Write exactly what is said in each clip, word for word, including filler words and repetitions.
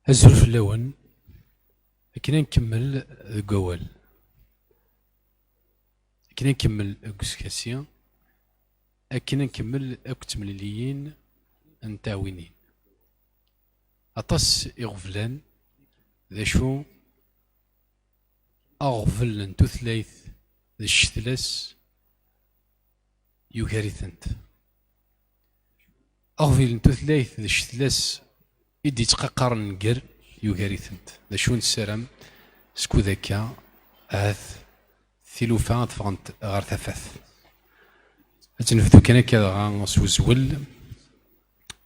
Azul fell-awen. Akken ad nkemmel deg wawal, akken ad nkemmel deg uskasi, akken ad nkemmel akk d temliliyin n tɛawinin. Aṭas iɣeblan, d acu aɣbel n tutlayt d ccetla-s yugar-itent. Aɣbel n tutlayt d ccetla-s i d-yettqaqaren nger yugar-itent. D acu nessaram skud akka ahat tilufa ad ffɣent ɣer tafat. Ad tt-nebdu kan akka dɣa s uzwel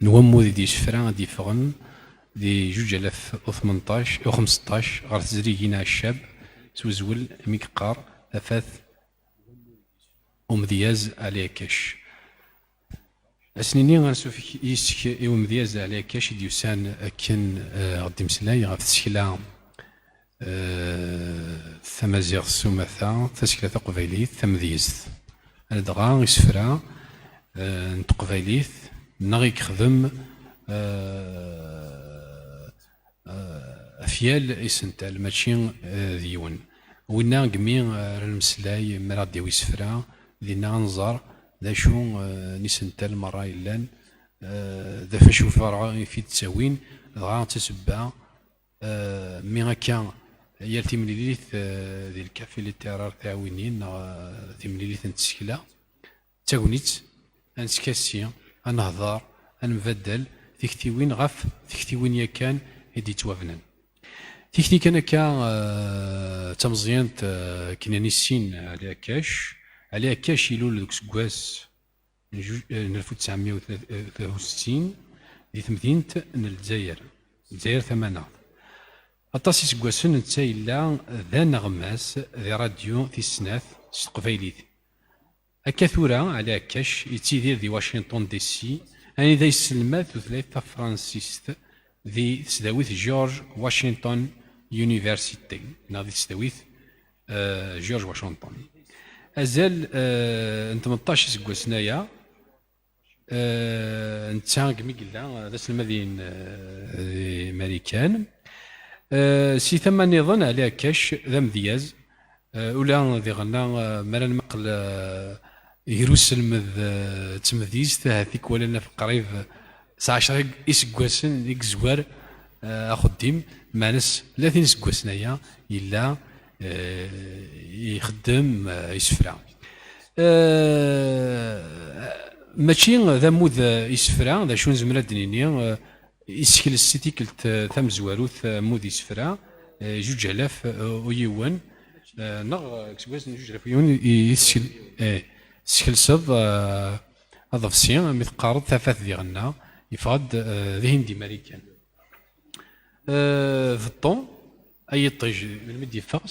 n wammud i d-yesfra ad d-yeffɣen di juǧ alaf u tmenṭac, u xemseṭṭac, ɣer tezrigin Ɛeccab, s uzwel mi yeqqar: Tafat umedyaz Ɛli Akkac. Ad s-nini ansuf yis-k i umedyaz Ɛli Akkac i d-yusan akken, eh, ɣer d-imeslay ɣef tsekla, eh, tamaziɣt s umata, tasekla taqbaylit tamedyezt. Ladɣa isefra, eh, n teqbaylit neɣ i yexdem, eh, eh, af yal isental, mačči, eh, d yiwen. Winna gmi, eh, ara nemmeslay, mi ara ɣ-d-yawi isefra, dinna ad nẓer d acu, eh, n isental merra yellan, eh, d acu ara i t-id-ttawin, dɣa d tasebba, eh, mi akka yal timlilit, eh, di lkafi littéraire tiɛwinin neɣ, eh, timlilit n tsekla, d tagnit, ad neskasi, ad nehder, ad nembaddal tiktiwin ɣef tektiwin yakan i d-yettwabnan. Tikti kan akka, eh, d tameẓyant, eh, akken ad nissin Ɛli Akkac. Ɛli Akkac ilul deg useggas n ju-, eh, n alef u tesɛemya u tlatin di temdint n Lezzayer, Lezzayer Tamaneɣt. Aṭas iseggasen netta yella d aneɣmas di radyu tis snat s teqbaylit. Akka tura, Ɛli Akkac yettidir di Washington D C, anida yesselmad tutlayt tafransist di tesdawit George Washington University, neɣ di tesdawit, eh, George Washington. Azal, eh, n tmenṭac iseggasen aya, eh, netta deg mi yella, eh, d aselmad-in, eh, di Marikan. Eh, si tama nniḍen, Ɛli Akkac d amedyaz, eh, ula diɣenna, eh, mi ara nmuqel, eh, gar uselmed, eh, d tmedyezt, ahat tikwal ad naf qrib s ɛecra iseggasen i yezwar, eh, axeddim, meɛna s tlatin iseggasen aya yella, eh, ixeddem, eh, isefra. Eh, mačči d ammud, eh, isefra, d acu nezmer ad d-nini, eh, isekles si tikkelt, eh, tamezwarut, eh, ammud isefra, eh, juǧ alaf, eh, u yiwen, eh, neɣ, eh, deg useggas n juǧ alaf u yiwen i, i teskel-, eh, teskelseḍ, eh, aḍebsi, mi teqqareḍ tafat diɣenna, yeffeɣ-d, eh, dihin di Marikan. Eh, beṭṭu, ay iṭij, melmi d-yeffeɣ?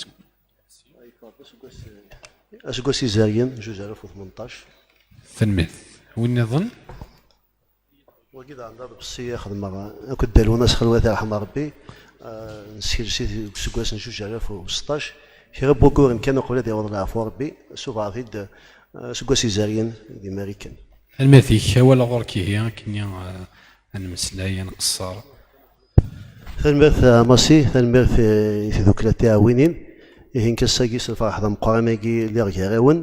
Aseggas izeryen, juj alaf u tmenṭac. Tanemmirt. Win nniḍen? Wagi daɣen d aḍebsi i xedmeɣ akked Dda Lwennas Xelwat, irḥem Rebbi. Ah, nsekles-it deg useggas n juj alaf u seṭṭac. Kra n wuguren kan uqbel ad yaweḍ leɛfu Rebbi, suffɣeɣ-t-id, ah, aseggas izeryen di Marikan. Tanemmirt-ik, awal ɣur-k ihi, akkenni, ah, ad nemmeslay, ad nqeṣṣer. Tanemmirt a Masi, tanemmirt, eh, i tdukla tiɛwinin. Ihi nekk ass-agi s lferḥ d ameqqran-agi lliɣ gar-awen.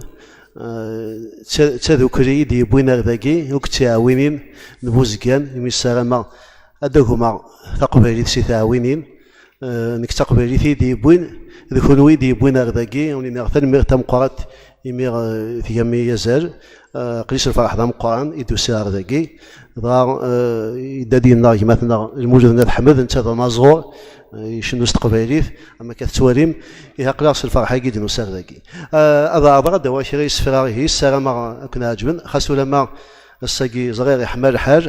Eh, d ta-, d tadukli i d-yewwin ar dagi, akk d tiɛwinin n Buzgan, imi ssarameɣ ad d-agmeɣ taqbaylit si tiɛwinin. Eh, nekk d taqbaylit i yi-d-yewwin, d kunwi i yi-d-yewwin ar dagi, wen-iniɣ tanemmirt tameqqrant imi, eh, tgam-iyi azal. Eh, aql-i s lferḥ d ameqqran i d-usiɣ ar dagi. Dɣa, eh, yedda-d yenna gma-tneɣ Lmulud n At Ḥmed, netta d anaẓur, eh, icennu s teqbaylit, am akka tettwalim. Ihi aql-aɣ s lferḥ-agi i d-nusa ar dagi. Eh, ad ɛerḍeɣ ad d-awiɣ kra isefra ihi, ssarameɣ ad ken-ɛeǧben, xas ulamma ass-agi ẓriɣ iḥma lḥal.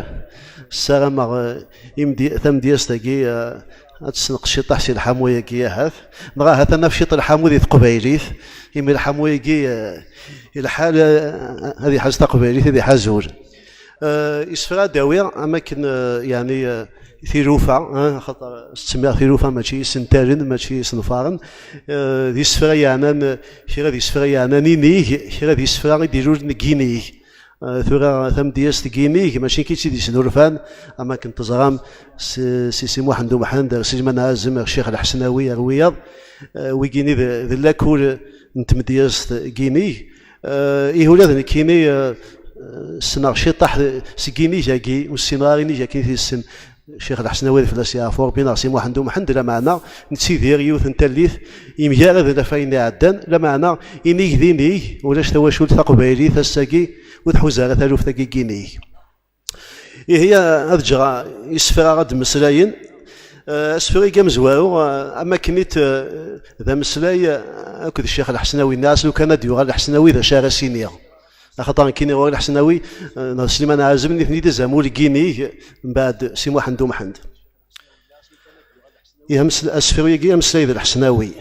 Ssarameɣ, eh, imdi-, tamedyazt-agi, eh, ad tessenqes ciṭṭaḥ si lḥamu-agi ahat, neɣ ahat ad naf ciṭ lḥamu di teqbaylit, imi lḥamu-agi, eh, i lḥal, eh, ad iḥaz taqbaylit, ad iḥaz ul. Eh, isefra ad d-awiɣ, am akken, eh, yeɛni, eh, tilufa, eh, axaṭer ttsemmiɣ tilufa mačči isentalen, mačči isenfaren, eh, d isefra yeɛnan, eh, kra d isefra yeɛnan inig, kra d isefra i d-ilulen deg yinig. Eh, tura tamedyazt n yimig, mačči nekk i tt-id-yesnulfan, am akken teẓram, s, si Si Muḥend Umḥend, ar Sliman Ɛazem, ar Ccix Lḥesnawi, ar wiyaḍ. Eh, wigini d, d lakul n tmedyazt n yimig. Eh, ihi ula d nekkini, eh, eh, ssneɣ ciṭaḥ seg yimig-agi, ur ssineɣ ara inig akken i t-yessen Ccix Lḥesnawi, ad fell-as yeɛfu Ṛebbi, neɣ Si Muḥend Umḥend, lameɛna nettidir yiwet n tallit yemgaraden ɣef wayen iɛeddan, lameɛna inig d inig, ulac tawacult taqbaylit ass-agi ur tḥuza ara taluft-agi n yinig. Ihi, ad ǧǧeɣ isefra ad d-mmeslayen. Eh, asefru-agi amezwaru, eh, am akken it, eh, d ameslay, eh, akked Ccix Lḥesnawi, nniɣ-as lukan ad d-yuɣal Lḥesnawi d acu ara s-iniɣ. Axaṭer nekkini ɣur Lḥesnawi, eh, neɣ Sliman Ɛazem, nitni d azamul n yinig, mbeɛd Si Muḥend Umḥend. Ihi ames-, asefru-agi ameslay d Lḥesnawi.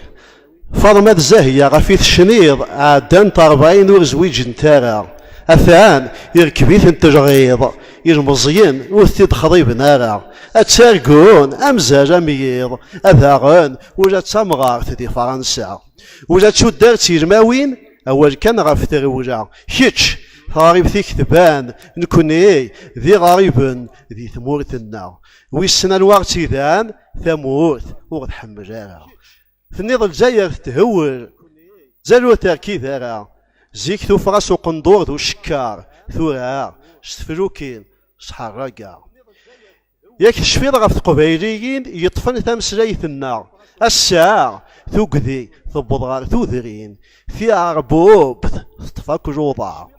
Faḍma d Zahya ɣef i tecniḍ, ɛeddant rebɛin ur zwiǧent ara. Atan irkeb-itent lɣiḍ, ilmeẓyen ur t-id-xḍiben ara. Ad targun amzal am yiḍ, ad aɣen ula d tamɣart di Fransa. Ula d tuddar d tilmawin, awal kan ɣef trewla. Kečč, taɣribt-ik tban, nekni d iɣriben di tmurt-nneɣ. Wissen anwa ɣ-tt-idan, tamurt ur ɣ-tḥemmel ara. Tenniḍ Lezzayer tethewwel, Lezzayer ur terkid ara. Zik tuffɣa s uqendur d ucekkar, tura s teflukin, s ḥerraga. Yak tecfiḍ ɣef teqbayliyin yeṭṭfen tameslayt-nneɣ. Ass-a, tugdi tewweḍ ɣer tudrin, tiɛerbubt teṭṭef akk luḍa.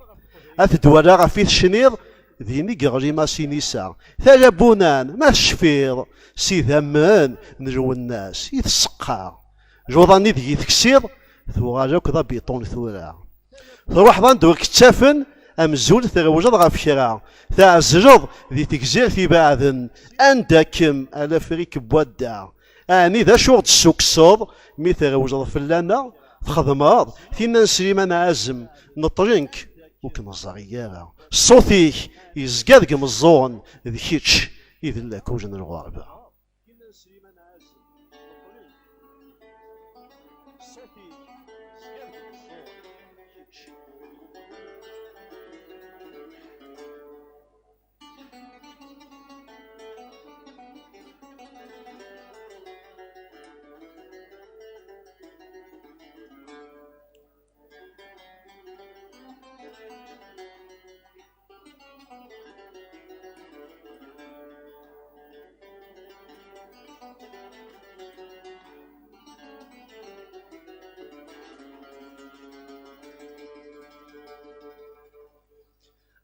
Ad t-id-walaɣ ɣef i tecniḍ, din i yeɣli Masinisa. Tala Bunan, ma tecfiḍ s idammen n Lwennas i tseqqa. Luḍa-nni deg i teksiḍ, tuɣal akk d abiṭun tura. Truḥeḍ anda ur k-ttafen, amzun trewleḍ ɣef kra. Tɛezleḍ di tegzirt ibeɛden, anda-kem a lafrik n wadda. Ɛni d acu ɣ-d-tessukkseḍ mi trewleḍ fell-aneɣ? Txedmeḍ tinna n Sliman Ɛazem, neṭṭlen-k ur k-neẓri ara. Ṣṣut-ik yezga deg imeẓẓuɣen, d kečč i d llakul n lɣerba.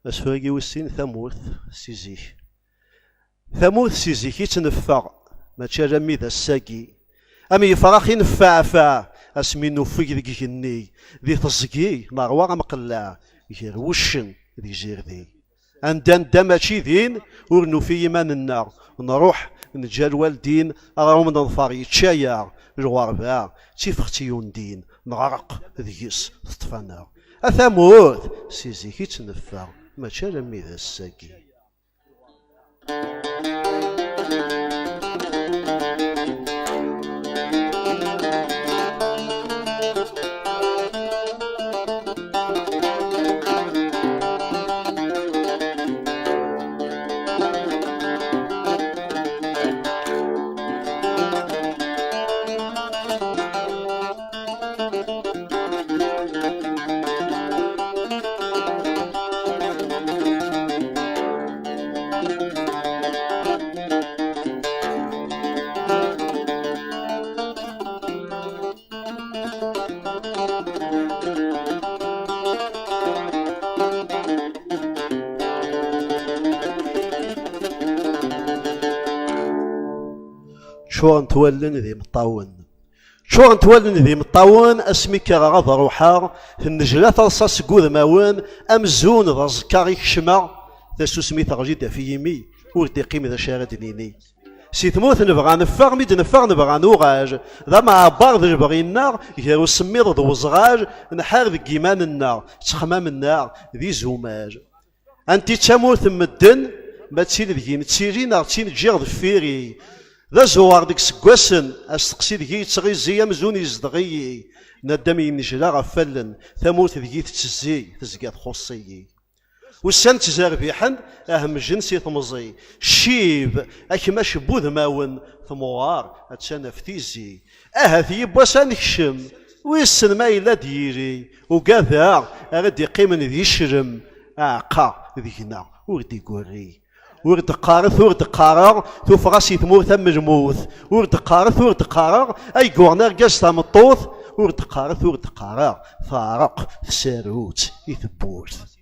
Asefru-agi wis sin, Tamurt si zik. Tamurt si zik i tt-neffeɣ, mačči alammi d ass-agi. Am yefrax i neffeɛfeɛ asmi nuffeg deg igenni, di teẓgi nerwa amqelleɛ, gar wuccen d izirdi. Anda nedda mačči din, ur nufi iman-nneɣ, nruḥ neǧǧa lwaldin, aɣrum n ḍfer yečča-yaɣ, lɣerba d tifext yundin, neɣreq deg-s teṭṭef-aneɣ. A tamurt, si zik i tt-neffeɣ, mačči alammi d ass-agi. Ččurent wallen d imeṭṭawen. Ččurent wallen d imeṭṭawen, asmi kkreɣ ad ruḥeɣ, tennejla taḍsa seg udmawen, amzun d aẓekka i kecmeɣ, tasusmi teɣli-d ɣef yimi, ur d-iqqim d acu ara d-nini. Si tmurt nebɣa neffeɣ, mi d-neffeɣ nebɣa nuɣal. D amɛebber d lebɣi-nneɣ, gar usemmiḍ d weẓɣal, nḥar deg yiman-nneɣ, ttexmam-nneɣ d izumal. Anti d tamurt n medden, ma d tin deg-i nettili neɣ d tin ǧǧiɣ deffir-i? D azuɣer deg iseggasen, asteqsi deg-i yettɣizi amzun yezdeɣ-iyi. Nadam yennejla ɣef wallen, tamurt deg-i tettezzi, tezga txuṣṣ-iyi. Ussan ttezerbiḥen, hemjen si temẓi. Ccib, akmac n wudmawen, temɣer, attan ɣef tizi. Ahat yiwwas ad nekcem, wissen ma yella-d yiri, ugadeɣ ara d-iqqimen d iclem, aɛeqqa deg-neɣ ur d-igurri. Ur d-qqaret, ur d-qqareɣ, tuffeɣ-as i tmurt am lmut. Ur d-qqaret, ur d-qqareɣ, ay yuɣen argaz tameṭṭut. Ur d-qqaret, ur d-qqareɣ, teɛreq tsarut i tewwurt.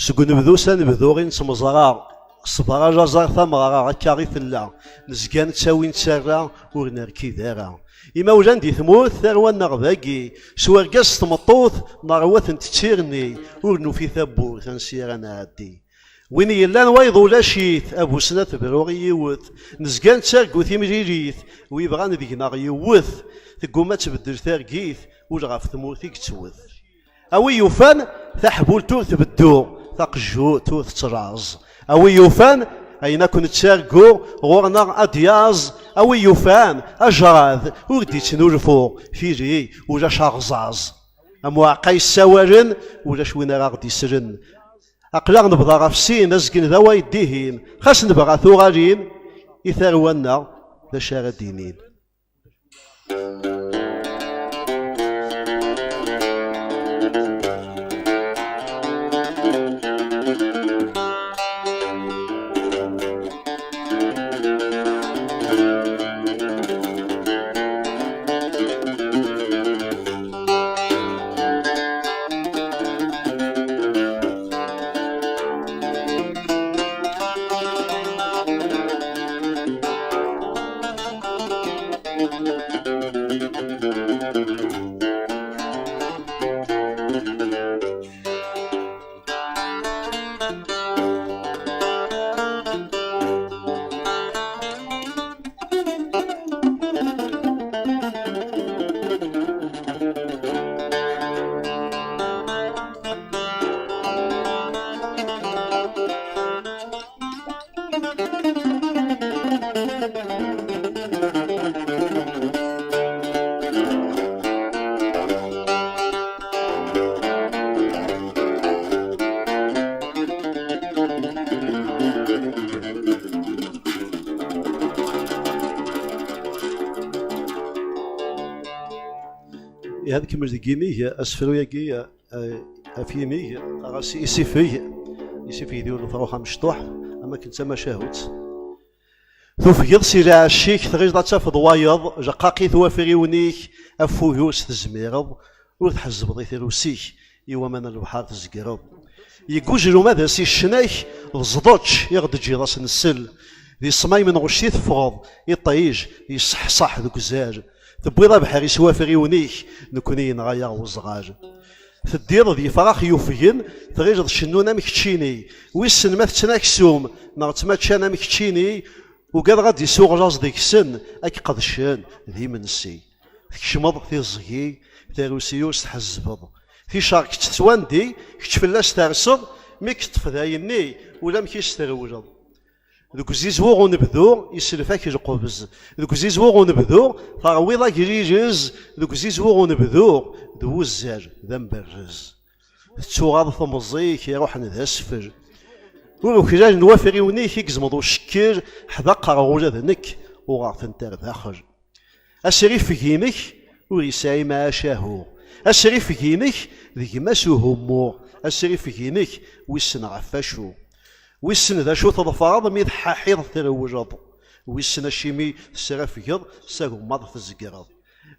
Seg unebdu s anebdu i nettemẓra, ṣṣber alaẓar tameɣra, akka i tella. Nezga nettawi nettarra, ur nerkid ara. Imawlan di tmurt, tarwa-nneɣ dagi, s urgaz s tmeṭṭut, nerwa-tent d tirni, ur nufi tawwurt ansi ara nɛeddi. Win yellan wayeḍ ulac-it, a bu snat bru i yiwet. Nezga nettargu timlilit, wi bɣan deg-neɣ yewwet. Tegguma ad tbeddel targit, ul ɣef tmurt i yettwet. A wi yufan, taḥbult ur tbeddu, taqejjut ur tettlaẓ. A wi yufan, ayen akk nettargu ɣur-neɣ ad d-yaẓ. A wi yufan, ajrad ur d-ittnulfu, tili ulac aɣẓaẓ. Am uɛeqqa yessawalen, ulac win ara ɣ-d-islen. Aql-aɣ nebḍa ɣef sin, azgen d away dihin, xas nebɣa tuɣalin, i tarwa-nneɣ d acu ara d-inin. Ihi ad nkemmel deg yinig, asefru-agi, eh, ɣef yinig, ɣas isifeg, isifeg d yiwen n ufrux amecṭuḥ, am akken d tamacahut. Tufgeḍ si lɛecc-ik, tɣileḍ ad tafeḍ wayeḍ, leqqaq-it wafriwen-ik, afud-is tezmireḍ, ur tḥezzbeḍ i trusi-k, i waman n lebḥer tzegreḍ. Yegguǧ luma d as i ccna-k, d ẓḍeč i ɣ-d-ǧǧiḍ ass n ssel. Di ṣṣmay menɣect i teffɣeḍ, iṭij yesseḥṣaḥ deg uzal. Tewwiḍ abeḥri s wafriwen-ik, nekni yenɣa-yaɣ weẓɣal. Teddiḍ d yefrax yufgen, tɣileḍ cennun am keččini. Wissen ma tetten aksum, neɣ ttmaččan am keččini. Ugadeɣ ad d-isuɣ laẓ deg-sen, ad k-qedcen d imensi. Tkecmeḍ tiẓgi, tarusi ur s-tḥezzbeḍ. Ticerket tettwandi, kečč fell-as terseḍ, mi k-teṭṭef dayenni, ulamek i s-trewleḍ. Deg uzizwu unebdu, iselfak lqebz. Deg uzizwu unebdu, terwiḍ agrirez. Deg uzizwu unebdu, d wuzzal, d amberrez. Tettuɣaḍ temẓi-k iruḥen d asfel. Ur uklalen wafriwen-ik i gezmeḍ ucekkel, ḥdaqreɣ ula d nekk, uɣeɣ-tent ar daxel. Asrifeg-inek ur yesɛi mɛacahu. Asrifeg-inek d gma-s uhummu. Asrifeg-inek wissen ɣef wacu. Wissen d acu tḍefreḍ mi tḥaḥiḍ trewleḍ. Wissen acimi tesrafgeḍ s agemmaḍ tzegreḍ.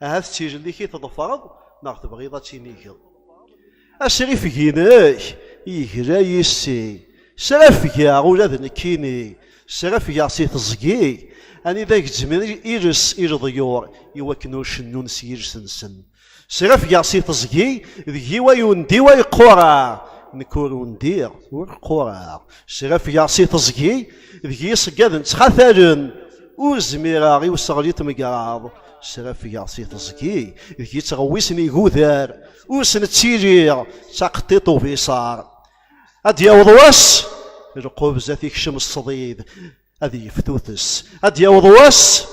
Ahat d tilelli i tḍefreḍ neɣ tebɣiḍ ad tinigeḍ. Asrifeg-inek yegla yis-i. Srafgeɣ ula d nekkini. Srafgeɣ si teẓgi. Anida gezzmen iles i leḍyur i wakken ur cennun s yiles-nsen. Srafgeɣ si teẓgi, deg-i way undiɣ ay qqureɣ. Nekk ur undiɣ, ur qqureɣ. Srafgeɣ si teẓgi, deg-i iṣeggaden ttxatalen. Ur zmireɣ i useɣli n tmegraḍ. Srafgeɣ si teẓgi, deg-i ttɣewwisen igudar. Ur sen-ttiliɣ d taqeṭṭiṭ ubiṣar. Ad d-yaweḍ wass, lqubza tikcem ṣṣdid, ad yeftutet. Ad d-yaweḍ wass,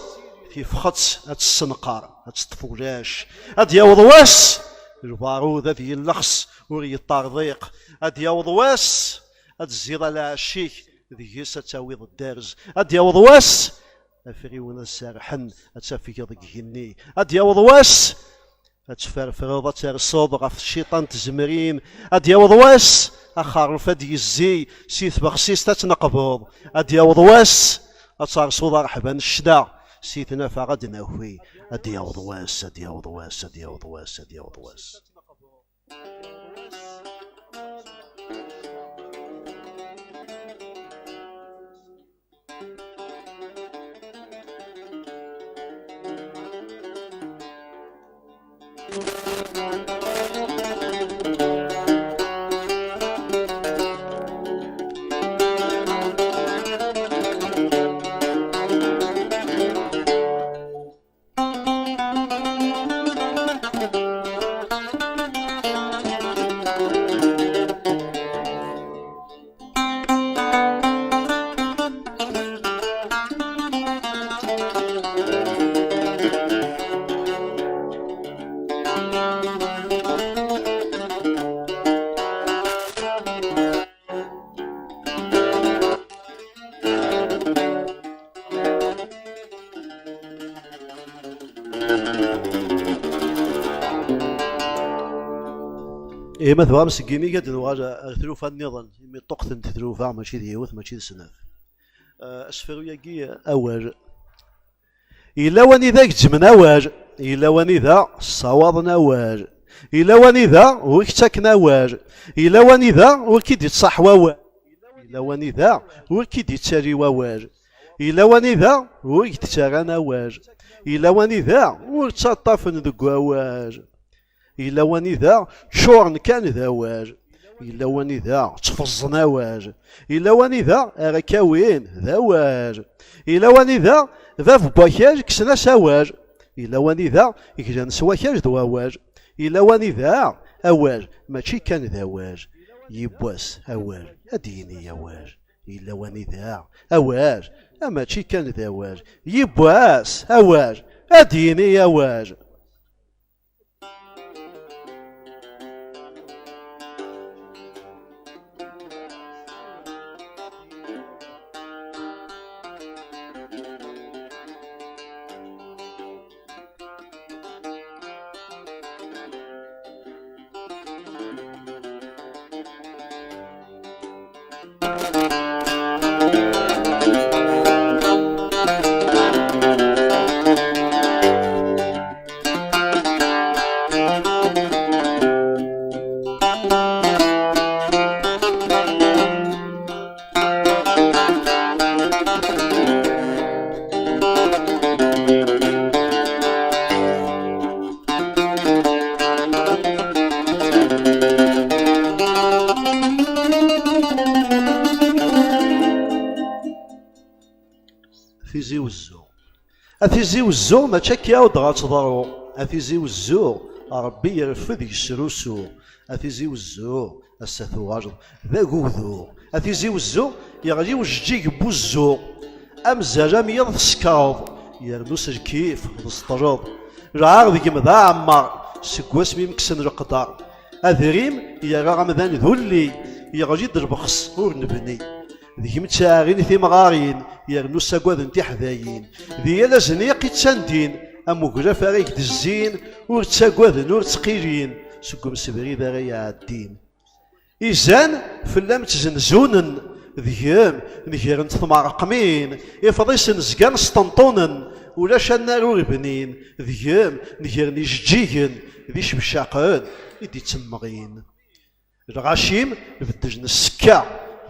tifxet ad tessenqer, ad teṭṭef ulac. Ad d-yaweḍ wass, lbarud ad yellexs ur yeṭṭerḍiq. Ad d-yaweḍ wass, ad tezziḍ a lɛecc-ik, deg-s ad tawiḍ dderz. Ad d-yaweḍ wass, afriwen ad serrḥen, ad tafgeḍ deg igenni. Ad d-yaweḍ wass, ad tferfreḍ, ad terseḍ ɣef cciṭan n tzemrin. Ad d-yaweḍ wass, axerref ad d-yezzi, si tbexsist ad tneqbeḍ. Ad d-yaweḍ wass, ad tersuḍ rreḥba n ccna, si tnafa ad d-naki. Ad d-yaweḍ wass, ad d-yaweḍ wass, ad d-yaweḍ wass, ad d-yaweḍ wass. Ihi ma tebɣam seg yimi ad nuɣal ar tlufa nniḍen, imi ṭṭuqtent tlufa mačči d yiwet, mačči d snat. Eh, asefru-agi awal. Yella wanida gezzmen awal, yella wanida ssawaḍen awal, yella wanida ur k-ttaken awal, yella wanida ur k-id-ittṣaḥ wawal, yella wanida ur k-id-ittali wawal, yella wanida ur k-d-ttarran awal, yella wanida ur ttaṭṭafen deg wawal. Yella wanida ččuren kan d awal. Yella wanida ttfeẓẓen awal. Yella wanida ara k-awin d awal. Yella wanida bab n wakal kksen-as awal. Yella wanida glan s wakal d wawal. Yella wanida awal mačči kan d awal. Yiwwas awal ad d-yini awal. Yella wanida awal, a mačči kan d awal. Yiwwas awal ad d-yini awal. Tizi Wezzu. A Tizi Wezzu, mačči akka i d-ɣa teḍru. A Tizi Wezzu, Ṛebbi ireffed yesrusu. A Tizi Wezzu, ass-a tuɣaleḍ d agugdu. A Tizi Wezzu, yeɣli ujeǧǧig n wuzzu. Amzal am yiḍ tsekreḍ, yernu s lkif tzeṭleḍ. Lɛar deg-m d aɛemmer, seg wasmi m-kksen leqder. Adrim yerra amdan d ulli, yeɣli-d lbexs ur nebni. Deg-m ttɛarin timɣarin, yernu ssagaden tiḥdayin. Di yal azniq i ttandin, am uglaf ara k-d-zzin, ur ttagaden, ur ttqilin, seg umsebrid ara iɛeddin. Izan fell-am ttzenzunen, deg-m negren-d tmerqmin, ifḍisen zgan sṭenṭunen, ulac annar ur bnin, deg-m negren ijeǧǧigen, d icebcaqen i d-ittemmeɣin. Lɣacim beddlen ssekka,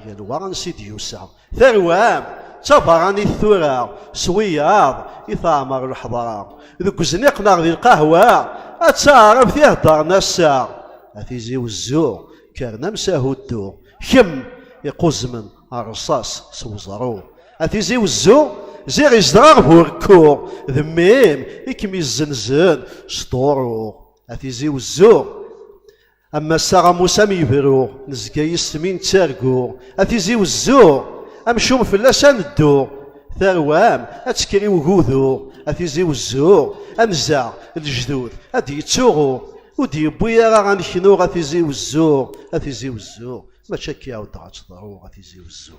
yal wa ansi d-yusa. Tarwa-m d tabeṛṛanit tura, s wiyaḍ i teɛmer lḥeḍra. Deg uzniq neɣ di lqahwa, d taɛrabt i heddren ass-a. A Tizi Wezzu, kkren-am s ahuddu. Kemm iquzmen rrṣaṣ s weẓru. A Tizi Wezzu, ziɣ izdeɣ-aɣ burekku, d mmi-m i kem-izzenzen s duṛu. A Tizi Wezzu, am ass-a amusam yebru, nezga yis-m i nettargu. A Tizi Wezzu, amcum fell-as ad neddu. Tarwa-m ad tekker i ugudu. A Tizi Wezzu, anza lejdud ad d-yettuɣu. Ur d-yewwi ara ad neknu, a Tizi Wezzu, a Tizi Wezzu, mačči akka i ɛuddeɣ ad teḍru, a Tizi Wezzu.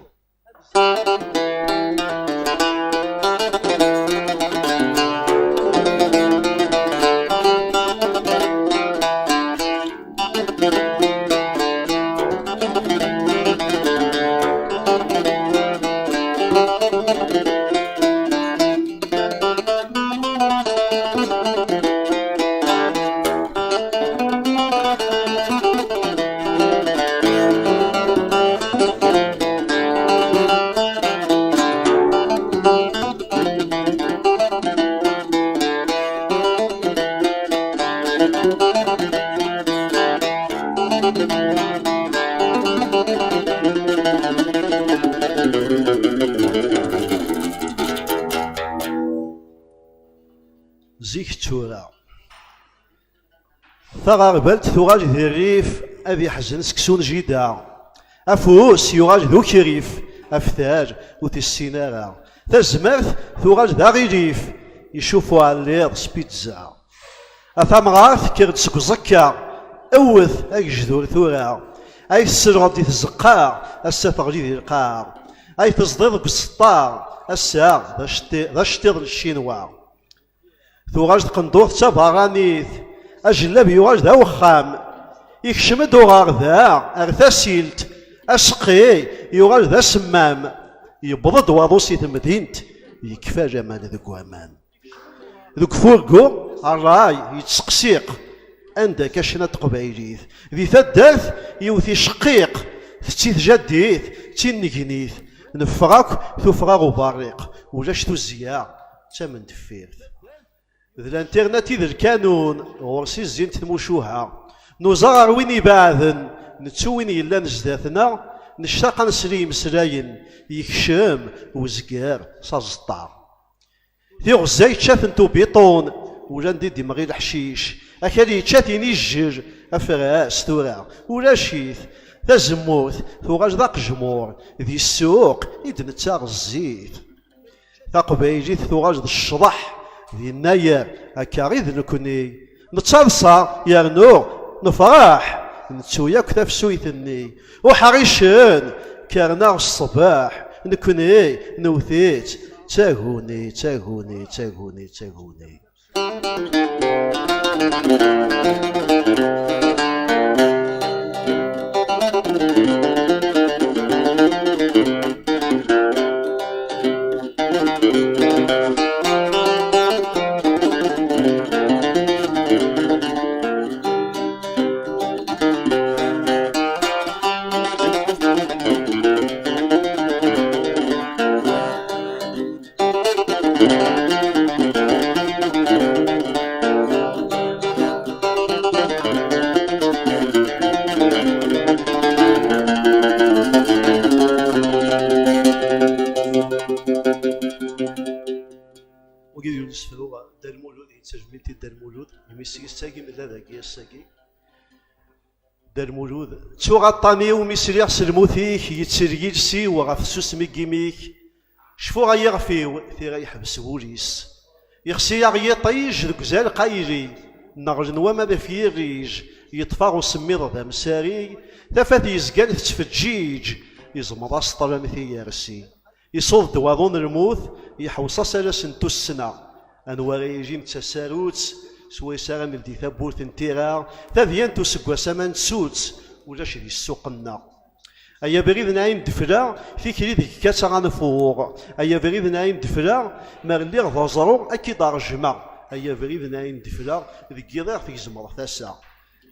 Zik d tura. Taɣerbalt tuɣal d rrif, ad iḥzen seksu n jida. Afus yuɣal d ukrif, aftal ur t-issin ara. Tazmert tuɣal d aɣilif, icuf uɛelliḍ s pizza. A tamɣart, kker-d seg uẓekka, ewwet agejdur tura. Ay tesselɣeḍ di tzeqqa, ass-a teɣli di lqaɛa. Ay teẓdiḍ deg useṭṭa, ass-a d aceṭṭi-, d aceṭṭiḍ n Ccinwa. Tuɣal tqendurt d tabeṛṛanit, ajellab yuɣal d awexxam. Ikcem-d uɣerda ar tasilt, aseqqi yuɣal d asemmam. Yewweḍ-d waḍu si temdint, yekfa laman deg waman. Deg ufurgu, ṛṛay yettseqsiq, anda-k a ccna n teqbaylit? Di taddart, yiwet iceqqiq, tetti tjaddit, d tinnegnit. Neffeɣ akk, tuffɣa uberriq, ulac tuzzya d tamendeffirt. D l'internet i d lkanun, ɣur-s i zzint tmucuha. Nuẓa ɣer win ibeɛden, nettu win yellan zdat-neɣ, nectaq ad nesli imeslayen, yekcem uzger s aẓeṭṭa. Tiɣezza yečča-tent ubiṭun, ulanda i d-imɣi leḥcic. Akal yečča-t inijjel, afras tura ulac-it. Tazemmurt tuɣal d aqejmur, di ssuq i d-nettaɣ zzit. Taqbaylit tuɣal d ccḍeḥ, d yennayer, akka i d nekni. Nettaḍsa yernu nefṛeḥ, nettu yakk tafsut-nni. Uḥricen kkren-aɣ ṣṣbeḥ, nekni newwet-itt d taguni, d taguni, d taguni, d taguni. Wagi d Yunes Fru, Dda Lmulud, yettajmilt i Dda Lmulud, imi s yis-s agi nella dagi ass-agi. Dda Lmulud, ttuɣ aṭṭan-iw mi sliɣ s lmut-ik, yettel yiles-iw ɣef tsusmi n yimi-k. Cfuɣ ay iɣef-iw, tira yeḥbes wul-is. Ixsi-yaɣ yiṭij deg uzal qayli, neɣlen waman ɣef yirrij, yeṭṭef-aɣ usemmiḍ d amsari, tafat yezgan tettfeǧǧiǧ, iẓmeḍ-as ṭṭlam tiyersi. Isuḍ-d waḍu n lmut, yeḥwes-as alas n tussna. Anwa ara yilin d tasarut, swayes ara neldi tawwurt n tira, tadyant useggas aman tsutt, ulac di ssuq-nneɣ. Ay abrid n ɛin defla, tikli deg-k ad taɣ anfuɣ. Ay abrid n ɛin defla, mer lliɣ d aẓru, ad k-id-rejmeɣ. Ay abrid n ɛin defla, deg yiḍ iɣ tgezmeḍ tasa.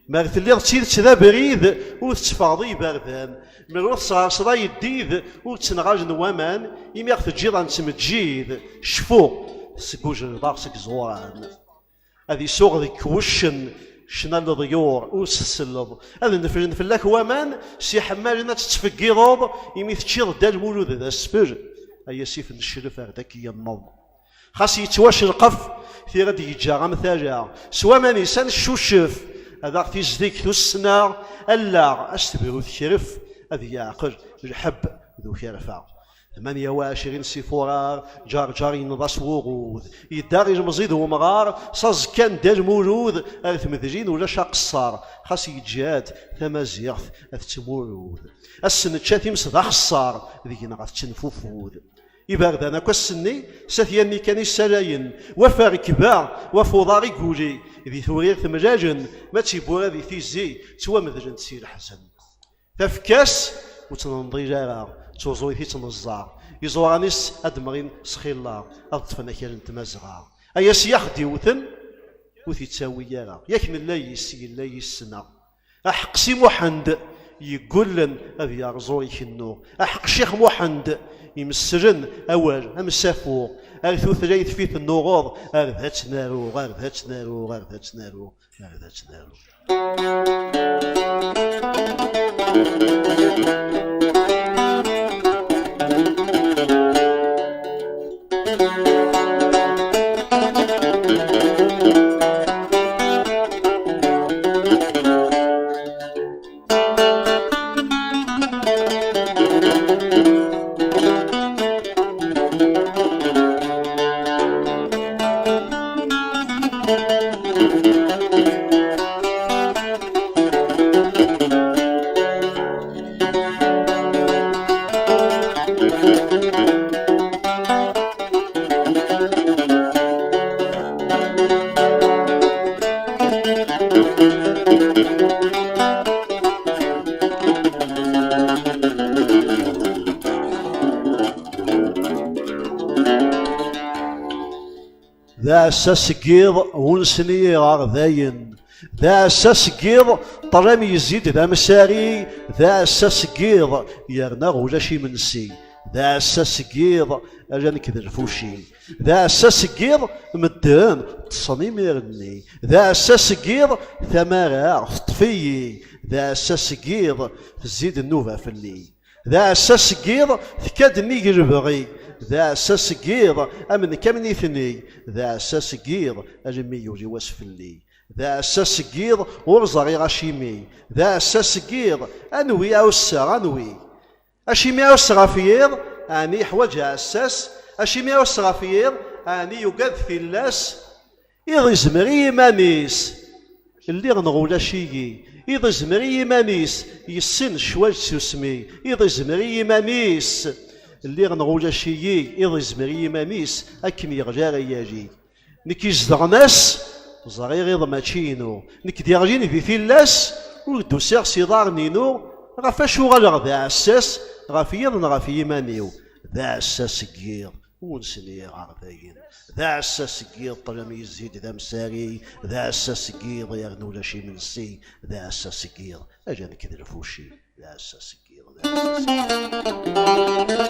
Mer telliḍ d tidet d abrid, ur tetteffɣeḍ i yiberdan. Mer ur tesɣerseḍ ayeddid, ur ttenɣalen waman, imi ɣ teǧǧiḍ ad nettmeǧǧid. Cfu, tesgujleḍ-aɣ seg iẓuran. Ad isuɣ deg wuccen, ccna n leḍyur, ur s-tselleḍ. Ad neflen fell-ak waman, s iḥemmalen ad tettfeggiḍeḍ, imi teččiḍ Dda Lmulud d asfel. Ay asif n cclef ar d ak-yenneḍ. Xas yettwacelqef, tira d-yeǧǧa am tala, s waman-is ad neccucef, ad aɣ-tizdeg tussna, allaɣ ad s-tebru tekref, ad yeɛqel lḥebb d ukerfa. Tmanya u ɛecrin si furar, ǧarǧar yenneḍ-as wuɣud, yedda ilemẓi d umɣar, s aẓekka n Dda Lmulud ar tmedlin ulac aqeṣṣar, xas yeǧǧa-d tamaziɣt ad tettmurud. Ass nečča times d axeṣṣar, deg-neɣ ad tettenfufud. Iberdan akk ass-nni, s at yanni kan i ssalayen, wa f rrekba, wa f uḍar i yuli, di tewrirt mlalen, ma d tiwwura di tizi, ttwamedlent si leḥzen. Tafekka-s ur tt-nenḍil ara, d tuẓuyt i tt-neẓẓar, iẓuran-is ad d-mɣin s xilla, ad ṭṭfen akal n tmazɣa. Ay ass i aɣ-d-iwten, ur t-ittawi ara, yak nella yis, yella yis-neɣ. Aḥeqq Si Muḥend yeggullen ad yerẓu ikennu. Aḥeqq Ccix Muḥend imesslen awal amsafu. Ar tutlayt fi tennuɣeḍ, ar d ad tt-naruɣ, ar d ad tt-naruɣ, ar d ad tt-naruɣ, ar d ad tt-naruɣ. D aɛessas n yiḍ, unsen-iyi iɣerdayen. D aɛessas n yiḍ, ṭṭlam yezzi-d d amsari. D aɛessas n yiḍ, yerna ulac imensi. D aɛessas n yiḍ, ala nekk d lfuci. D aɛessas n yiḍ, medden ṭṭsen imir-nni. D aɛessas n yiḍ, tamara teṭṭef-iyi. D aɛessas n yiḍ, tezzi-d nnuba fell-i. D aɛessas n yiḍ, tekka-d nnig lebɣi. D aɛessas n yiḍ, am nekk am nitni. D aɛessas n yiḍ, almi yuli wass fell-i. D aɛessas n yiḍ, ur ẓriɣ acimi. D aɛessas n yiḍ, anwi ɛusseɣ, anwi? Acimi ɛusseɣ ɣef yiḍ, ɛni yeḥwaǧ aɛessas? Acimi ɛusseɣ ɣef yiḍ, ɛni yugad tillas? Iḍ izmer i yiman-is, lliɣ neɣ ulac-iyi. Iḍ izmer i yiman-is, yessen ccwal d tsusmi. Iḍ izmer i yiman-is, lliɣ neɣ ulac-iyi. Iḍ izmer i yiman-is, akken yeɣli ara yali. Nekk izedɣen ass, ẓriɣ iḍ mačči inu. Nekk d-yeɣlin di tillas, ur d-usiɣ s iḍarren-inu. Ɣef acu uɣaleɣ d aɛessas, ɣef yiḍ neɣ ɣef yiman-iw? D aɛessas n yiḍ. Ur nesli ara dayen. D aɛessas n yiḍ, ṭṭlam yezzi-d d amsari. D aɛessas n yiḍ, yerna ulac imensi. D aɛessas n yiḍ, ala nekk d lfuci. D aɛessas n yiḍ, d aɛessas n yiḍ.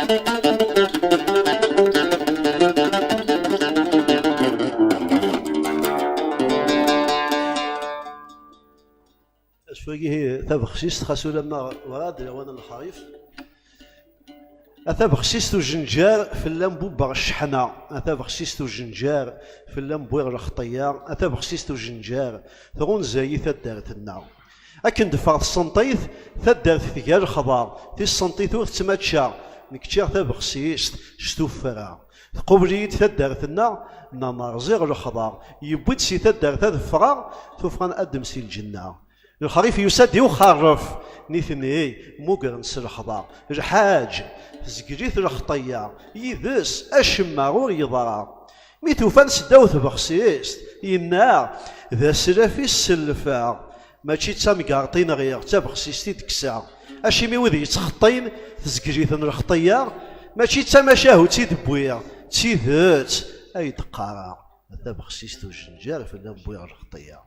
Asfagi tabexsist, xas ulamma werɛad lawan n lexrif. A tabexsist ujenjar, fell-am bubbeɣ cceḥna. A tabexsist ujenjar, fell-am wwiɣ lexṭiyya. A tabexsist ujenjar, tɣunza-yi taddart-nneɣ. Akken d-teffeɣ tsenṭit, taddart tga lexḍa, tissenṭit ur tettmačča. Nekk ččiɣ tabexsist s tuffra. Tqubel-iyi-d taddart-nneɣ, nnan rẓiɣ lexḍa. Yewwi-d si taddart ad ffɣeɣ, tuffɣa n Adem si lǧenna. Lexrif yusa-d i uxerref, nitni mmugren s lexḍa. Lḥaǧ, tezgel-it lexṭiyya, yid-s acemma ur yeḍra. Mi t-ufan seddaw tbexsist, yenna: "D aslaf i sellfeɣ, mačči d tamgerṭ i nɣiɣ, d tabexsist i d-kkseɣ. Acimi wid yettxeṭṭin, tezgel-iten lexṭiyya, mačči d tamacahut i d-wwiɣ, d tidet ay d-qqareɣ. A tabexsist ujenjar, fell-am wwiɣ lexṭiyya."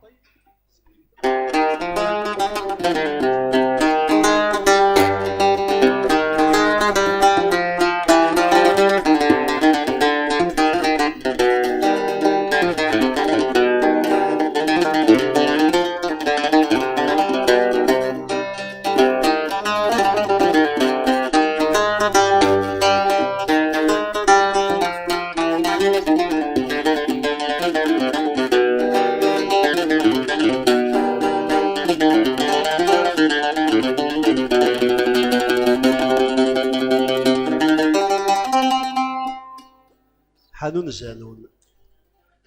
Ḥanun zanun.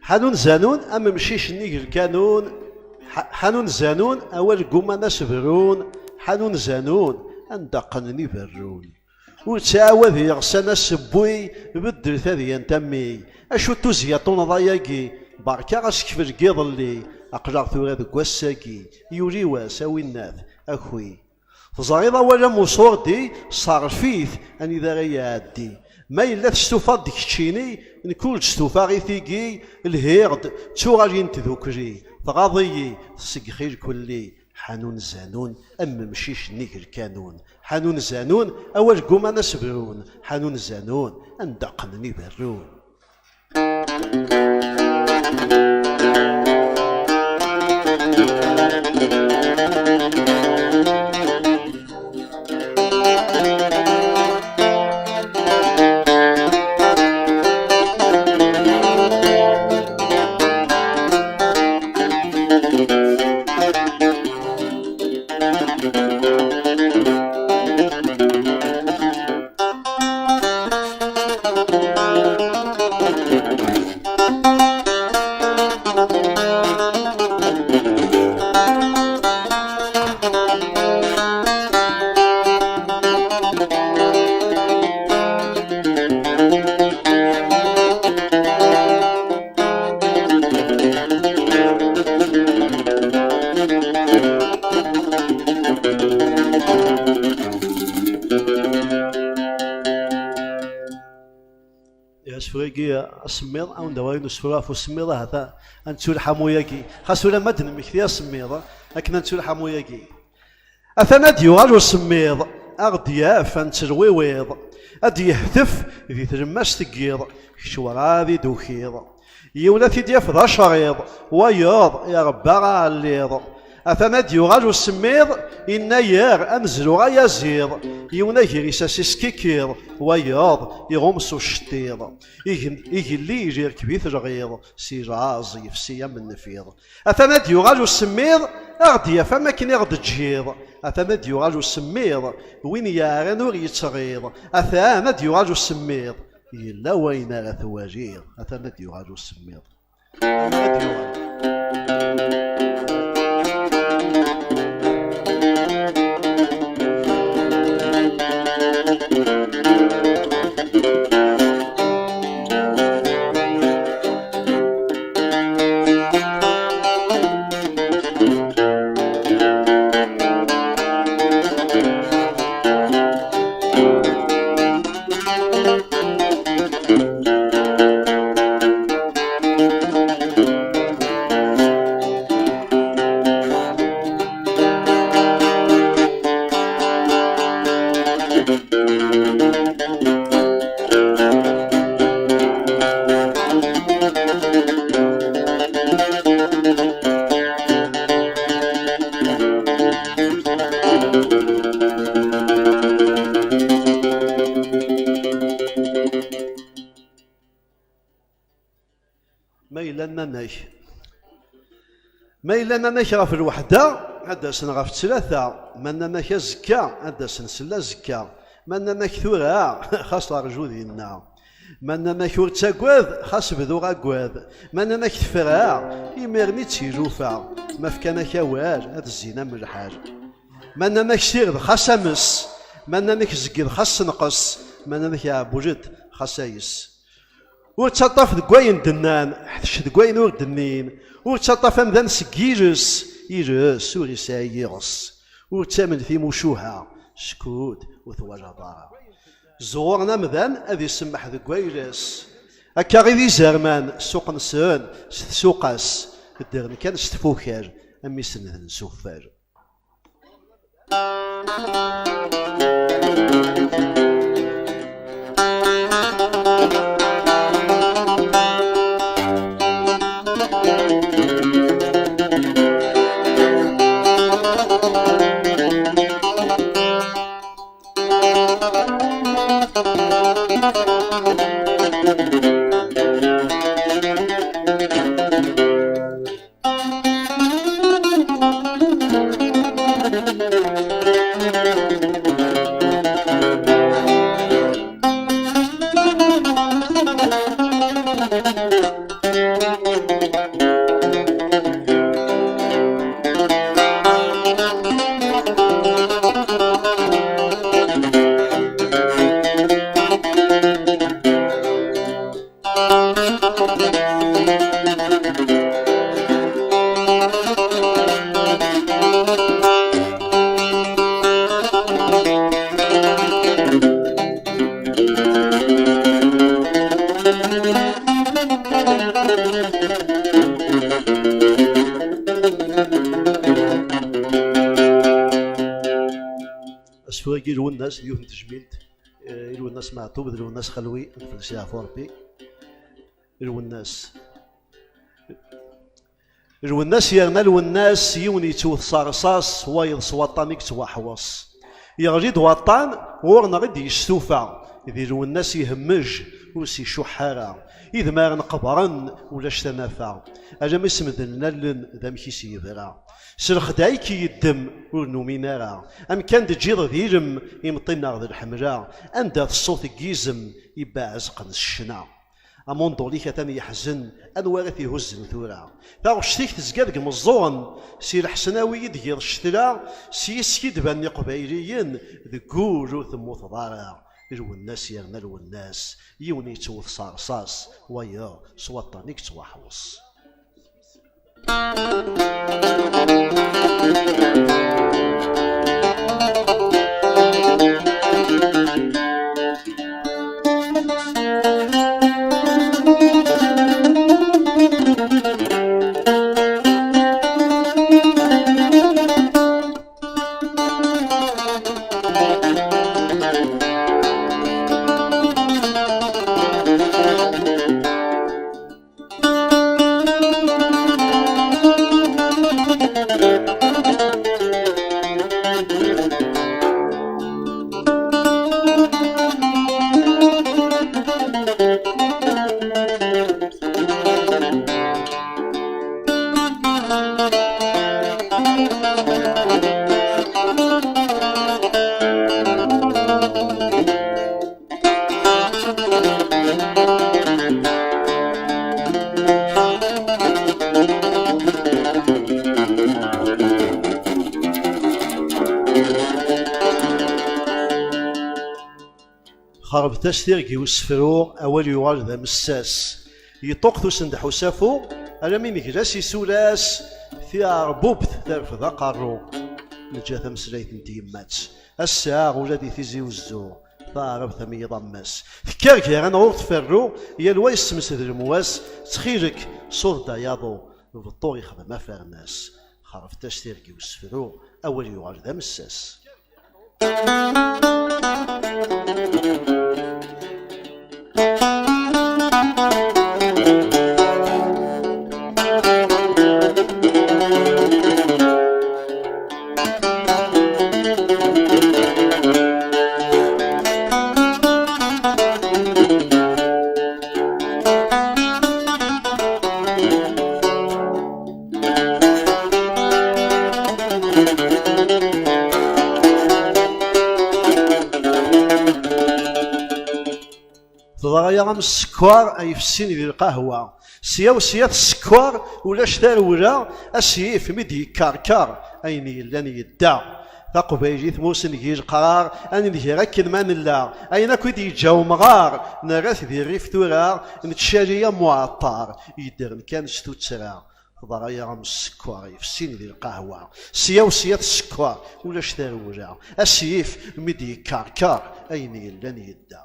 Ḥanun zanun, am umcic nnig lkanun. Ḥa-, ḥanun zanun, awal gguman as berrun. Ḥanun zanun, anda qqnen iberrun. Ur ttɛawad iɣsan asewwi, beddel tadyant a mmi. Acu n tuzzya tunḍa-yagi? Berka asekfel n yiḍelli. Aql-aɣ tura deg wass-agi, yuli wass, a winnat, aki. Teẓriḍ awal am uṣurdi, ṣerref-it anida ara iɛeddi. Ma yella testufaḍ-d keččini, nekk ur d-stufaɣ i tigi, lhiɣ-d, ttuɣalin tdukli, tɣaḍ-iyi, tsegxi lkulli. Ḥanun zanun, am umcic nnig lkanun. Ḥanun zanun, awal gguman as berrun. Ḥanun zanun, anda qqnen iberrun. Asefru-agi asemmiḍ, ad wen-d-awin usefru ɣef usemmiḍ, ahat ad nettu lḥamu-agi. Xas ulamma d-nemmekti asemmiḍ, akken ad nettu lḥamu-agi. Atan ad d-yuɣal usemmiḍ, a ɣ-d-yaf ad nettelwiwiḍ, ad d-yehtef di tlemmast n yiḍ, kečč werɛad i d-tukiḍ. Yiwen ad t-id-yaf d acerriḍ, wayeḍ iṛebba aɛelliḍ. Atan ad d-yuɣal usemmiḍ, inna-yaɣ ad nezlu ayaziḍ. Yiwen agris-as iskikkiḍ, wayeḍ iɣumm s uceṭṭiḍ. Igen-, igelli ijerkeb-it lɣiḍ, si laẓ yefsi am nnfiḍ. Atan ad d-yuɣal usemmiḍ, a ɣ-d-yaf am akken i ɣ-d-teǧǧiḍ. Atan ad d-yuɣal usemmiḍ, win yeɛran ur yettɣiḍ. Atan ad d-yuɣal usemmiḍ, yella wayen ara twaliḍ. Atan ad d-yuɣal usemmiḍ. Atan ad d-yuɣal. Ma yella nnan-ak, ma yella nnan-ak ɣef lweḥda, ad d-asen ɣef ttlata. Ma nnan-ak azekka, ad d-asen sell azekka. Ma nnan-ak tura, xas rju dinna. Ma nnan-ak ur ttagad, xas bdu agad. Ma nnan-ak tefra, imiren i tt-ilufa. Ma fkan-ak awal, ad zzin am lḥal. Ma nnan-ak sired, xas ames. Ma nnan-ak zegged, xas senqes. Ma nnan-ak ɛewwel-d, xas ayes. Ur ttaṭṭaf deg wayen d-nnan, ḥtec deg wayen ur d-nnin. Ur ttaṭṭaf amdan seg yiles, iles ur isɛi iɣes. Ur ttamen timucuha, skud ur twalaḍ ara. Ẓuɣuren amdan ad isemmeḥ deg wayla-s. Akka i d izerman, ssuq-nsen s tsuqas, ddren kan s tfukal, am isenden s uffal. Asefru-agi Lwennas, d yiwet n tejmilt, eh, i Lwennas Meɛtub d Lwennas Xelwi, ad fell-as yeɛfu Ṛebbi. Lwennas. Lwennas yerna Lwennas, yiwen yettwet s rrṣaṣ, wayeḍ s waṭṭan i yettwaḥweṣ. Yeɣli-d waṭṭan, ɣur-neɣ i d-yestufa, di Lwennas ihemmej, ur s-icuḥḥ ara. Idmaren qebren, ulac tanafa. Alammi s medden allen, d amek i s-yebra. S lexdeɛ i k-yeddem, ur numin ara. Amkan d-ǧǧiḍ d ilem, imeṭṭi-nneɣ d lḥemla. Anda teṣṣut n yizem, ibba ɛezqen s ccna. Amundul-ik atan yeḥzen, anwa ara t-ihuzzen tura? Taɣect-ik tezga deg imeẓẓuɣen, si leḥsen awi-yi-d giɣ ccetla, s yiskidban n Iqbayliyen, deg wul ur temmuteḍ ara. Lwennas yerna Lwennas, yiwen yettwet s rrṣaṣ, wayeḍ s waṭṭan i yettwaḥweṣ. Xerbet-as tirgi usefru, awal yuɣal d amessas. Yeṭṭuqet usendeḥ usafu, alammi negla-s isula-s, tiɛerbubt terfed aqerru. Neǧǧa tameslayt n tyemmat. Ass-a, ula di Tizi Uzzu, taɛrabt am yiḍ ammas. Tekker gar-aneɣ ur tferru, yal wa yessemsed lemwas, ttxil-k, ṣudd-d ay aḍu, beṭṭu ixdem afernas. Xerbet-as tirgi usefru, awal yuɣal d amessas. Ẓḍer-aya am sskeṛ ay fessin di lqahwa. Sya u sya teskeṛ, ulac tarewla, asif mi d-yekkerker, ayen yellan yedda. Taqbaylit ma ur s-ngi leqrar, ad nenger akken ma nella. Ayen akk i d-yeǧǧa umɣar, nerra-t di rrif tura, nettcali am uɛeṭṭar, yeddren kan s tuttra. Teḍra-yaɣ am sskeṛ yefsin di lqahwa. Sya u sya teskeṛ, ulac tarewla. Asif mi d-yekkerker, ayen yellan yedda.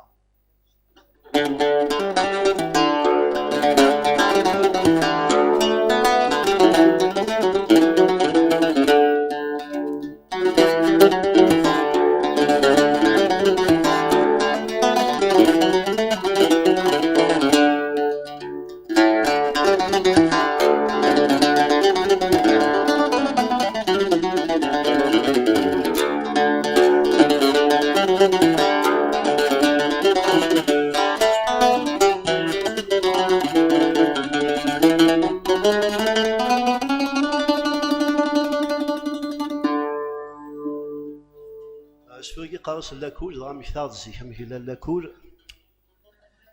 Asfurgi qqaren-as lakul, dɣa mmektaɣ-d zik amek yella lakul.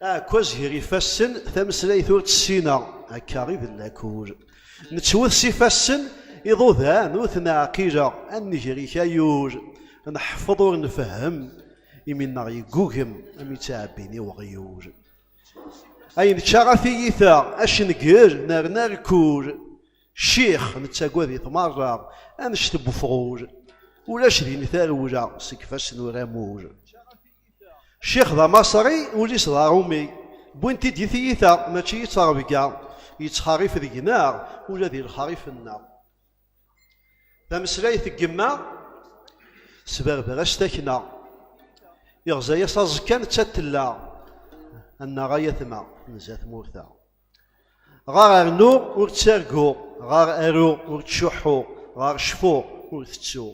Aɛekkaz gar ifassen, tameslayt ur tt-ssineɣ, akka i d lakul. Nettwet s ifassen, iḍudan ur ten-ɛqileɣ, ad nger ikayul. Nḥeffeḍ ur nfehhem, imi-nneɣ yeggugem, am yettɛebbin i weɣyul. Ay nečča ɣef tiyita, acengal, nerna rkul. Ccix, nettagad-it merra, annect n ufɣul. Ulac din tarewla, seg ifassen uramul. Ccix d amaṣri, ul-is d aṛumi. Wwin-t-id di tiyita, mačči i ttṛebga. Yettxerrif deg-neɣ, ula di lexrif-nneɣ. Tameslayt n yemma, tesberber-as takna. Iɣza-yas aẓekka, nettat tella. Annaɣ ay atma, tenza tmurt-a. Ɣer rnu, ur ttargu. Ɣer aru, ur ttcuḥḥu. Ɣer cfu, ur tettu.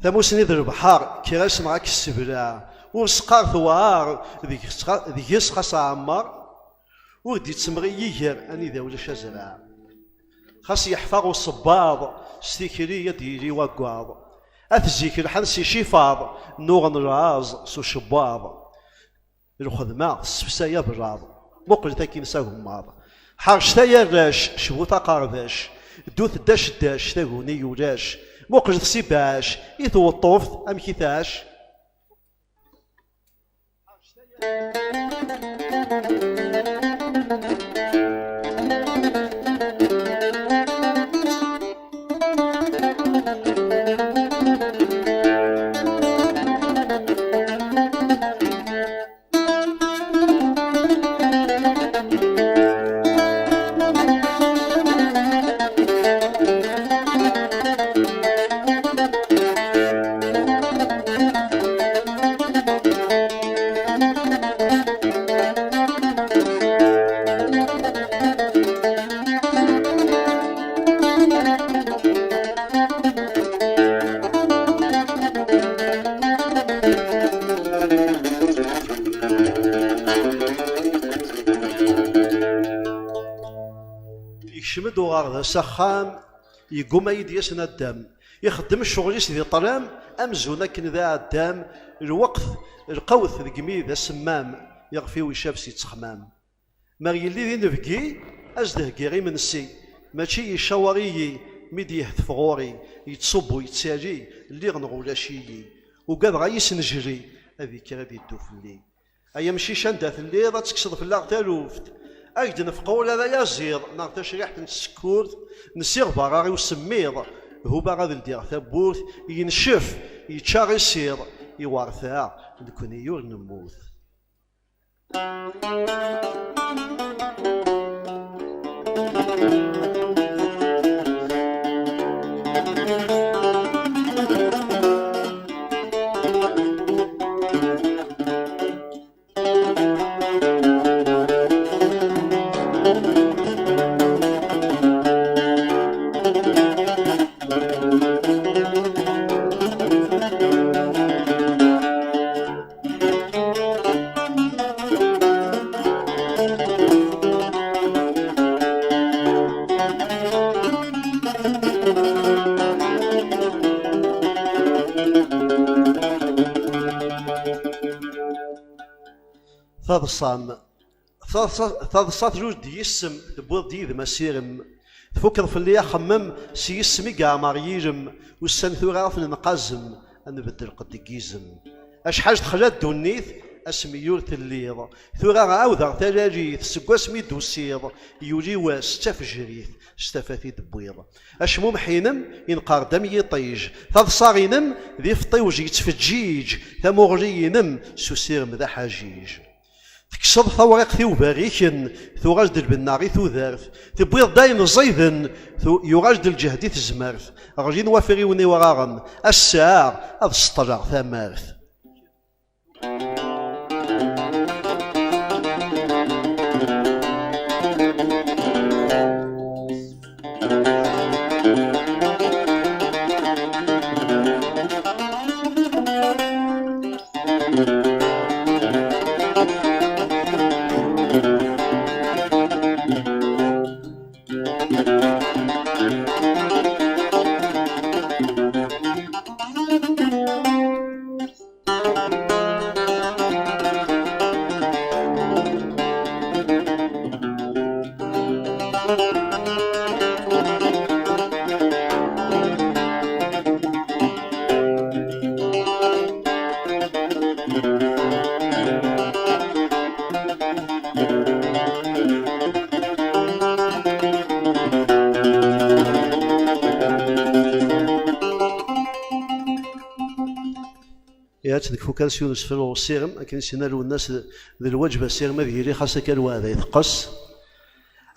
Tamusni d lebḥer, kker-as neɣ ad k-ssebleɛ. Ur s-qqar tewɛer, deg-s xa-, deg-s xas ɛemmer. Ur d-ittemɣi yiger anida ulac azrɛ. Xas yeḥfa usebbaḍ, s tikli ad d-yili waggaḍ. At zik lḥan s icifaḍ, nnuɣen laẓ s ucebbaḍ. Lxedma tessefsay ablaḍ. Muqlet akkin s agemmaḍ. Ḥercet ay arrac, cbut aqerdac. Ddut ddac ddac, taguni ulac. Muqlet s ibeɛɛac, i tweṭṭuft amek i tɛac? Yekcem-d uɣerda s axxam, yegguma ad d-yas naddam. Ixeddem ccɣel-is di ṭṭlam, amzun akken d aɛeddam. Lweqt, lqewt deg-mi d asemmam, iɣef-iw icab s yettexmam. Ma yelli d inebgi, ad s-d-heggiɣ imensi. Mačči yecawer-iyi mi d-yehtef ɣur-i, yettṣubbu, yettali, lliɣ neɣ ulac-iyi. Ugadeɣ ad yi-snejli, ad ikker ad iddu fell-i. Ay amcic, anda telliḍ, ad tekkseḍ fell-aɣ taluft. Ad k-d-nefqeɛ ula d ayaziḍ, neɣ tacriḥt n tsekkurt, nsiɣ berra i usemmiḍ. Hubaɣ ad ldiɣ tawwurt, yencef, yečča isiḍ, iwerteɛ, nekni ur nemmut. Taḍsa-m. Taḍsa, taḍsa tlul-d yis-m, tewwiḍ-d yid-m asirem. Tfukeḍ fell-i axemmem, s yis-m i yeɛmer yilem. Ussan tura ad ten-nqazem, ad nbeddel qedd n yizem. Acḥal texla ddunit, asmi ur telliḍ. Tura ɛawdeɣ talalit, seg wasmi d-tusiḍ, yuli wass d tafejrit, s tafat i d-tewwiḍ. Acmumeḥ-inem yenqer-d am yiṭij, taḍsa-inem d ifeṭṭiwej yettfeǧǧiǧ, tamuɣli-inem s usirem d aḥajiǧ. Tekkseḍ tawriqt i uberriken, tuɣal-d lbenna i tudert, tewwiḍ-d ayen ẓiden, tu-, yuɣal-d lǧehd i tezmert, ɣlin wafriwen iwraɣen, ass-a ad seṭṭleɣ tamart. Yatt deg fukasyun usefru usirem, akken i s-yenna Lwennas d, d lwaǧeb asirem ad yili, xas akka lweɛda iteqqes.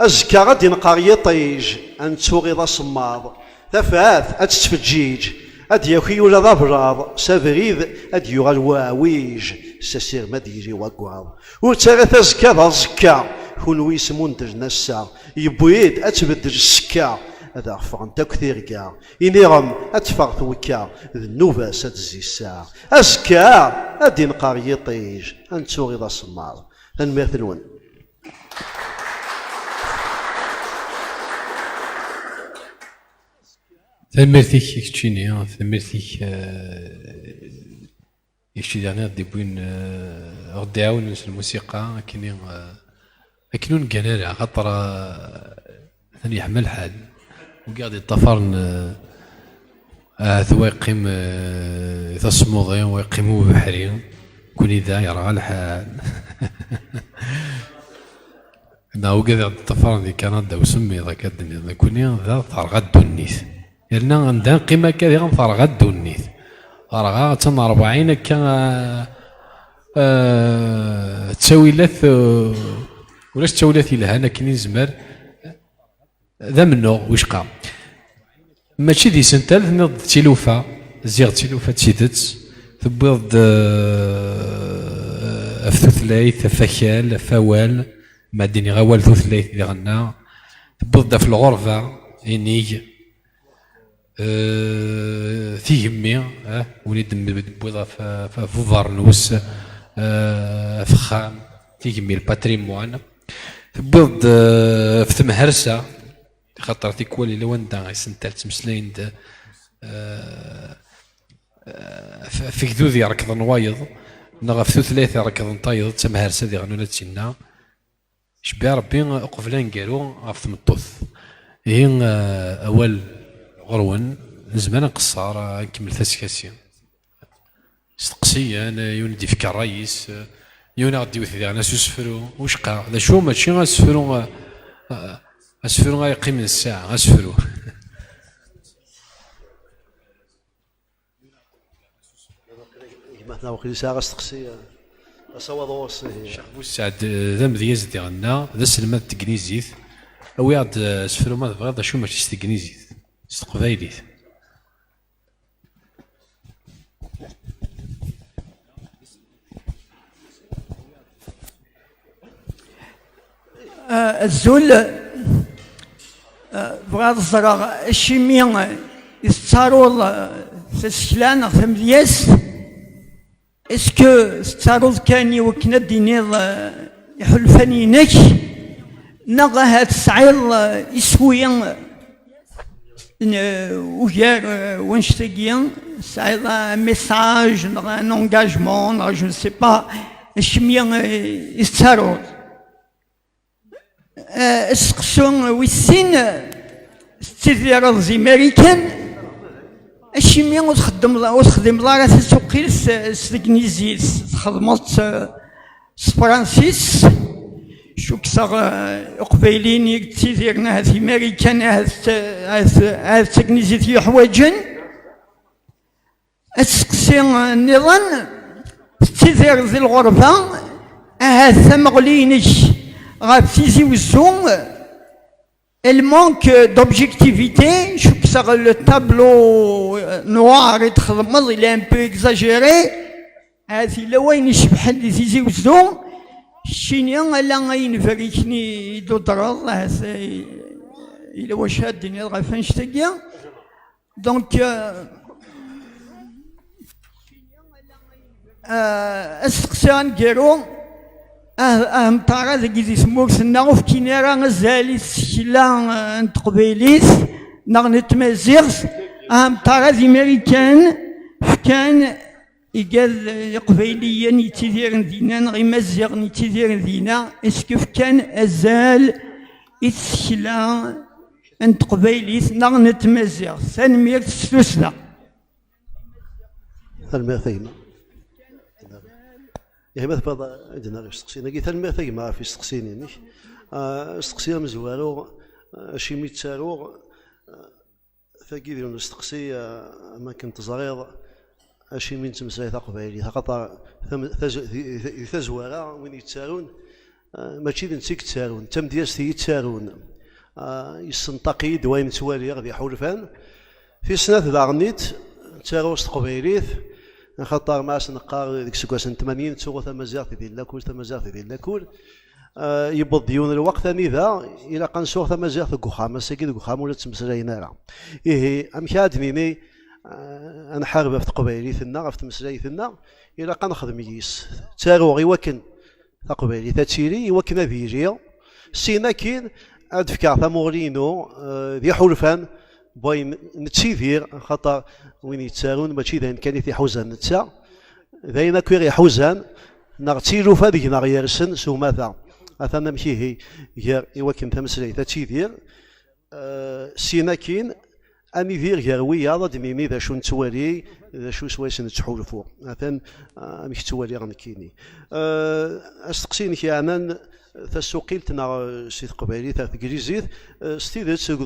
Azekka ad d-inqer yiṭij, ad nettuɣiḍ asemmaḍ. Tafat ad tettfeǧǧiǧ, ad d-yaki ula d ablaḍ, s abrid ad d-yuɣal waɛwij, s asirem ad d-yili waggaḍ. Ur ttarrat azekka d aẓekka, kunwi yesmundlen ass-a, yewwi-d ad tbeddel ssekka, ad aɣ-ffɣent akk tirga. Iniɣem ad teffeɣ twekka, d nnuba-s ad tezzi ssaɛa. Azekka ad d-inqer yiṭij, ad nettuɣiḍ asemmaḍ. Tanemmirt-nwen. Tanemmirt-ik i keččini, tanemmirt-ik, eh, i kečč daɣen i ɣ-d-iwwin, eh, ɣ-d-iɛawnen s lmusiqa, akken i, eh, akken ur neggan ara, axaṭer, eh, atan yeḥma lḥal. Wigi ɣ-d-iṭṭafaren, eh, ahat wa yeqqim, eh, di tasmuḍi, wa yeqqim i ubeḥri, nekkni da yerɣa lḥal. Neɣ wigi ad ɣ-d-iṭṭafaren di Kanada, usemmiḍ akka ad d-niniḍ, nekkni da terɣa ddunit. Yerna anda neqqim akka diɣen terɣa ddunit. Terɣa attan rebɛin akka, ah, ah, ttawilat, ah, ulac ttawilat yelhan akken i nezmer. D amennuɣ wicqa. Mačči d isental, tenniḍ d tilufa, ziɣ d tilufa d tidet. Tewwiḍ-d, ah, ɣef tutlayt, ɣef wakal, ɣef wawal, ma d-iniɣ awal tutlayt diɣenna. Tewwiḍ-d ɣef lɣerba, inig. Eh, tigemmi, eh, win i d-tewwiḍ ɣef, ɣef, ɣef ubeṛnus, eh, ɣef uxxam, tigemmi, le patrimoine. Tewwiḍ-d, eh, ɣef temhersa, xaṭer tikwal yella wanda isental ttmeslayen-d, eh, eh, ɣef, ɣef ugdud irekḍen wayeḍ, neɣ ɣef tutlayt irekḍen tayeḍ, d tamhersa diɣen ula d tinna. Cebbi Ṛebbi uqbel aneggaru ɣef tmeṭṭut. Ihi, eh, awal ɣur-wen, nezmer ad nqeṣṣer, eh, ad nkemmel taskasi. Steqsiyen, eh, yiwen i d-ifka ṛṛay-is, eh, yiwen a ɣ-d-iwet diɣen s usefru, wicqa, d acu mačči asefru, eh, eh, asefru ay yeqqimen ssaɛa, asefru. Gma-tneɣ waqil yesɛa asteqsi, asawaḍ ɣur-s, ihi. Ccix Bussaɛd, eh, d amedyaz diɣenna, d aselmad n tegnizit. Awi-aɣ-d, eh, asefru ma tebɣiḍ, d acu mačči s tegnizit, s teqbaylit. Ah, azul. Ah, bɣiɣ ad ẓreɣ acimi i tettaruḍ, ah, tasekla neɣ tamedyazt? Est-ce que tettaruḍ kan i wakken ad d-tiniḍ, ah, iḥulfan-inek, neɣ ahat tesɛiḍ, ah, iswi n, ugar, eh, wanect-agi, tesɛiḍ un message, neɣ un engagement, neɣ je ne sais pas, Acimi i tettaruḍ? Asteqsu wis sin, tettidireḍ di Marikan, acimi ur txeddmeḍ, ur texdimeḍ ara tasuqilt s tegnizit, txedmeḍ-tt s tefransist? Cukkteɣ iqbayliyen i yettidiren ahat di Marikan, ahat, ahat, ahat d tagnizit i yuḥwaǧen. Asteqsi nniḍen, tettidireḍ di lɣerba, ahat tamuɣli-inek ɣef Tizi Wezzu, elle manque d'objectivité, cukkteɣ le tableau noir i txedmeḍ il est un peu exagéré. Ahat yella wayen icebḥen di Tizi Wezzu, keččini ala ayen berriken i d-tudreḍ, ahat yella wacu ad d-tiniḍ ɣef annect-agi. Donc, euh, euh, asteqsi aneggaru, ah, ahemṭara deg di tmurt-nneɣ ur fkin ara azal i tsekla, euh, n teqbaylit neɣ n tmaziɣt, ahemṭara di Marikan fkan igad, euh, iqbayliyen yettidiren dinna neɣ imaziɣen yettidiren dinna, est-ce que fkan azal i tsekla n teqbaylit neɣ n tmaziɣt? Tanemmirt s tussda. Tanemmirt a gma. Ihi ma tebɣiḍ ad d-naɣ isteqsiyen-agi, tanemmirt a gma ɣef isteqsiyen-inek. Ah, asteqsi amezwaru, ah, acimi ttaruɣ? Ah, tagi d yiwen usteqsi, ah, am akken teẓriḍ, acimi nettmeslay taqbaylit, axaṭer tam- taz- di- di- di tazwara win yettarun, ah, mačči d netta i yettarun, d tamedyazt i yettarun. Ah, yessenṭaq-iyi-d wayen ttwaliɣ d iḥulfan. Tis snat daɣen-it, ttaruɣ s teqbaylit, axaṭer ma as-neqqar deg iseggasen n tmanyin ttaruɣ tamaziɣt di lakul, tamaziɣt di lakul. Ah, yewweḍ-d yiwen lweqt anida ilaq ad nsuɣ tamaziɣt deg uxxam, ass-agi deg uxxam ur la ttmeslayen ara. Ihi, amek ara d-nini, ah, ad nḥareb ɣef teqbaylit-nneɣ, ɣef tmeslayt-nneɣ? Ilaq ad nexdem yis. Ttaruɣ i wakken taqbaylit ad tili, i wakken ad yili. Sin akin ad d-fkeɣ tamuɣli-inu, eh, d iḥulfan n wayen nettidir, axaṭer win yettarun mačči d ayen kan i t-iḥuzan netta, d ayen akk i ɣ-iḥuzan, neɣ d tilufa deg-neɣ yersen s umata. Atan amek ihi, gar i wakken tameslayt ad tidir, eh, sin akin, ad nidir gar wiyaḍ, ad d-nini d acu nettwali, d acu swayes nettḥulfu. Atan, eh, amek ttwaliɣ nekkini. Eh, asteqsi-inek yeɛnan tasuqilt neɣ, eh, si teqbaylit ar teglizit, eh, s tidet, deg,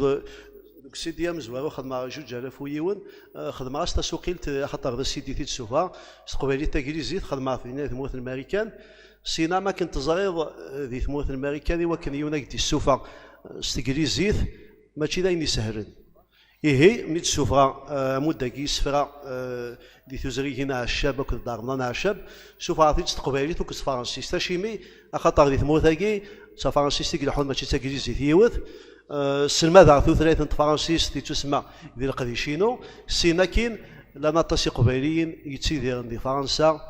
deg usidi amezwaru xedmeɣ juǧ alaf u yiwen, eh, xedmeɣ-as tasuqilt, eh, axaṭer d asidi i t-id-ssufɣeɣ, s teqbaylit taglizit, xedmeɣ-t dinna di tmurt n Marikan. Sina, am akken teẓriḍ, eh, di tmurt n Marikan, i wakken yiwen ad k-d-issufeɣ, eh, s teglizit, mačči d ayen isehlen. Ihi, mi d-ssufɣeɣ, eh, amudd-agi isefra, eh, di tuzrigin Ɛeccab akked Dda Remḍan Ɛeccab, ssufɣeɣ-t-id s teqbaylit akked s tefransist. Acimi? Axaṭer di tmurt-agi, d tafransist i ileḥḥun, mačči d taglizit yiwet. Eh, sselmadeɣ tutlayt n tefransist i tusemma di leqdic-inu. Sin akin, llan aṭas iqbayliyen yettidiren di Fransa,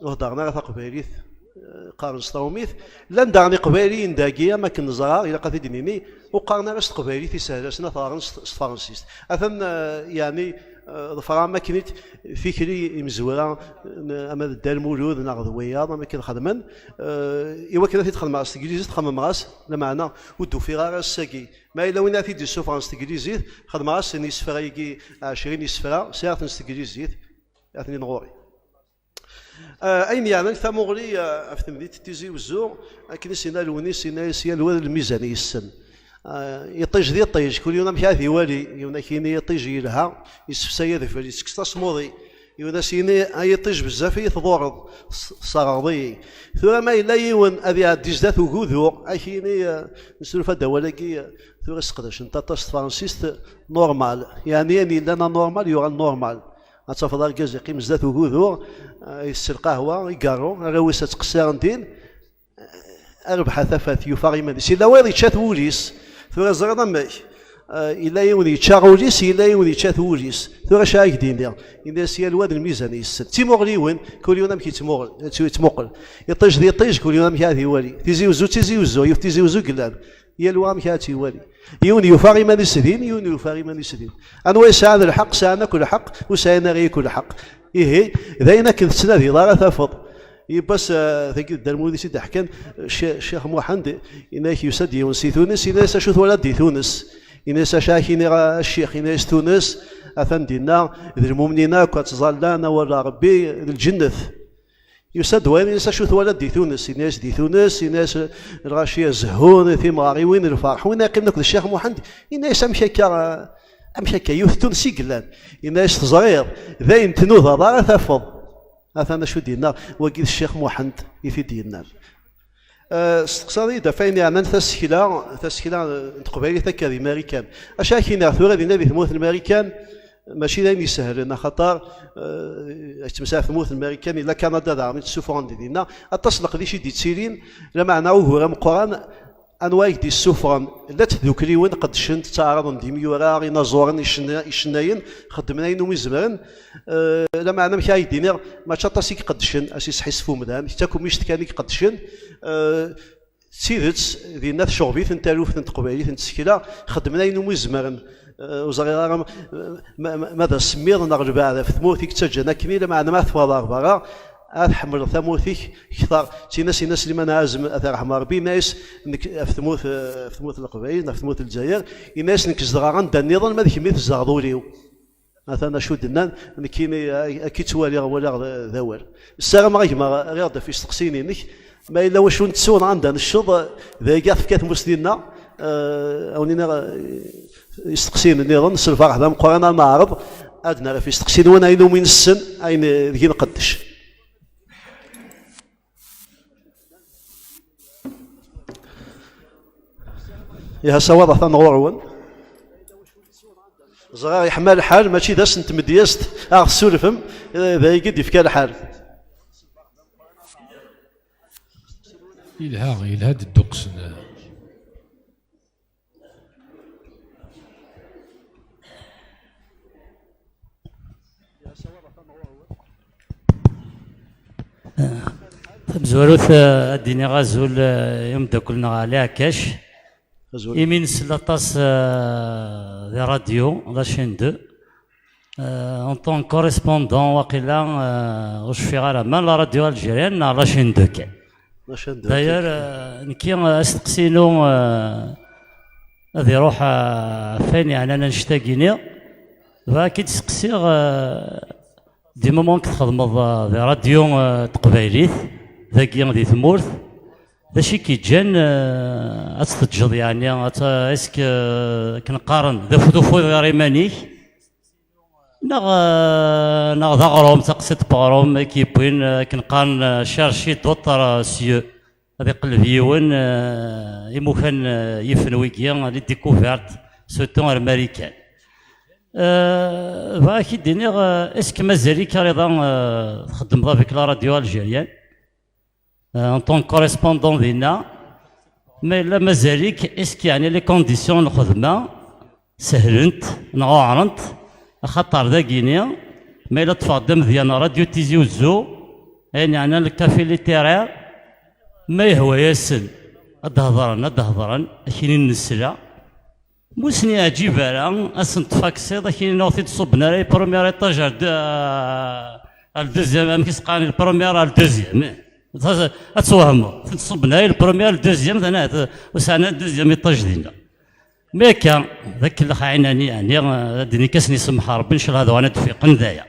ur heddren ara taqbaylit, eh, qqaren s trumit. Llan daɣen iqbayliyen dagi, am akken neẓra, ilaq ad t-id-nini, ur qqaren ara s teqbaylit, ishel-asen ad t-ɣren s, s tefransist. Atan, eh, yeɛni, eh, ḍefreɣ am akken i t-, tikli imezwura, n, ama d Dda Lmulud neɣ d wiyaḍ, am akken xedmen, eh, i wakken ad t-id-xedmeɣ s teglizit, xemmemeɣ-as, lameɛna ur d-ufiɣ ara ass-agi. Ma yella win ara t-id-issufɣen s teglizit, xedmeɣ-asen isefra-agi, ɛecrin isefra, sɛiɣ-ten s teglizit, atnin ɣur-i. Eh, ayen yeɛnan tamuɣli, eh, ɣef temdint n Tizi Wezzu, akken i s-yenna Lewnis, yenna-yas yal wa d lmizan yessen. Eh, iṭij d iṭij, kul yiwen amek ara t-iwali, yiwen ad k-yini iṭij yelha, yessefsay adfel, yettekkes tasmuḍi, yiwen ad s-yini ay iṭij bezzaf i yi-tḍurreḍ, s-, tesserɣeḍ-iyi. Tura ma yella yiwen ad iɛeddi zdat ugudu, ad k-yini, eh, nesnulfa-d awal-agi, eh, tura sseqdacent aṭas tefransist, normal, yeɛni ayen yellan anormal yuɣal normal. Ad tafeḍ argaz iqqim zdat ugudu, eh, itess lqahwa, igerru, arraw-is ad ttqessiren din, eh, rbeḥ a tafat, yufa iman-is. Yella wayeḍ yečča-t wul-is, tura ẓriḍ amek. Eh, yella yiwen yečča ul-is, yella yiwen yečča-t wul-is. Tura acu ara k-d-iniɣ? Ini-as yal wa d lmizan yessen. D timuɣliwin, kul yiwen amek yettmuɣel, yettmuqel. Iṭij d iṭij, kul yiwen amek ara t-iwali. Tizi Wezzu d Tizi Wezzu, yiwet Tizi Wezzu i yellan. Yal wa amek ara tt-iwali. Yiwen yufa iman-is din, yiwen yufa iman-is din. Anwa yesɛan lḥeqq, sɛan akk lḥeqq, ur sɛin ara yakk lḥeqq. Ihi, d ayen akken tettnadiḍ ara tafeḍ. Yiwwas, eh, tagi d Dda Lmulud i s-id-iḥkan, Cci-, Ccix Muḥend, yenna-ak yusa-d yiwen si Tunes, yenna-yas acu twalaḍ di Tunes? Yenna-yas acu ak-iniɣ a ccix, yenna-yas Tunes, atan dinna, d lmumnin akk, ad ttẓallan, awal n Ṛebbi, d lǧennet. Yusa-d wayeḍ, yenna-yas acu twalaḍ di Tunes? Yenna-yas di Tunes, yenna-yas lɣaci zehhun, timɣariwin, lferḥ, win yeqqimen akked Ccix Muḥend, yenna-yas amek akka, amek akka, yiwet n Tunes i yellan? Yenna-yas teẓriḍ, d ayen tnudaḍ ara tafeḍ. Atan acu d-yenna, wagi d Ccix Muḥend i t-id-yennan. Eh, testeqsaḍ-iyi-d ɣef wayen yeɛnan tasekla, tasekla n teqbaylit akka di Marikan. Acu ara k-iniɣ tura dinna di tmurt n Marikan, mačči d ayen isehlen, axaṭer, eh, yettmeslay ɣef tmurt n Marikan, yella Kanada daɣen i d-ssufɣen di dinna. Aṭas n leqdic i d-yettilin, lameɛna ugur ameqqran, anwa i k-d-yessufɣen? Llant tdukliwin qeddcent, ttaɛraḍen-d imyura, inaẓuren, icenna-, icennayen, xeddmen ayen umi zemren. Eh, lameɛna amek ara k-d-iniɣ, mačči aṭas i iqeddcen, ad s-isḥissef umdan, d takemmict kan i iqeddcen. Eh, d tidet, dinna tecɣeb-iten taluft n teqbaylit n tsekla, xeddmen ayen umi zemren. Eh, ur ẓriɣ ara ma, ma, ma, ma d asemmiḍ neɣ lbeɛd ɣef tmurt i yettaǧǧan akken, lameɛna ma teffɣeḍ ɣer berra, ad tḥemmleḍ tamurt-ik kter. Ttini-as, ini-as Sliman Ɛazem, ad t-yerḥem Ṛebbi, yenna-yas, nekk ɣef tmurt, eh, ɣef tmurt n Leqbayel, ɣef tmurt n Lezzayer, yenna-yas, nekk zedɣeɣ anda nniḍen, ma d kemm i tzedɣeḍ ul-iw. Atan acu d-nnan, nekkini, eh, akka i ttwaliɣ, walaɣ d, d awal. Ssarameɣ a gma, rriɣ-d ɣef yisteqsiyen-inek, ma yella wacu nettu neɣ anda necceḍ, eh, d ayagi ad tefka tmusni-nneɣ, eh, a wen-iniɣ, eh, isteqsiyen nniḍen, s lferḥ d ameqqran ad neɛreḍ ad nerr ɣef yisteqsiyen-nwen ayen umi nessen, ayen, eh, deg i nqeddec. Iha sawaḍ atan ɣur-wen. Ẓriɣ yeḥma lḥal, mačči d ass n tmedyazt, a ɣ-tessurfem, eh, d ayagi i d-ifka lḥal. Yelha, yelha-d ddeqs n Tamezwarut, eh, ad d-iniɣ azul, eh, i umeddakel-nneɣ Ɛli Ɛekkac. Azul. Imi nsell aṭas, eh, di radio, la chaîne deux. Eh, en tant que correspondant, waqila, eh, ur cfiɣ ara, ma la radio algérienne neɣ la chaîne deux kan. La chaîne deux. D'ailleurs, eh, nekki, eh, asteqsi-inu, eh, ad iruḥ, eh, ɣef wayen yeɛnan annect-agi-nni. Bɣiɣ ad k-id-steqsiɣ, eh, du moment que txedmeḍ, eh, di radio, eh, teqbaylit, dagi di tmurt, d acu i k-yeǧǧan, eh, ad tt-teǧǧeḍ, yeɛni, ad tt-, est-ce que, eh, akken qqaren, d afud ufuḍ ɣer iman-ik? Neɣ, eh, neɣ d aɣrum, taqsiṭ n weɣrum i k-yewwin, eh, akken qqaren, eh, chercher d'autres, eh, cieux. Ad iqelleb yiwen, eh, imukan, eh, yifen wigi, les découvertes, surtout ar Marikan. Eh, bɣiɣ ad k-id-iniɣ, eh, est-ce que mazal-ik a Rida, eh, txeddmeḍ avec la radio algérienne? Eh, en tant que correspondant dinna, ma yella mazal-ik, est-ce que, yeɛni, les conditions n lxedma sehlent neɣ uɛrent? Axaṭer dagini, ma yella ṭṭfeɣ-d amedya n Radio Tizi Uzzu, ayen yeɛnan le café littéraire, ma yehwa-yasen ad d-hedren, ad d-hedren, akini n nesla. Ma ur sen-yeɛǧib ara, ad sen-ṭṭfeɣ aksiḍ, akini ur ten-id-ṣubben ara i premier étage ar de-, ar le deuxième, amek i s-qqaren, le premier ar le deuxième. Ad twehmeḍ, ur ten-id-ṣubben ara i le premier, le deuxième, d aneɛt, ur sɛan ara deuxième étage dinna. Mi akka, d akellex ɛinani, yeɛni, ad d-iniɣ akken isemmeḥ Rebbi, ncallah ad uɣalen ad d-fiqen d aya.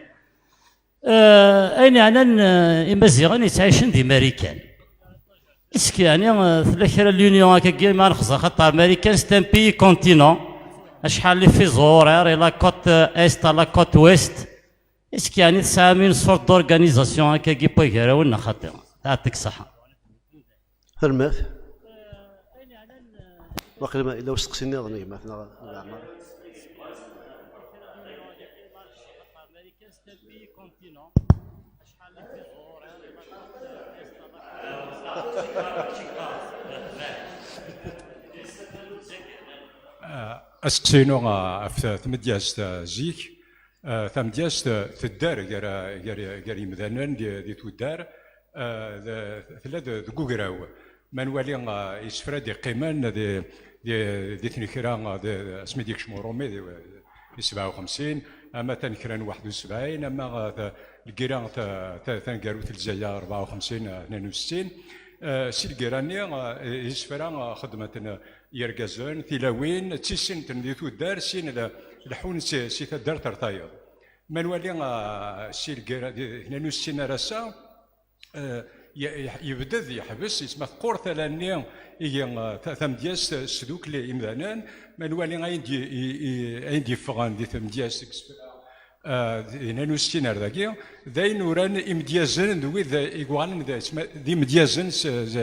Eh, ayen yeɛnan, eh, Imaziɣen yettɛicen di Marikan. Est-ce que, yeɛni, eh, tella kra n l'union akkagi, ma nexẓer, xaṭer Marikan, c'est un pays continent. Acḥal les fuseaux horaires, et la côte, eh, est à la côte ouest. Est-ce que, yeɛni, tesɛam une sorte d'organisation akkagi n wagarawen neɣ xaṭi? Yeɛṭik ṣṣeḥḥa. Tanemmirt. Waqila ma yella usteqsi nniḍen, gma-tneɣ Leɛmer. Ah, asteqsi-inu, ah, ɣef tmedyazt, ah, zik. Eh, tamedyazt, eh, tedder gar, gar, gar yimdanen di, di tuddar, eh, d-, tella d-, deg ugraw. Ma nwali, eh, isefra d-iqqimen di, di, di tnekra, eh, di, asmi d-yekcem uṛumi, di, di sebɛa u xemsin, ama tanekra n waḥed u sebɛin, ama, eh, ta-, lgira ta-, ta-, taneggarut n Lezzayer rebɛa u xemsin, eh, tnin u settin. Eh, si lgira-nni, eh, isefra, eh, xedmen-ten, eh, yergazen, tilawin, ttissin-ten di tuddar, sin le-, leḥḥun si, si taddart ar tayeḍ. Ma nwali, eh, si lgira di tnin u settin ar ass-a, eh, ye-, ye-, yebded, yeḥbes, yesma teqqur tala-nni, igi, eh, ta-, tamedyazt tesdukkel imdanen. Ma nwali ayen d-, i-, i-, ayen d-yeffɣen di tamedyazt seg isefra, eh, di tnin u settin ar dagi, d ayen uran imedyazen d wid i yuɣalen d, d imedyazen s, s,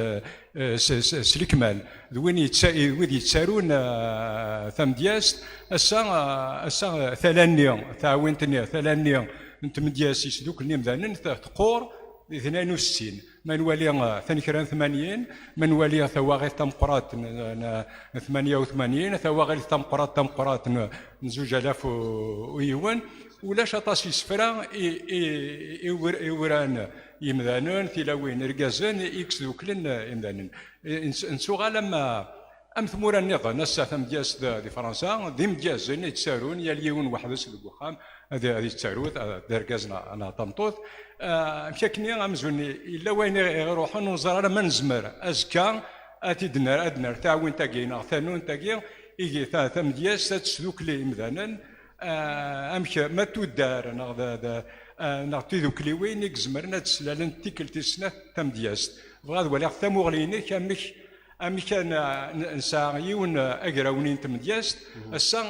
s, s, s lekmal, d win yetta-, wid yettarun, eh, tamedyazt. Ass-a, eh, ass-a, eh, tala-nni, taɛwint-nni, tala-nni n tmedyazt yesduklen imdanen, te-, teqqur di tnin u settin. Ma nwali, eh, tanekra n tmanyin, ma nwali tawaɣit tameqqrant n, n, n tmanya u tmanyin, tawaɣit tameqqrant, tameqqrant n, n zuǧ alaf u, u yiwen, ulac aṭas isefra i, i, i ur-, i uran yimdanen, tilawin, irgazen i yesduklen, eh, imdanen. Eh, nett-, nettuɣal am, am tmura nniḍen, ass-a tamedyazt di, di Fransa, d imedyazen i yettarun, yal yiwen weḥd-s deg uxxam, ad, ad yettaru, d, d argaz neɣ, neɣ tameṭṭut. Eh, amek akken amzun yella wayen i, i iruḥen, ur neẓri ara ma nezmer azekka ad t-id-nerr, ad nerr taɛwint-agi neɣ tanunt-agi, igi ta-, tamedyazt ad tesdukli imdanen, eh, amek ma tuddar neɣ d, d, eh, neɣ d tidukliwin i izemren ad d-slalent tikkelt tis snat tamedyazt. Bɣiɣ ad waliɣ tamuɣli-inek, amek, amek ad n-, n-, nesɛa yiwen, eh, agraw-nni n tmedyazt. Ass-a,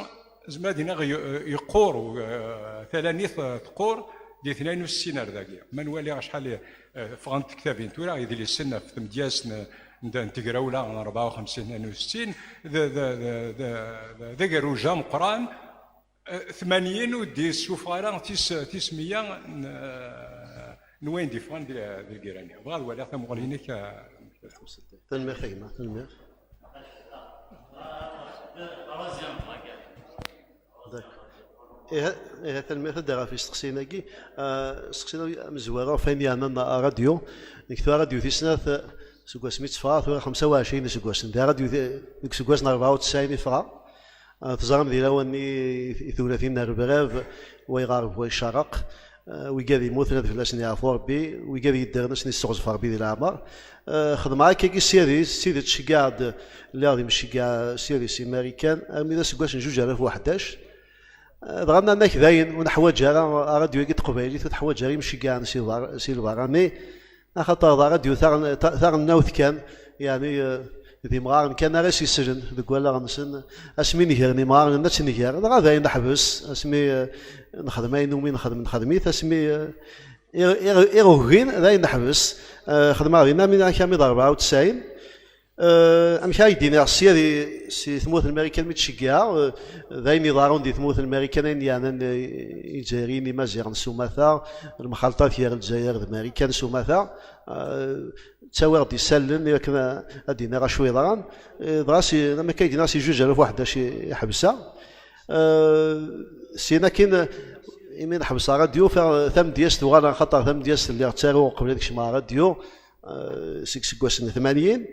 zemreɣ ad iniɣ ye-, yeqqur, eh, tala-nni t-, teqqur di tnin u settin ar dagi. Ma nwali acḥal, eh, ffɣent tektabin tura, idlisen ɣef tmedyazt n, n, n tegrawla n rebɛa u xemsin, tnin u settin, d, d, d, d, d, d agerruj ameqqran. Eh, tmanyin ur d-yessufeɣ ara tis-, tis meyya n, eh, n wayen d-yeffɣen di, di lgirra-nni. Bɣiɣ ad waliɣ tamuɣli-inek, eh. Tanemmirt a gma, tanemmirt. D'accord. Iha, iha, tanemmirt a Dda ɣef yisteqsiyen-agi. Ah, steqsi-nni amezwaru ɣef wayen yeɛnan ṛṛadyu. Nekk tura ṛṛadyu tis snat, eh, seg wasmi tteffɣeɣ, tura xemsa u ɛecrin iseggasen. Di ṛṛadyu ti-, deg useggas n rebɛa u tesɛin i ffɣeɣ. Ah, teẓram di lawan-nni i, i tewlatin n rrebrab, wa iɣerreb, wa icerreq. Ah, wigad yemmuten ad fell-asen yeɛfu Rebbi, wigad yeddren ad sen-yesseɣzef Rebbi di leɛmer. Ah, xedmeɣ akkagi s yadi, s tidet ceggaɣ-d, lliɣ d imceggeɛ s yadi si Marikan, armi d aseggas n zuǧ alaf u ḥdac. Ah, dɣa nnan-ak dayen, ur neḥwaǧ ara ṛṛadyu-agi n teqbaylit, ur teḥwaǧ ara imceggaɛen si ber-, si lberra-nni. Axaṭer d ṛṛadyu taɣ-, ta-, taɣelnawt kan, yeɛni, eh, d imɣaren kan ara s-islen deg wallaɣ-nsen. Asmi negren imɣaren ad tt-nger, dɣa dayen neḥbes. Asmi, eh, nexdem ayen umi nexdem, nexdem-it. Asmi, eh, iɣ-, iɣ-, iɣ ugin, dayen neḥbes. Eh, xedmeɣ dinna mi, akka mi d rebɛa u tesɛin. Eh, amek ara k-d-iniɣ, sya di, si tmurt n Marikan mi ttceggiɛeɣ, eh, d ayen iḍerrun di tmurt n Marikan, ayen yeɛnan, eh, Izzayriyen, Imaziɣen s umata, lemxalṭat gar Lezzayer d Marikan s umata, eh, ttawiɣ-d isallen i wakken a-, ad d-iniɣ acu yeḍran. Eh, dɣa si, am akka i d-iniɣ, si zuǧ alaf u ḥdac i, i ḥebseɣ. Eh, syin akkin, imi neḥbes ṛṛadyu, ufiɣ tamedyazt uɣaleɣ, axaṭer tamedyazt lliɣ ttaruɣ qbel ad kecmeɣ ṛṛadyu, eh, seg iseggasen n tmanyin.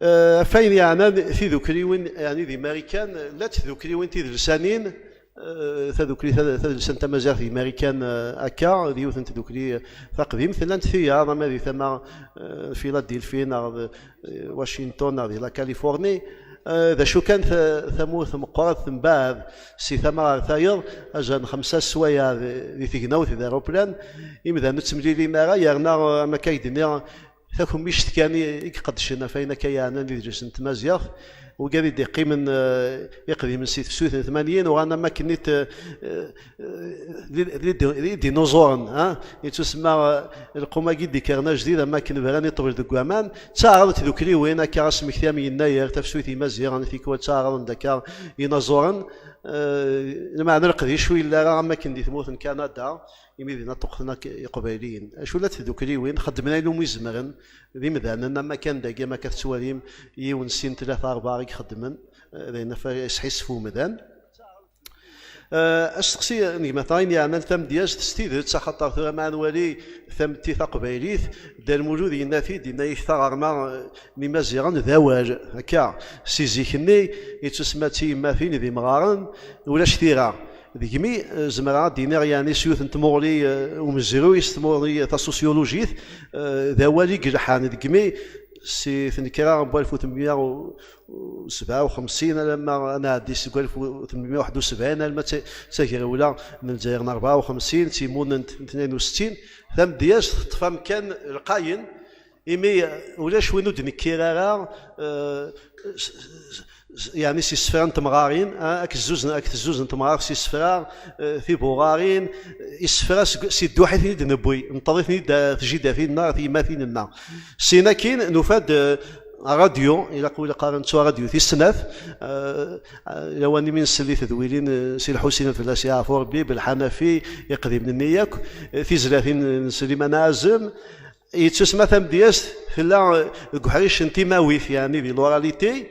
Eh, ɣef wayen yeɛnan tidukliwin, yeɛni di Marikan, llant tdukliwin tidelsanin, eh, tadukli, tad-, tadelsant tamaziɣt di Marikan, eh, akka, d yiwet n tdukli, eh, taqdimt. Llant tiyaḍ, ama di tama, eh, Philadelphie, neɣ d, eh, Washington, neɣ di la Californie. Eh, d acu kan, ta-, tamurt meqqret tembaɛd si tama ɣer tayeḍ, azal n xemsa sswayeɛ di, di tegnawt, d aeroplan, imdanen ur ttemlilin ara, yerna, eh, am akka i d-nniɣ, takemmict kan i, i iqeddcen ɣef wayen akka yeɛnan idles n tmaziɣt. Wigad i d-iqqimen, eh, iqdimen si tefsut n tmanyin, uɣalen am wakken i t-, eh, eh, d, d, d, d idinuẓuren, ha? Yettusemma, eh, lqum-agi d-ikkren ajdid, am wakken bran i ṭṭbel deg waman. Ttaɛraḍen tdukliwin, akka asmekti am Yennayer, tafsut n Yimaziɣen, tikwal ttaɛraḍen-d akka inaẓuren. Eh, lmeɛna leqdic ur yelli ara am wakken di tmurt n Kanada, imi dinna ṭṭuqten akk Iqbayliyen. Acu la tdukliwin, xeddmen ayen umi zemren, d imdanen, am wakken dagi, am akka tettwalim, yiwen, sin, tlata, rebɛa i ixeddmen, eh, d ayen ɣef ara yesḥissef umdan. Eh, asteqsi n gma-tneɣ ayen yeɛnan tamedyazt s tidet, axaṭer tura ma nwali tametti taqbaylit, Dda Lmulud yenna-t-id, yenna-yak taɣerma, eh, n Imaziɣen d awal, akka, si zik-nni, yettusemma d tiyemmatin d imɣaren, ulac tira. Degmi, eh, zemreɣ ad d-iniɣ, yeɛni, s yiwet n tmuɣli, eh, umezruy, s tmuɣli tasusyulujit, eh, d awal i yelḥan. Degmi, si tnekra n walef u tmenmya u sebɛa u xemsin alamma ad nɛeddi seg walef u tmenmya u waḥed u sebɛin alamma d ta-, d tagrewla n Lezzayer n rebɛa u xemsin, d timunent n tnayen u settin, tamedyazt teṭṭef amkan lqayen, imi, eh, ulac win ur d-nekkir ara, eh, s-, s-, s-, yeɛni s isefra n temɣarin, ah, akked zzuzen, akked zzuzen temɣar s isefra, eh, tibuɣarin, eh, isefra seg, si dduḥ i ten-id-newwi, neṭṭeḍ-iten-id, eh, tjidatin-nneɣ, tiyemmatin-nneɣ. Sin akin, nufa-d, eh, ṛadyu, ilaq win qqaren nettu ṛadyu tis snat, eh, eh, lawan imi nsell i tedwilin, eh, si Lḥusin ad fell-as yeɛfu Ṛebbi, Belḥanafi, iqdimen-nni yakk, eh, tizlatin n Sliman Ɛazem, yettusma tamedyazt tella, eh, deg uḥric n timawit, yeɛni di l'oralité.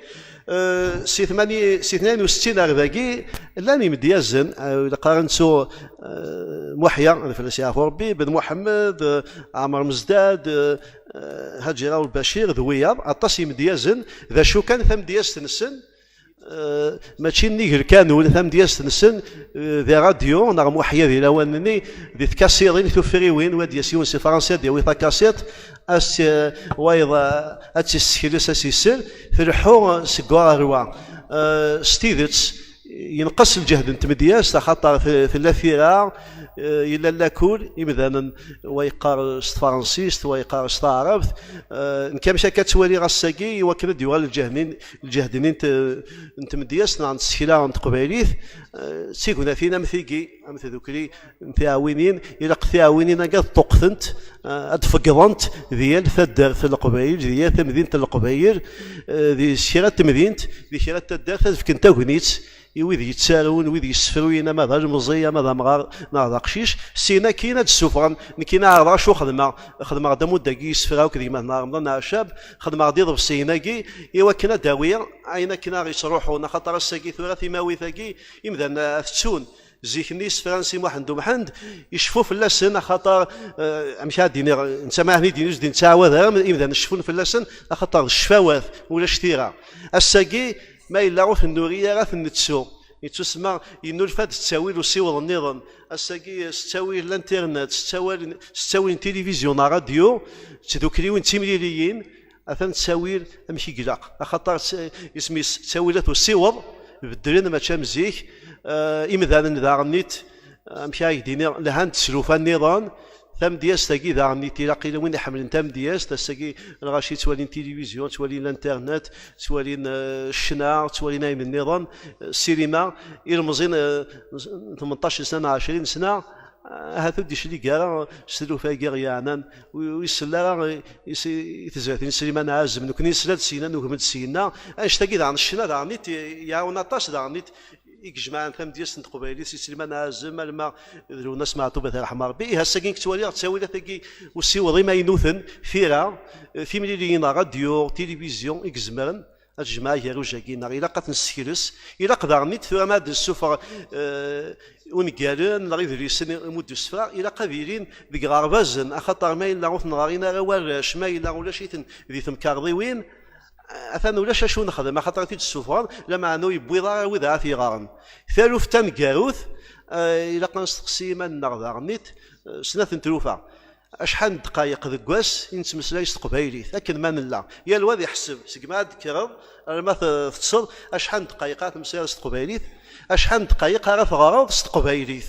Eh, si tmani-, si tnayen u settin ar dagi, llan imedyazen, eh, ilaq ara nettu, eh, Muḥya, ad fell-as yeɛfu Ṛebbi, Ben Muḥemmed, eh, Ɛmer Mezdad, eh, eh, Haǧi Raoul Bacir, d wiyaḍ, aṭas imedyazen, d acu kan tamedyazt-nsen, eh, mačči nnig lkanun, tamedyazt-nsen, eh, di ṛadyu, neɣ Muḥya di lawan-nni, di tkasiḍin, tufriwin, wa d-yas yiwen si Fransa, ad d-yawi takasiḍt, as, eh, wayeḍ, eh, ad tt-issekles, ad s-isel, tleḥḥu, eh, seg wa ɣer wa. Eh, s tidet, yenqes lǧehd n tmedyazt, axaṭer t-, tella tira, eh, yella lakul, imdanen, wa yeqqar s tefransist, wa yeqqar s taɛrabt. Eh, nekk amek akka ttwaliɣ ass-agi, i wakken ad d-yuɣal lǧehd-nni, lǧehd-nni n t-, n tmedyazt neɣ n tsekla n teqbaylit, eh, d tignatin am tigi, am tdukli n tiɛwinin, ilaq tiɛwinin-agi ad ṭṭuqtent, eh, ad d-feggḍent di yal taddart n Leqbayel, di yal tamdint n Leqbayel, eh, di kra n temdint, di kra n taddart, ad fkent tagnit i wid yettarun, wid yessefruyen, ama d alemẓi, ama d amɣar, neɣ d aqcic, sin akin ad d-ssufɣen, nekkini ɛerḍeɣ acu xedmeɣ, xedmeɣ-d amuddu-agi n yisefra akked gma-tneɣ Remḍan Ɛacab, xedmeɣ-d iḍebsiyen-agi, i wakken ad d-awiɣ ayen akken ara yettruḥun, axaṭer ass-agi tura timawit-agi, imdanen ad t-ttun. Zik-nni isefra n Si Muḥend Umḥend, iceffu fell-asen, axaṭer, eh, amek ara d-iniɣ, netta ma ahen-id-yini ur s-d-nettɛawad ara, imdanen ceffun fell-asen, axaṭer d ccfawat, ulac tira. Ass-agi, ma yella ur ten-nuri ara, ad ten-nettu. Yettusemma, yennulfa-d ttawil usiweḍ nniḍen. Ass-agi, s ttawil n l'internet, s ttawil, s ttawil n tilivizyu neɣ ṛadyu, d tdukliwin d timliliyin, atan ttawil amek i ilaq. Axaṭer tt-, isem-is ttawilat usiweḍ, beddlen mačči am zik. Eh, imdanen daɣen-nit, amek ara k-d-iniɣ, lhan-d teslufa nniḍen. Tamedyazt-agi daɣen-nit, ilaq i win iḥemmlen tamedyazt, ass-agi lɣaci ttwalin tilivizyu, ttwalin l'internet, ttwalin, eh, ccna, ttwalin ayen nniḍen, eh, ssinima, ilemẓin, eh, n tmenṭac sna neɣ ɛecrin sna, ahat ur d-iclig ara s tlufa-agi ɣ-yeɛnan, ur, ur isell ara i, i, i tezlatin n Sliman Ɛazem. Nekni nesla-d syenna, nugem-d syenna. Annect-agi daɣen, ccna daɣen-nit, i-, iɛawen aṭas daɣen-nit i ijemɛen tamedyazt n teqbaylit, si Sliman Ɛazem, alma d Lwennas Meɛṭub, ad t-yerḥem Ṛebbi. Ihi ass-agi i yettwaliɣ ttawilat-agi usiweḍ imaynuten, tira, timliliyin, ṛadyu, tilivizyu, i izemren ad tejmeɛ agerruj-agi, neɣ ilaq ad t-nessekles. Ilaq daɣen-nit tura ma ad d-nessufeɣ, eh, ungalen neɣ idlisen i, i muddu isefra, ilaq ad ilin deg iɣerbazen, axaṭer ma yella ur ten-ɣrin ara warrac, ma yella ulac-iten di temkarḍiwin, atan ulac acu nexdem, axaṭer i t-id-ssufɣen, lameɛna ur yewwiḍ ara wid ara t-yeɣren. Taluft taneggarut, eh, ilaq ad nesteqsi iman-nneɣ daɣen-nit, eh, snat n tlufa. Acḥal n ddqayeq deg wass i nettmeslay s teqbaylit, akken ma nella? Yal wa ad iḥseb, segmi ad d-tekkreḍ, arma t-, teṭṭseḍ, acḥal n ddqayeq ara temmeslayeḍ s teqbaylit? Acḥal n ddqayeq ara teɣreḍ s teqbaylit?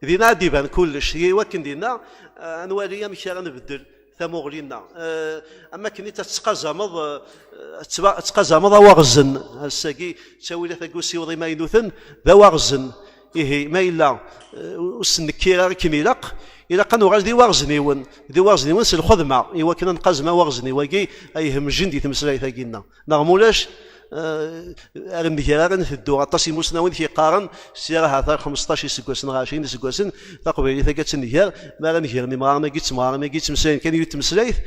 Dinna ad d-iban kullec, i wakken dinna, eh, ad nwali amek ara nbeddel tamuɣli-nneɣ. Eh, am wakken i tettqazameḍ, eh, tettba-, tettqazameḍ awaɣzen. Ass-agi, ttawilat-agi usiweḍ imaynuten, d awaɣzen. Ihi, ma yella, eh, ur s-nekkir ara akken ilaq, ilaq ad nuɣal d iwaɣezniwen, d iwaɣezniwen s lxedma, i wakken ad nqazem awaɣezniw-agi ay ihemjen di tmeslayt-agi-nneɣ. Neɣ mulac, Eh, ar nger ara nteddu, aṭas imusnawen i k-yeqqaren, sya ahat ar xmesṭac iseggasen neɣ ɛecrin iseggasen, taqbaylit-agi ad tt-nger, mi ara ngren imɣaren-agi d temɣarin-agi ttmeslayen kan yiwet tmeslayt,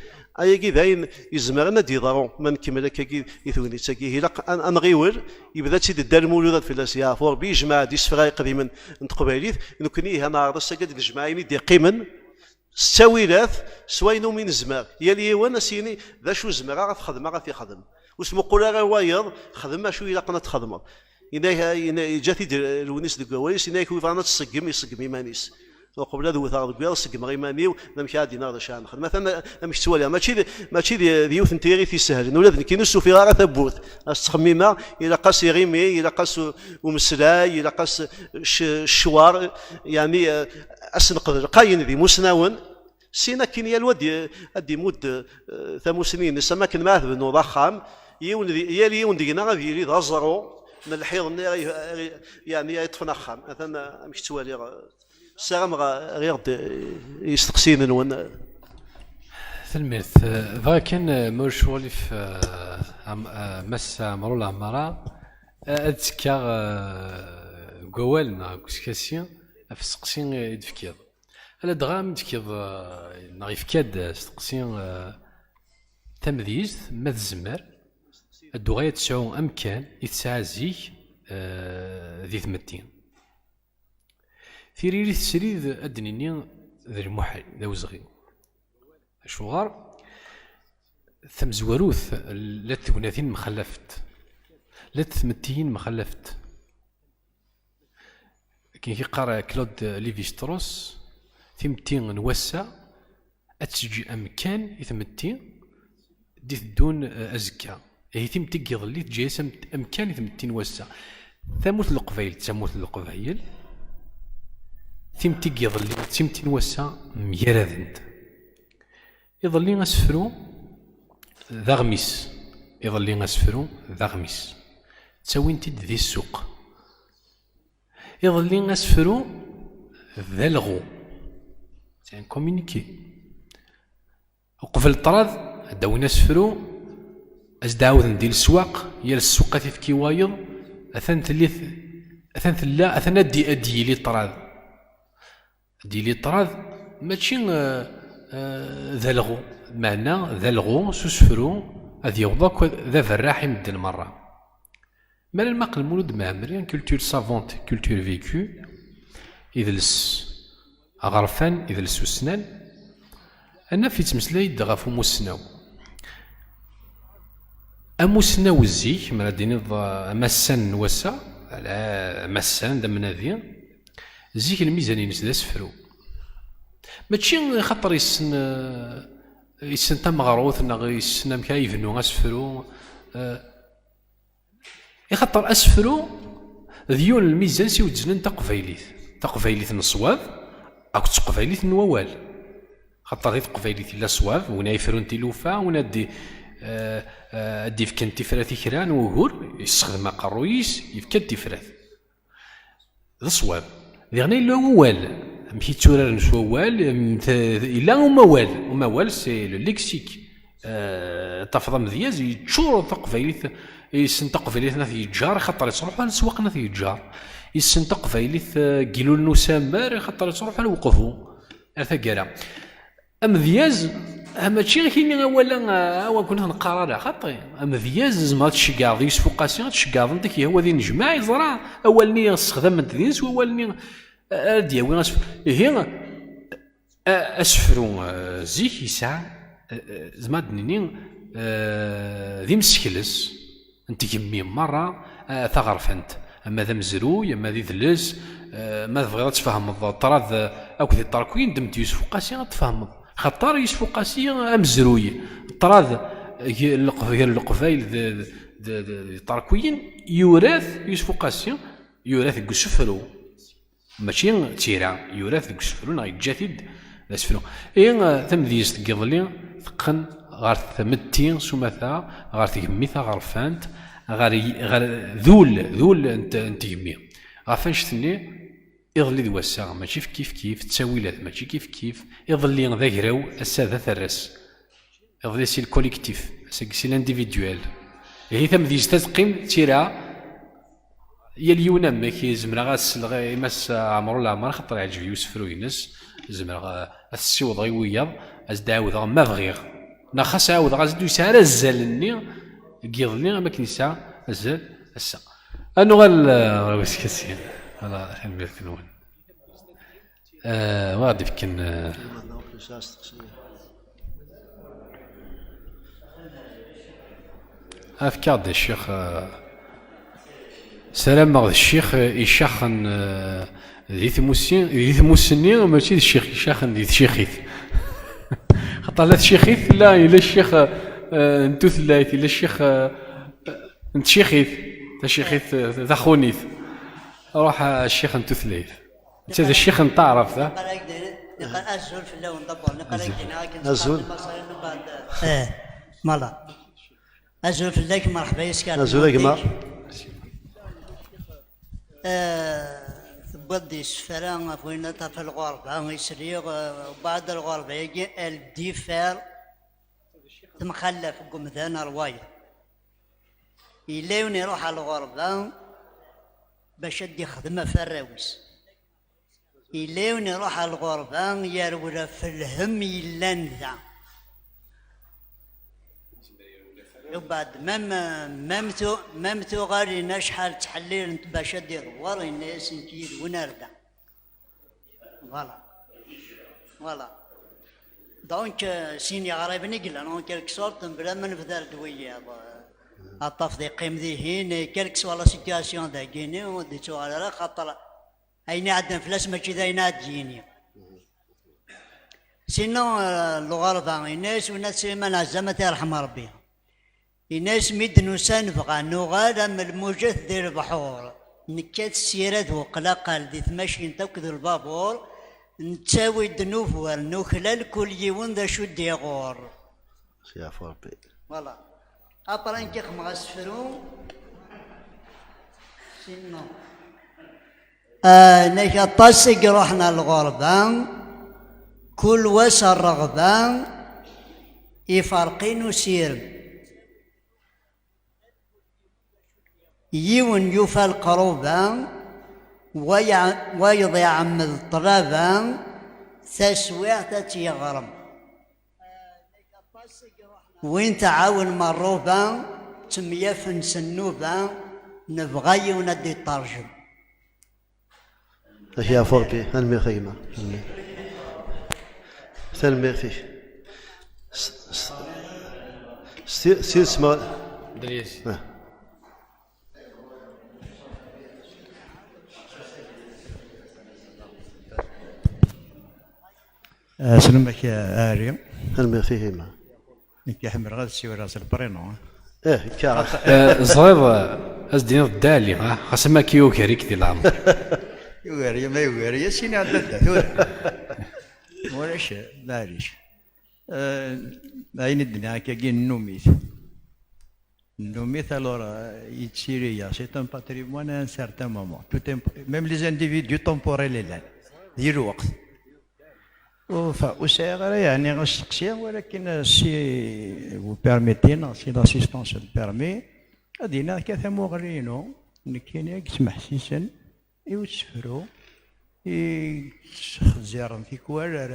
ayagi d ayen izemren ad d-yeḍru ma nkemmel akkagi i tegnit-agi. Ilaq ad, ad nɣiwel, yebda-tt-id Dda Lmulud, ad fell-as yeɛfu Rebbi, yejmeɛ-d isefra iqdimen n teqbaylit, nekkni ihi ad neɛreḍ ass-agi ad d-nejmeɛ ayen i d-iqqimen, s ttawilat, s wayen umi nezmer. Yal yiwen ad s-yini d acu zemreɣ ad t-xedmeɣ, ad t-ixdem. Ur smuqul ara wayeḍ, xdem acu ilaqen ad t-txedmeḍ. Yenna-, yenna-, yeǧǧa-t-id Lewnis deg wawal-is, yenna-yak wi bɣan ad tṣeggem, iṣeggem iman-is. Uqbel ad wteɣ deg wiyaḍ, ṣeggmeɣ iman-iw, d amek ara d-iniɣ d acu ara nexdem. Atan amek tettwaliḍ, mačči d, mačči d, d yiwet n tiɣit isehlen. Ula d nekkini ur s-ufiɣ ara tawwurt. Ad s-ttxemmimeɣ, ilaq-as iɣimi, ilaq-as u-, umeslay, ilaq-as c-, ccwar, yeɛni, eh, ad s-neqbel lqayen d imusnawen. Sin akin yal wa ad d-, ad d-imudd, eh, tamusni-ines, am akken ma tbennuḍ axxam, yiwen di, yal yiwen deg-neɣ ad yili d aẓru n lḥiḍ-nni ara y-, ara y-, yeɛni ara yeṭṭfen axxam. Atan, eh, amek ttwaliɣ, eh, ssarameɣ, eh, rriɣ-d, eh, isteqsiyen-nwen. Tanemmirt. Eh, dɣa kan, eh, ma ulac uɣilif, eh, am-, eh, Mass Ɛemru Leɛmara, eh, ad ttekkaɣ, eh, deg wawal neɣ deg uskasi ɣef usteqsi i d-tefkiḍ. Ladɣa mi d-tefkiḍ, eh, neɣ yefka-d asteqsi, eh, tamedyezt, ma tezmer ad tuɣal ad tesɛu amkan i tesɛa zik, eh, di tmetti. Tiririt srid ad d-nini d lmuḥal, d awezɣi. Acuɣer? Tamezwarut, llant tegnatin mxallafent, llant tmettiyin mxallafent. Akken i yeqqar Claude Lévi-Strauss, timetti n wass-a ad teǧǧ amkan i tmetti d-iteddun, eh, azekka. Ihi timetti n yiḍelli teǧǧa-yas am-, amkan i tmetti n wass-a. Tamurt n Leqbayel d tamurt n Leqbayel, timetti n yiḍelli d timetti n wass-a mgaradent. Iḍelli asefru d aɣmis. Iḍelli asefru d aɣmis. Ttawin-t-id di ssuq. Iḍelli asefru d alɣu. C'est un communiqué. Uqbel ṭṭrad, ad d-awin asefru, ad s-d-ɛawden di leswaq, yal ssuq ad t-ifk i wayeḍ, atan telli t-, atan tella, atan ad d-, ad d-yili ṭṭrad. Ad d-yili ṭṭrad, mačči, eh, eh, d alɣu, meɛna d alɣu s usefru ad yaweḍ akk d aberraḥ i medden merra. Mi ara nmaqel Mulud Mɛemmri, culture savante, culture vécue, idles aɣerfan, idles ussnan, ad naf yettmeslay-d ɣef umusnaw. Amusnaw zik, mi ara d-tiniḍ, eh, amassan n wass-a, ala amassan d amnadi, zik lmizan-ines d asefru. Mačči xaṭer yessen, eh, yessen tameɣrut neɣ yessen amek ara yebnu asefru, eh, Ixaṭer asefru d yiwen n lmizan s iwezznen taqbaylit. Taqbaylit n ṣṣwab akked teqbaylit n wawal. Xaṭer di teqbaylit yella ṣṣwab, win ara yefrun tilufa, win ad d-, eh, eh, ad d-ifken tifrat i kra n wugur, yessexdem aqerruy-is, yefka-d tifrat. D ṣṣwab. Diɣen yella wawal. Amek i tturaren s wawal, em, t-, yella umawal. Umawal, c'est le lexique. Eh, tafeḍ amedyaz yeččur taqbaylit, yessen taqbaylit n At Yeǧǧar, xaṭer yettruḥu ar leswaq n At Yeǧǧar. Yessen taqbaylit, eh, n Yilul n Usammer, xaṭer yettruḥu ar Weqbu, ar taggara. Amedyaz, ah, mačči akini awal-a, ah, awa kun neqqar ara, xaṭi. Amedyaz, tzemreḍ ad tceggɛeḍ Yusef Uqasi, ad tceggɛeḍ anda k-yehwa di nnejmaɛ, yeẓra awal-nni ssexdament din s wawal-nni, ah, ara d-yawi asef-, ihi, ah, asefru, ah, zik yesɛa, ah, ah, tzemreḍ ad d-nini, ah, d imsekles n tgemmi merra, eh, taɣerfant, ama d amezruy, ama d idles, eh, ma tebɣiḍ ad tfehmeḍ ṭṭrad, eh, akked iṭerkiyen, ddem-d Yusef Uqasi ad tfehmeḍ. Xaṭer Yusef Uqasi amezruy, ṭṭrad, eh, g-, leq-, gar Leqbayel d, d, d, d, d iṭerkiyen, yura-t Yusef Uqasi, yura-t deg usefru. Mačči d tira, yura-t deg usefru neɣ yeǧǧa-t-id d asefru. Ihi, eh, tamedyezt n yiḍelli teqqen ɣer tmetti s umata, ɣer tgemmi taɣerfant, ɣer y-, ɣer d ul, d ul n t-, n tgemmi. Ɣef annect-nni, iḍelli d wass-a mačči kif kif, ttawilat mačči kif kif, iḍelli d agraw, ass-a d aterras. Iḍelli si le collectif, ass-agi si l'individuel. Ihi tamedyezt ad teqqim d tira. Yal yiwen amek, zemreɣ ad sleɣ i Mass Ɛmer Ulaɛmer, xaṭer iɛǧeb-iyi usefru-ines, zemreɣ, eh, ad t-ssiwḍeɣ i wiyaḍ, ad s-d-ɛawdeɣ ma bɣiɣ. Neɣ xas ɛawdeɣ, ad s-d-yesɛi ara azal-nni n yiḍelli am akken yesɛa azal ass-a. Ad nuɣal, eh, ɣer uskasi. Voilà, tanemmirt-nwen. Eh, wa ɣ-d-ifken, eh, Efk-aɣ-d a ccix, eh, sarameɣ d ccix, eh, icaxen, eh, di tmusi, di tmussni, mačči d ccix icaxen di tcixit. Xaṭer la tcixit, la, yella ccix, eh, n tutlayt, yella ccix, eh, n tcixit, tacixit, eh, taxunit. Ruḥ a ccix n tutlayt. Netta d ccix n taɛrabt, ha? Azul fell-awen, d'abord. Azul. Eh, voilà. Azul fell-ak, merḥba yes-k. Azul a gma. Eh, tewwiḍ-d isefra ɣef wayen ad taf lɣerba i sliɣ, eh, ubeɛd lɣerba-agi, elle diffère, temxallaf deg umdan ar wayeḍ. Yella yiwen iruḥ ɣer lɣerba bac ad d-ixdem ɣef warraw-is. Yella yiwen iruḥ ɣer lɣerba, yerwel ɣef lhemm yellan da. Ubeɛd, même, même tu-, même tuɣalin acḥal ttḥellilent bac ad d-iḍewwer, yenna-yas: "Nekk yid-wen ar da." Voilà. Voilà. Donc, euh, sin yeɣriben i yellan, en quelque sorte, bla ma nebder-d wiyaḍ. Euh, aṭṭaf d iqqim dihin, et quelle que soit la situation dagini, ur d-ittuɣal ara, xaṭer ayen iɛeddan fell-as mačči d ayen ad d-yini. Sinon, euh, lɣerba, yenna-yas winna Sliman Ɛezzam, ad t-yerḥem Rebbi. Yenna-yas: "Mi d-nusa nebɣa nuɣal am lmujat di lebḥur, nekkat s yirad uqlaqal di tmacint akked lbabur, nettawi-d nubar nuklal, kul yiwen d acu d-iɣur." Yeɛfu Rebbi. Voilà. Après nekk i xedmeɣ asefru. Sinon. Ah, nek aṭas i iruḥen ar lɣerba, kul wa s rreɣba, iferq-in usirem. Yiwen yufa leqruba, wa ya-, wayeḍ iɛemmed ṭṭlaba, taswiɛt ad tt-yeɣrem. Win tɛawen merruba, ttemyafen s nnuba, nebɣa yiwen ad d-iṭṭerjem. Ak yeɛfu Rebbi, tanemmirt a gma. Tanemmirt. Tanemmirt-ik. S-, s-, s-, s-, s-, Ah. Aslem-ak a Ɛli. Tanemmirt-ik a gma. Nekk ḥemmleɣ ad ssiwleɣ s lprinu. Eh, kkareɣ. Eh, ẓriɣ, eh, ad s-d-tiniḍ Dda Ɛli, ah, xas am akka yugar-ik di leɛmer. Yugar-iyi, ma yugar-iyi, ad s-iniɣ Dda Dda tura. Ulac, maɛlic. Eh, ayen i d-nniɣ akkagi, nennum-it. Nennum-it, alors, eh, yettili-yaɣ. C'est un patrimoine à un certain moment. Tout est, même les individus temporels i llan. Di lweqt. Ur fa-, ur sɛiɣ ara, yeɛni, asteqsi, walakin, eh, si vous permettez, neɣ si l'assistance me permet, ad iniɣ kan tamuɣli-inu, nekkini i yesmeḥsisen i usefru, i yesxezziren tikwal ar,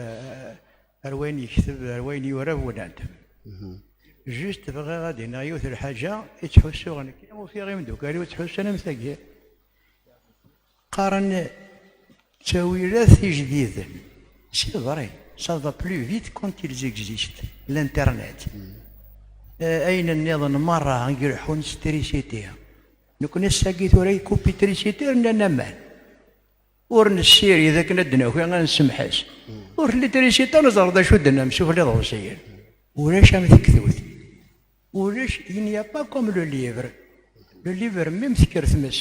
ar wayen yekteb, ar wayen yura bu nadem. Juste bɣiɣ ad iniɣ yiwet lḥaǧa i ttḥussuɣ nekk, ufiɣ imeddukal-iw ttḥussun am tagi. Qqaren ttawilat ijdiden. C'est vrai, ça va plus vite quand ils existent. L'internet. Eh, ayen nniḍen merra i ileḥḥun s trisiti. Nekni ass-agi tura ikupi trisiti, rnan aman. Ur nessirid akken ad d-naki ad nsemḥes. Ur telli trisiti, neẓra d acu d-nnan, sufella iḍebsiyen. Ulac am tektut. Ulac, il n'y a pas comme le livre. Le livre, même tekker tmes,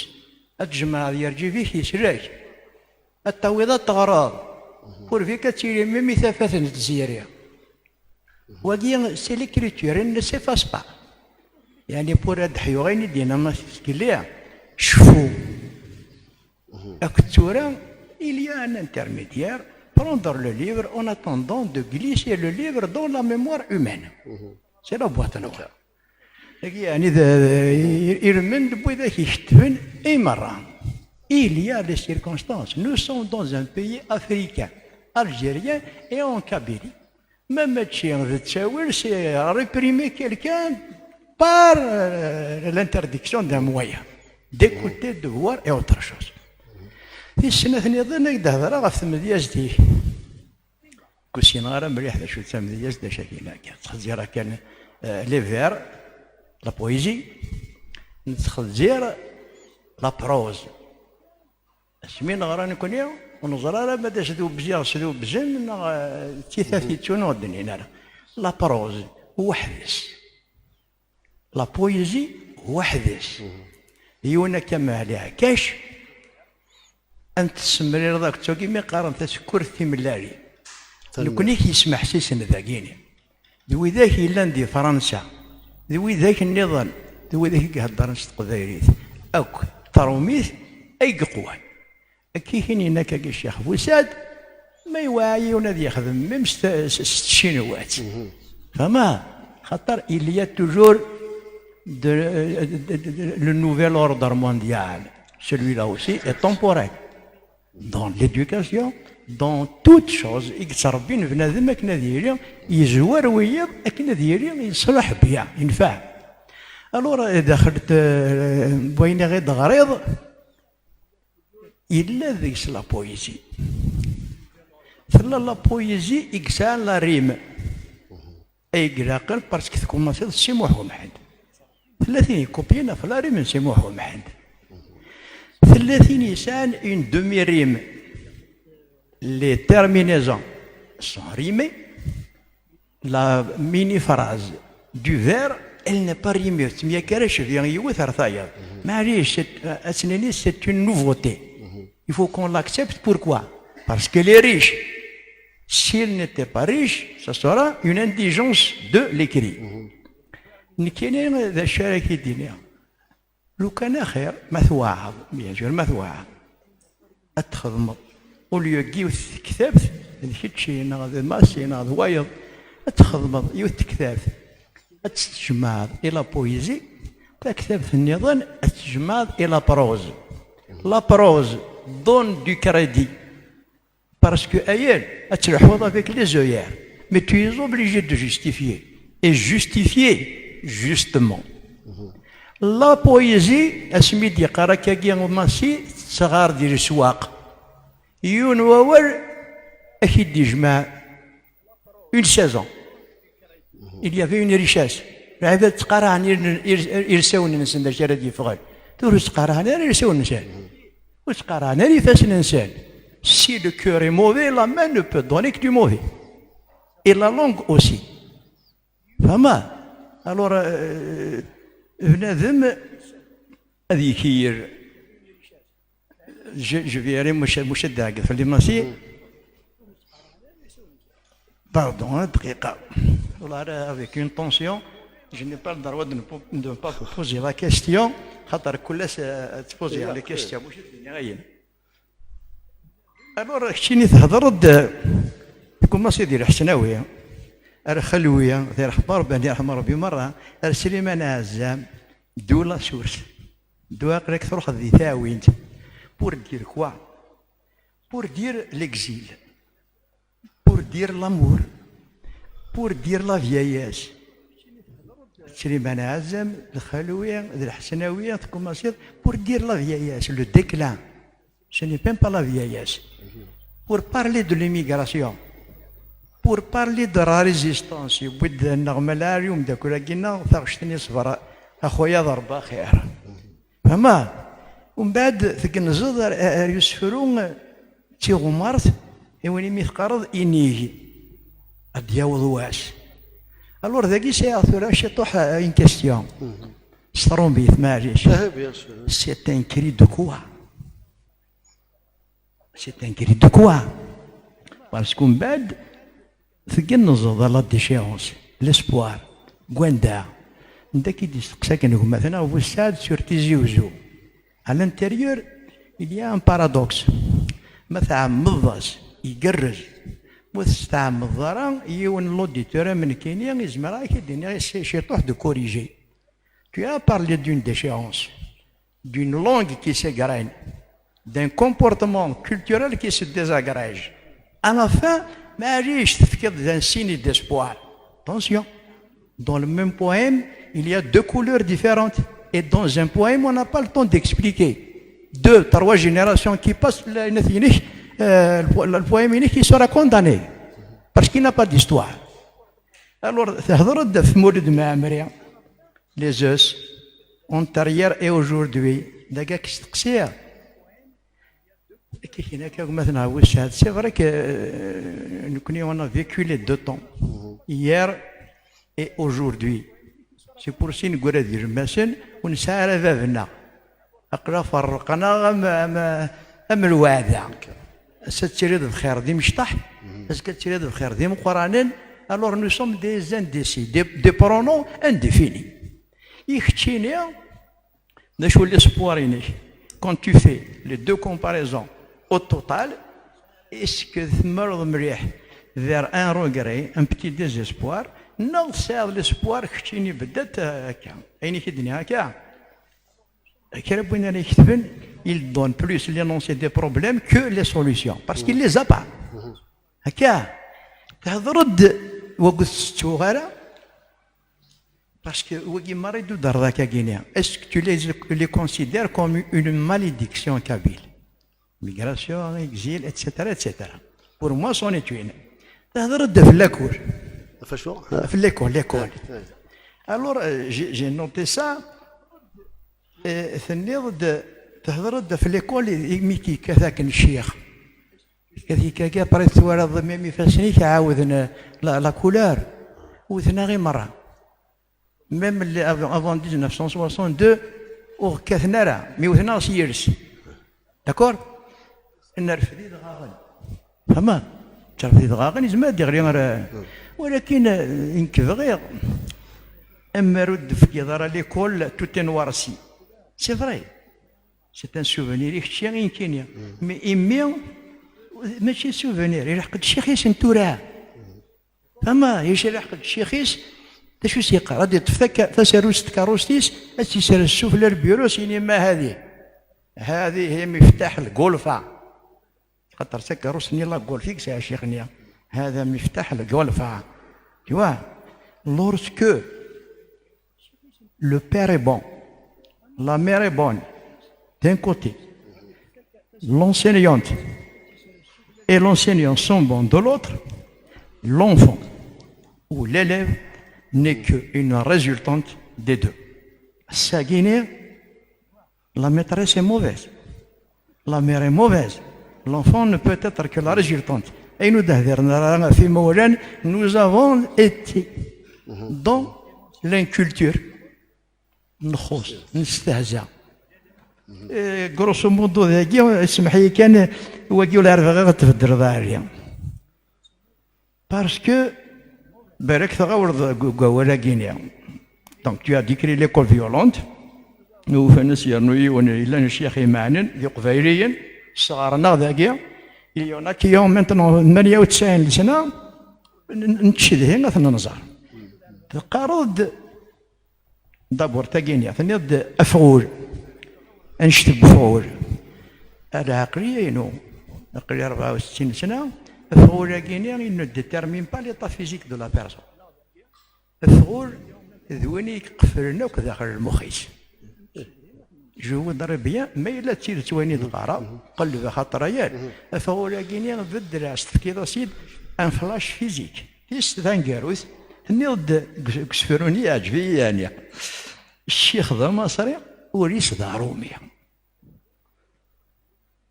ad tjemɛeḍ yerǧib-ik, yeslek. Ad tawiḍ ad teɣreḍ. Kurvik ad tili même i tafat n tziri. Wagi, c'est l'écriture, elle ne s'efface pas. Yeɛni, pour ad ḥyuɣ ayen i d-yenna Mass Zgelli, cfu. Akked tura, il y a un intermédiaire, prendre le livre en attendant de glisser le livre dans la mémoire humaine. C'est la boîte noire. Dagi yeɛni d, d, irmend n widak ikettben i merra. Il y a des circonstances. Nous sommes dans un pays africain, algérien et en Kabylie. Ma mačči d ttawil, c'est réprimer quelqu'un par euh, l'interdiction d'un moyen d'écouter, de voir et autre chose. Tis snat nniḍen i d-hedreɣ ɣef tmedyazt-ik. Ur ssineɣ ara mliḥ d acu d tamedyazt, d acu-agi-nni. Ttxezzireɣ kan euh, les vers, la poésie, nettxezzir la prose. Asmi neɣra nekkni, ur neẓri ara ma d asdubzi i ɣ-sdubzen neɣ eh, d titat yettun ur d-nnin ara. La prose, weḥd-s. La poésie, weḥd-s. Yiwen akka Mehli Ɛkac, ad n-tessemrireḍ akk d tagi mi qqaren tasekkurt timellalin. Nekkni k-yesmeḥsisen dagini. D widak yellan di Fransa, d widak nniḍen, d widak i iheddren s teqbaylit, akk d trumit ay yeqwan. Akka i k-in-yenna akkagi Ccix Bussad, ma yewɛa yiwen ad yexdem même s, s, s tcinwat. Fama? Xaṭer il y a toujours de, de, de, de, le nouvel ordre mondial. Celui-là aussi est temporaire. Dans l'éducation, dans toute chose i yettrebbin bnadem akken ad yili yezwar wiyiḍ, akken ad yili yeṣleḥ, bien, yenfeɛ. Alors, daxel n wayen i ɣ-d-teɣriḍ, yella deg-s la poésie. Tella la poésie i yesɛan la rime. Ay ilaqen parce que tkumaṣiḍ Si Muḥ Umḥend. Tella tin yekupyin ɣef la rime n Si Muḥ Umḥend. Tella tin yesɛan une demi-rime. Les terminaisons sont rimées. La mini-phrase du vers, elle n'est pas rimée. Ur tettemyakkar acbi yiwet ar tayeḍ. Maɛlic, c'est, euh, ad s-nini, c'est une nouveauté. Il faut qu'on l'accepte. Pourquoi? Parce qu'elle est riche. S'il n'était pas riche, ça sera une indigence de l'écrit. Nekkini d acu ara k-id-iniɣ? Lukan axir ma tweɛɛeḍ, bien sûr, ma tweɛɛeḍ, ad txedmeḍ, au lieu n yiwet tektabt, d kečči neɣ d Massi neɣ d wayeḍ, ad txedmeḍ yiwet tektabt, ad tt-tjemɛeḍ i la poésie, taktabt nniḍen ad tt-tjemɛeḍ i la prose. La prose donne du crédit. Parce que ayen ad telḥuḍ avec les œillères, mais tu es obligé de justifier. Et justifier, justement. La poésie, asmi d-yeqqar akkagi Massi, tettɣar di leswaq. Yiwen wawal ad k-id-ijmeɛ une saison. Il y avait une richesse. Lɛibad ttqaraɛen ir-, ir-, irsawen-nsen d acu ara d-yeffɣen. Tura ur ttqaraɛen ara irsawen-nsen. Ur ttqaraɛen ara ifassen-nsen. Si le cœur est mauvais, la main ne peut donner que du mauvais. Et la langue aussi. Fama? Alors, euh, bnadem ad yekir. Je, je vais aller, مش, مش داقة في المسيح. Pardon, hein, دقيقة. والله أنا avec une tension, je n'ai pas le droit de ne, pas- de ne pas vous poser la question. خاطر كل ساعة تبوزي على question. مش الدنيا غير. Alors, keččini thedreḍ-d, tkumaṣiḍ di Lḥesnawi, ar Xelwi, di Ṛebbi, Ṛebbi, Ṛebbi merra, ar Sliman Ɛezzam, d'où la source. D'où aql-ak truḥeḍ di taɛwint. Pour dire quoi? Pour dire l'exil. Pour dire l'amour. Pour dire la vieillesse. Sliman Ɛezzam, Lxelwi, d Lḥesnawi, tkumaṣiḍ, pour dire la vieillesse, le déclin. Ce n'est même pas la vieillesse. Pour parler de l'immigration, pour parler de la résistance, yewwi-d nneɣ Malɛali umeddakel-agi-nneɣ taɣect-nni ṣber, a xuya d Rebbi axir. Fama? Umbeɛd tgenzeḍ ar, ar usefru d tiɣumart, i win imi teqqareḍ inig, ad d-yaweḍ wass. Alors dagi sɛiɣ tura ciṭuḥ, euh, une question. S trumit, maɛlic. Ah, bien sûr. C'est un cri de quoi? C'est un cri de quoi? Parce que mbeɛd tgenzeḍ à la déchéance, l'espoir, gwanda. Anda k-id-isteqsa akken gma-tneɣ bu ssaɛd sur Tizi Uzzu. À l'intérieur, il y a un paradoxe. Ma tɛemmeḍ-as, igerrez. Ma ur tɛemmeḍ ara, yiwen n l'auditeur am nekkini, izmer ad k-id-iniɣ ciṭuḥ de corriger. Tu as parlé d'une déchéance, d'une langue qui s'égrène, d'un comportement culturel qui se désagrège. À la fin, معليش, تفقد un signe d'espoir. Attention, dans le même poème, il y a deux couleurs différentes. Et dans un poème, on n'a pas le temps d'expliquer. Deux, trois générations qui passent, le, le, le poème, il sera condamné. Parce qu'il n'a pas d'histoire. Alors, تهضر de Mouloud Maamri, les us, entre hier et aujourd'hui, داك كيستقسي. كي هناك ما تنعوش هاد. C'est vrai que, euh, nous, on a vécu les deux temps. Hier et aujourd'hui. C'est pour ça نقول هاد المثل ونسعى على بابنا. Aql-aɣ ferqen-aɣ am, am, am lweɛda. Ass-a ad tiliḍ bxir d imecṭaḥ, azekka ad tiliḍ bxir d imeqqranen. Alors nous sommes des indécis, des, des pronoms indéfinis. I keččini, d acu l'espoir-inek? Quand tu fais les deux comparaisons au total, est-ce que tmerḍ mliḥ vers un regret, un petit désespoir, neɣ tesɛiḍ l'espoir keččini beddat akka? Ayen i k-id-nniɣ akka. Kra n win ara iketben, il donne plus l'énoncé des problèmes que les solutions, parce qu'il les a pas. Akka, tehḍeṛ-d wagut s-ttuɣ ara, parce que wagi merra i d-udreḍ akka gini. Est-ce que tu les, les considères comme une malédiction kabyle? Migration, exil, et cetera, et cetera. Pour moi, c'en est une. Tehḍeṛ-d ɣef l'école. Ɣef acu? Ɣef l'école, l'école. Ah, ah. Alors, euh, j'ai, j'ai noté ça. Eh, tenniḍ-d, tehḍeṛ-d ɣef l'école, imi k-yekkat akken ccix. Ad yekka, après twalaḍ même ifassen-ik ɛawden la, la couleur. Wten-aɣ i merra. Même les, avant, avant dix-neuf cent soixante-deux, ur kkaten ara, mi wten-aɣ s yiles. D'accord? Nerfed idɣaɣen. Fehmeḍ? Terfed idɣaɣen, yezmer ad iɣli ɣer, walakin, eh, nekk bɣiɣ, amer ur d-tefkiḍ ara l'école tout en noirci. C'est vrai. C'est un souvenir i kečči, i nekkini. Mais imi, mačči souvenir, ilḥeq-d ccix-is n tura. Ama yecleḥ-d ccix-is, d acu i s-yeqqar? Ad yeṭṭef taka-, tasarut n tkeṛṛust-is, ad tt-yesres sufella lbiru-s, yini: "Ma hadi, hadi hi miftaḥ lgulfa." Xaṭer takeṛṛust-nni la golf i yesɛa ccix-nni. "Hada miftaḥ lgulfa." Tu vois, lorsque le père est bon, la mère est bonne, d'un côté, l'enseignante et l'enseignant sont bons de l'autre, l'enfant ou l'élève n'est qu'une résultante des deux. Sagini, la maîtresse est mauvaise. La mère est mauvaise. L'enfant ne peut être que la résultante. Ayen ur d-hdiren ara ɣef imawlan, nous avons été dans l'inculture. Nxuṣ, nestehza. Eh, grosso modo dagi, ismeḥ-iyi kan, wagi ur ɛerfiɣ ad tbeddleḍ aɛli. Parce que, balak tɣawleḍ deg, deg wawal-agi-nni. Donc, tu as décrit l'école violente. Ufan-as yernu yiwen, yellan ccix imeɛnen, d iqbayliyen, sɣaren-aɣ dagi. Il y en a qui ont maintenant tmanya u tesɛin lesna, n-, n-, nettcedhi ad ten-nẓer. Teqqareḍ-d, d'abord, tagini, tenniḍ-d afɣul, annect n ufɣul. Lɛeqliya-inu, aql-i rebɛa u settin sna, afɣul-agi-nni, il ne détermine pas l'état physique de la personne. Afɣul d win i iqeflen akk daxel lmux-is. Je voudrais bien, ma yella d tidet wayen i d-qqareɣ, qelleb axaṭer ayal, afɣul-agi-nni beddel-as, tefkiḍ-as-id un flash physique. Tis taneggarut, tenniḍ-d deg, deg usefru-nni, yeɛǧeb-iyi yeɛni. Ccix d amaṣri, ul-is d aṛumi.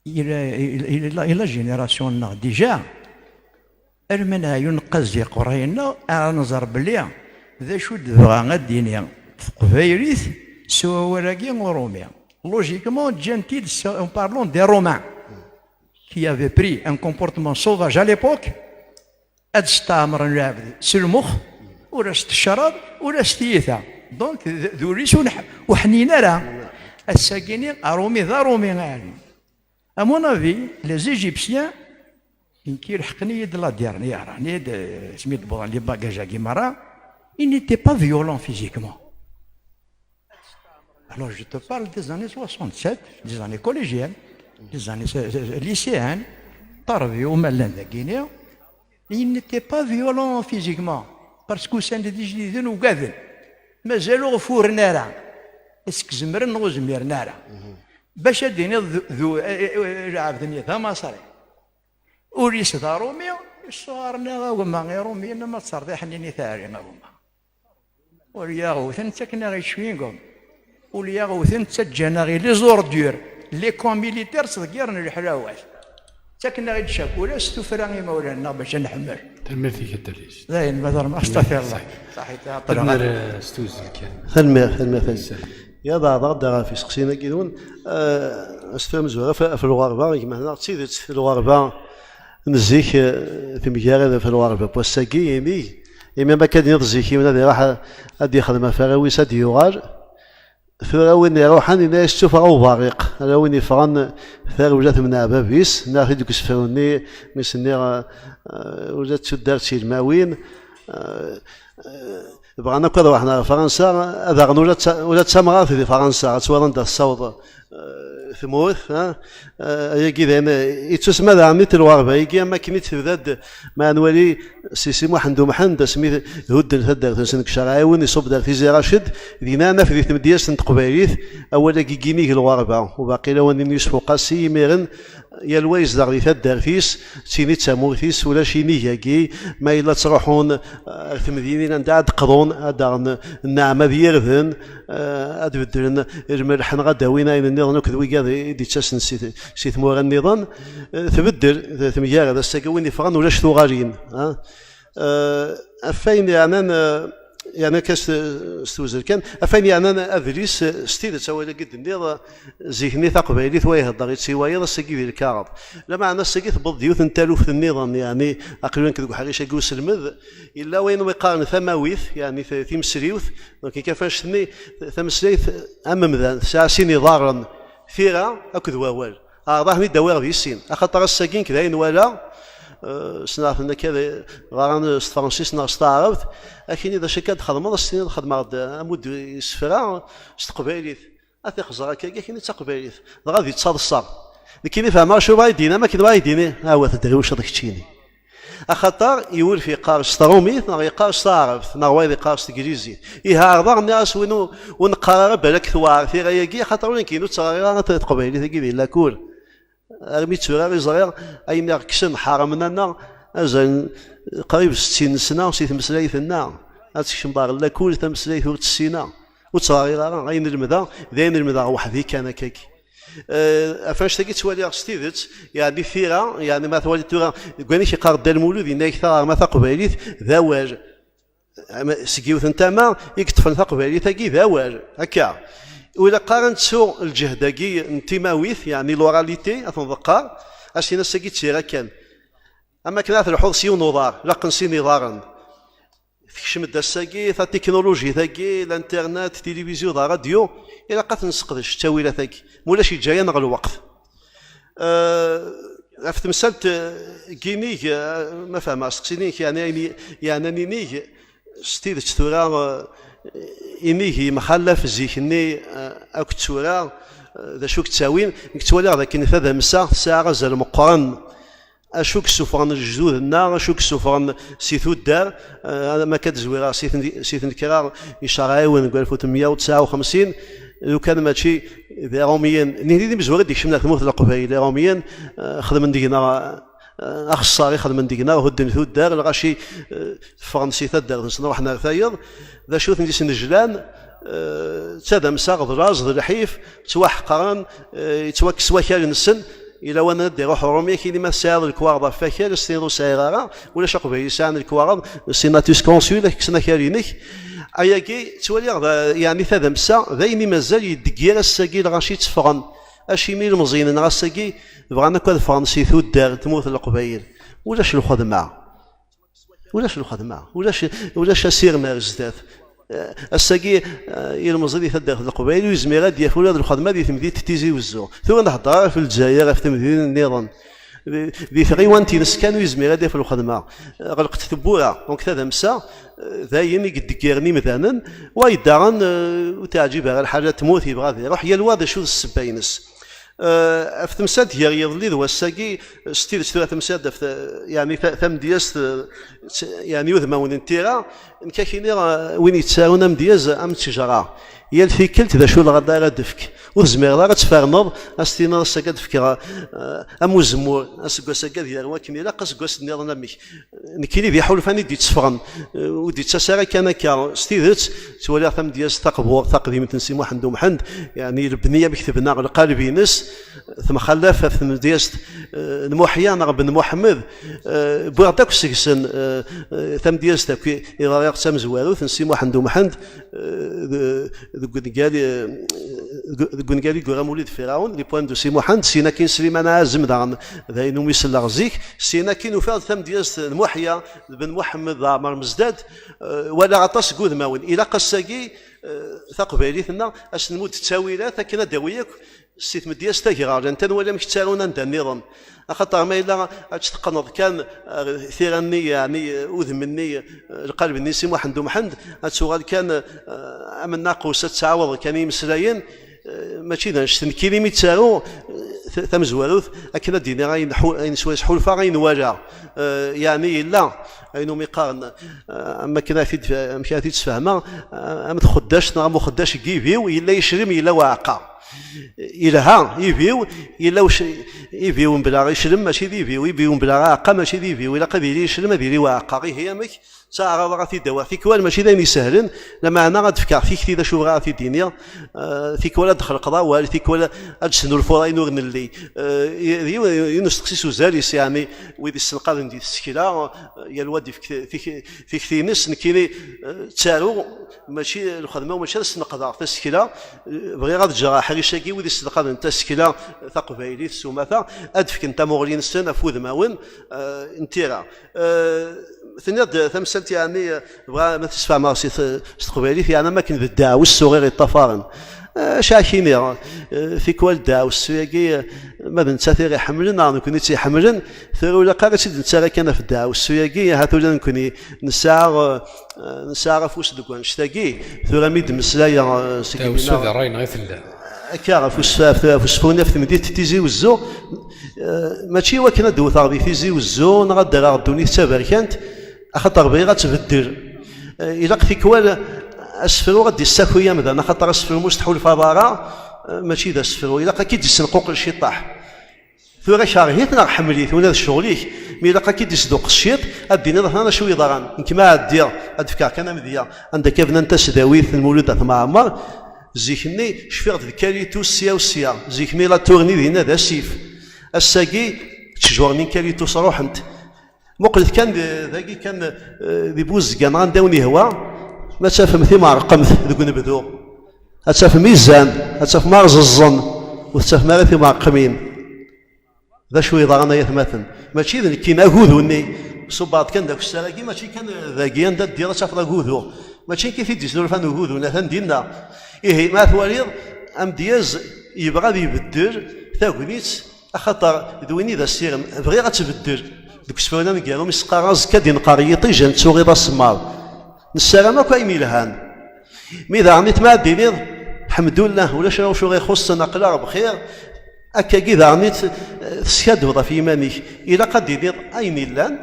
I la, i la, i la, i la génération-nneɣ, déjà, armi neɛyu neqqaz di iqerray-nneɣ, ara nẓer belli d acu d-tebɣa ad d-tini teqbaylit s wawal-agi uṛumi. Logiquement, ǧǧan-t-id s, en parlant des Romains, qui avaient pris un comportement sauvage à l'époque, ad steɛmren lɛebd s lmux, ur as-tecraḍ, ur as tiyita. Donc, d, d ul-is ur neḥ-, ur ḥnin ara. Ass-agi-nni, aṛumi d aṛumi, ɛni. À mon avis, les Égyptiens, nekk ilḥeqen-iyi-d la dernière, nni-d, asmi d-wwḍen les bagages-agi merra, ils n'étaient pas violents physiquement. Alors, je te parle des années soixante-sept, des années collégiennes, des années euh, euh, lycéennes. Tarbi, au Malin d'Aguinée, il n'était pas violent physiquement, parce que c'est des gens qui ont gagné. Mais j'ai le four nara. Est-ce que j'aimerais nous aimer nara? Bacha dini du du l'abdeni da masari. Ur yesda Rumi, yesɣarni agma i Rumi, nama ttserdiḥen ini taɛri agma. Ur yaɣ-uten, ttaken-aɣ-id cwingum. Ur yaɣ-uten, ttaǧǧan-aɣ i les ordures, les camps militaires ttḍeggiren leḥlawat. Ttaken-aɣ-id ccakula s tuffra imawlan-nneɣ bac ad nḥemmel. Tanemmirt-ik a Dda Lḥiǧ. Dayen, ma terma, astafirlah. Saḥit, ɛeṭṭleɣ. Tanemmirt, eh, s tewzel kan. Tanemmirt, tanemmirt. Yesɛa. Ya d-ɛerḍeɣ-d ɣef iseqsiyen-agi-nwen, eh, s tura mezwara ɣef, ɣef lɣerba, gma-tneɣ d tidet, lɣerba n zik, eh, temgarad ɣef lɣerba n wass-agi, inig, imi ma akka d-nniḍ zik, yiwen ad iruḥ a-, ad d-yexdem ɣef arraw-is, ad d-yuɣal. Tura win iruḥen, yenna-yas ttufeɣ uberriq, ala win yeffɣen tarewla temneɛ bab-is, nniɣ-t-id deg usefru-nni, mi s-nniɣ, eh, ula d tuddar d tilmawin, eh, eh, bɣan akk ad ruḥen ɣer Fransa, ad aɣen ula d ta-, ula d tamɣart di Fransa, ad twaliḍ anda tessaweḍ, eh, tmurt, ha? Eh, ayagi dayen, eh, yettusma daɣen i lɣerba-agi, am akken i d-tebda-d, ma nwali, Si Si Muḥend Umḥend, asmi hudden taddart-nsen deg Cerɛiwen, iṣubb-d ar Tizi Raced, dinna ad naf di tmedyazt n teqbaylit, awal-agi n yinig lɣerba, u baqi lawan n Yusef Uqasi, imiren, yal wa yezdeɣ di taddart-is, d tin i d tamurt-is, ulac inig-agi, ma yella ttruḥun ar temdinin anda ad d-qḍun, ad d-aɣen nneɛma d yirden, eh, ad beddlen lmelḥ neɣ ad d-awin ayen nniḍen akk d wigad i d-ittasen si t-, si tmura nniḍen, eh, tbeddel, temgarad, ass-agi win yeffɣen ulac tuɣalin, ah. Eh, ɣef wayen yeɛnan, eh, yeɛnan kan s, s tewzel kan, ɣef wayen yeɛnan adlis, eh, s tidet awal-agi d-nniḍ, eh, zik-nni taqbaylit wa ihedder-itt i wayeḍ, ass-agi di lkaɣeḍ. Lameɛna ass-agi tewweḍ-d yiwet n taluft nniḍen, yeɛni aql-i nekk deg uḥric-agi uselmed, yella wayen umi qqaren tamawit, yeɛni t-, timesliwt, donc ɣef annect-nni, tameslayt am umdan, tesɛa sin iḍarren, tira akked wawal. Ɛerḍeɣ-ten-id-awiɣ di sin, axaṭer ass-agi nekk d ayen walaɣ, eh, ssneɣ-ten akka d-, ɣaran s tefransist neɣ s taɛrabt, akini d acu akka d-txedmeḍ, ad s-tiniḍ xedmeɣ-d ammud isefra s teqbaylit. Ad t-ixẓer akkagi, akini d taqbaylit, dɣa ad yettaḍsa. Nekkini fehmeɣ acu bɣa yi-d-yini, am akken bɣa yi-d-yini, awa tedrewceḍ keččini. Axaṭer iwulef yeqqar s trumit neɣ yeqqar s taɛrabt neɣ wayeḍ yeqqar s teglizit. Ihi ɛerḍeɣ, nniɣ-as win ur, ur neqqar ara balak tewɛer tira-agi, axaṭer ula nekk ur ttɣariɣ ara teqbaylit-agi di lakul. Armi d tura i ẓriɣ ayen i ɣ-kksen ḥaramen-aneɣ azal n qrib settin n sna si tmeslayt-nneɣ. Ad tekcem ɣer lakul tameslayt ur tt-ssineɣ. Ur ttɣariɣ ara, ayen lemdeɣ, d ayen lemdeɣ weḥd-i kan akkagi. Eh, ɣef annect-agi ttwaliɣ s tidet, yeɛni tira, yeɛni ma twaliḍ tura, deg wayen i k-yeqqar Dda Lmulud, yenna-ak taɣerma taqbaylit d awal. Ama seg yiwet n tama i yeṭṭfen taqbaylit-agi d awal, akka. Ur ilaq ara nettu lǧehd-agi n timawit, yeɛni l'oralité, ad t-nḍeqqer, ad s-nini ass-agi d tira kan. Am akken ara telḥuḍ s yiwen uḍar, laqen sin iḍarren. Tekcem-d ass-agi tatiknulujit-agi, l'internet, tilivizyu d aradyu, ilaq ad t-nesseqdec ttawilat-agi, mulac yeǧǧa-yaneɣ lweqt. Eh, ɣef temsalt, eh, n yinig, eh, ma fehmeɣ asteqsi-inek, yeɛni ayen i, yeɛnan inig, s tidet tura, eh, inig yemxallaf zik-nni, eh, akk d tura, eh, d acu i yettawin? Nekk ttwaliɣ dakken tadamsa tesɛa azal meqqren. Acu i yessufɣen lejdud-nneɣ, acu i yessufɣen si tuddar, eh, ma akka d-zwireɣ si ten-, si tnekra icerɛiwen deg alef u tmenya u tesɛa u xemsin, lukan mačči d Iṛumyen, nitni d imezwura i d-ikecmen ar tmurt n Leqbayel, Iṛumyen, eh, xedmen deg-neɣ, eh, axeṣṣar i xedmen deg-neɣ, hudden tuddar, lɣaci, eh, ffɣen si taddart-nsen, ruḥen ar tayeḍ, d acu i ten-isnejlan, eh, d tadamsa, d laẓ, d lḥif, ttwaḥeqren, eh, yettwakkes wakal-nsen, i lawan ad d-iruḥ Ṛumi, akini ma tesɛiḍ lekwaɣeḍ ɣef wakal, ad s-tiniḍ ur sɛiɣ ara, ulac aqbayli yesɛan lekwaɣeḍ, senatus consul, ad k-kksen akal-inek. Ayagi, ttwaliɣ, d, yeɛni tadamsa, d ayen i mazal yeddeggir ass-agi lɣaci tteffɣen. Acimi ilmeẓyen-nneɣ ass-agi bɣan akk ad ffɣen si tuddar n tmurt n Leqbayel? Ulac lxedma. Ulac lxedma, ulac, ulac asirem ar zdat. Eh, ass-agi, eh, ilmeẓi di taddart n Leqbayel ur yezmir ad d-yaf ula d lxedma di temdint n Tizi Wezzu. Tura nhedder ɣef Lezzayer, ɣef temdinin nniḍen. Di, di tɣiwant-ines kan ur yezmir ad yaf lxedma. Ɣelqet tewwura, donc tadamsa, eh, d ayen i yeddeggiren imdanen, wayeḍ daɣen, eh, ur teɛǧib ara lḥala, tmut, yebɣa ad iruḥ, yal wa d acu d ssebba-ines. Eh, ɣef temsalt gar yiḍelli d wass-agi, s tidet tura temsalt ɣef ta-, yeɛni ta-, tamedyazt, eh, s-, yeɛni udmawen n tira, nekk ad k-iniɣ, eh, win yettarun amedyaz am ttejra. Yal tikkelt d acu lɣada ara d-tefk. Ur tezmireḍ ara ad tferneḍ, ad s-tiniḍ ass-agi ad d-fkeɣ, eh, am uzemmur, aseggas-agi ad yerwu akken ilaq, aseggas nniḍen amek. Nekkini d iḥulfan i d-yetteffɣen, eh, ur d-yettas ara kan akka. S tidet, ttwaliɣ tamedyazt taqburt, taqdimt n Si Muḥend U Mḥend, yeɛni lebni amek tebna lqaleb-ines, temxallaf ɣef tmedyazt, eh, n Muḥya neɣ Ben Muḥemmed. Eh, wwiɣ-d akk seg-sen, eh, eh, tamedyazt akk i, i ɣriɣ d tamezwarut n Si Muḥend U Mḥend, eh, de-, deg ungal, eh, deg, deg ungal i yura Mulud Ferɛun, Les Poèmes de Si Muḥend, syin akkin Sliman Ɛazem daɣen, d ayen umi selleɣ zik, syin akkin ufiɣ-d tamedyazt n Muḥya d Ben Muḥemmed d Ɛmer Mezdad, eh, walaɣ aṭas seg udmawen. Ilaq ass-agi, eh, taqbaylit-nneɣ, ad s-nmudd ttawilat akken ad d-tawi akk si tmedyazt tagraɣlant, ad nwali amek ttarun anda nniḍen. Axaṭer ma yella ad tt-teqqneḍ kan ar tira-nni, yeɛni udem-nni, lqaleb-nni Si Muḥend U Mḥend, ad tuɣal kan, eh, am nnaqus, ad tettɛawaḍ kan i imeslayen, eh, mačči d annect nekkini mi ttaruɣ, eh, ta-, tamezwarut, akken ad d-iniɣ ayen ḥu-, ayen swayes ḥulfaɣ, ayen walaɣ. Eh, yeɛni yella, ayen umi qqaren, eh, am akken ad t-id-, amek ara t-id-sfehmeɣ, eh, am txeddact neɣ am uxeddac n yibiw, yella yeclem, yella uɛeqqa. Ilha, ibiw, yella uc-, ibiw mebla iclem mačči d ibiw, ibiw mebla aɛeqqa mačči d ibiw, ilaq ad yili yeclem, ad yili uɛeqqa. Ihi amek? Ttaɛraḍeɣ ad t-id-awiɣ. Tikwal mačči d ayen isehlen, lameɛna ad d-fkeɣ tikti d acu bɣiɣ ad t-id-iniɣ, eh, tikwal ad d-xelqeḍ awal, tikwal ad d-tesnulfuḍ ayen ur nelli. Eh, d yiwen, yiwen n usteqsi s uzal-is, yeɛni wid issenqaden di tsekla, eh, yal wa ad d-ifk tik-, tikti-ines, nekkini, eh, ttaruɣ, mačči lxedma-w, mačči ad sneqdeɣ tasekla, eh, bɣiɣ ad ǧǧeɣ aḥric-agi, wid issenqaden tasekla taqbaylit s umata, ad d-fken tamuɣli-nsen ɣef wudmawen, eh, n tira. Eh, tenniḍ-d tamsalt, yeɛni, eh, bɣiɣ ma tesfehmeɣ si t-, s teqbaylit, yeɛni am akken d ddeɛwessu i ɣ-iṭṭafaren. Eh, acu ara k-iniɣ, eh, tikwal ddeɛwessu-agi, eh, ma d nettat i ɣ-iḥemmlen, neɣ nekkni i tt-iḥemmlen, tura ur ilaq ara ad tt-id-nettarra kan ɣef ddeɛwessu-agi, ahat ula d nekkni nesɛa, eh, nesɛa afus deg wannect-agi, tura mi d-mmeslayeɣ, eh, seg Ddeɛwessu d ṛṛay neɣ i tella? Akka, ɣef usf-, ɣef usefru-nni ɣef temdint n Tizi Wezzu, eh, mačči i wakken ad d-wteɣ di Tizi Wezzu neɣ ad d-rreɣ ddunit d taberkant, axaṭer bɣiɣ ad tbeddel. Eh, ilaq tikwal asefru ad d-issakuy amdan, axaṭer asefru ma ur s-tḥulfaḍ ara, eh, mačči d asefru. Ilaq ad k-id-issenquqel ciṭṭaḥ. Tura kerh-it neɣ ḥemmel-it, ula d ccɣel-ik, mi ilaq ad k-id-isduqqes ciṭ, ad d-tiniḍ: "Atan acu yeḍran, nekk ma ɛeddiɣ, ad d-fkeɣ kan amedya, anda akka bnan tasdawit n Lmulud At Mɛemmer, zik-nni cfiɣ-d d kalitus sya u sya, zik-nni la tour-nni dinna d asif, ass-agi ttjur-nni n kalitus ruḥent." Muqlet kan d-, dagi kan, eh, di Buzgan, anda wen-yehwa, ma tafem timerqemt deg unebdu, ad tafem izan, ad tafem arẓeẓẓen, ur tettafem ara timerqmin. D acu yeḍran ay atmaten? Mačči d nekkini agudu-nni, ṣubbeɣ-d kan d akessar-agi, mačči kan dagi anda ddiɣ ad tafeḍ agudu. Mačči nekk i t-id-yesnulfan ugudu-nni, atan dinna. Ihi, ma twaliḍ, amedyaz yebɣa ad ibeddel tagnit, axaṭer d win i d asirem, bɣiɣ ad tbeddel. Deg usefru aneggaru mi s-qqareɣ azekka ad d-inqer yiṭij, ad nettuɣiḍ asemmaḍ. Nessaram akk ayen yelhan. Mi daɣen i tma ad d-tiniḍ: "Lḥemdullah, ulac acu ɣ-ixuṣṣen, aql-aɣ bxir." Akkagi daɣen i t-, teskaddbeḍ ɣef yiman-ik. Ilaq ad d-tiniḍ ayen illan.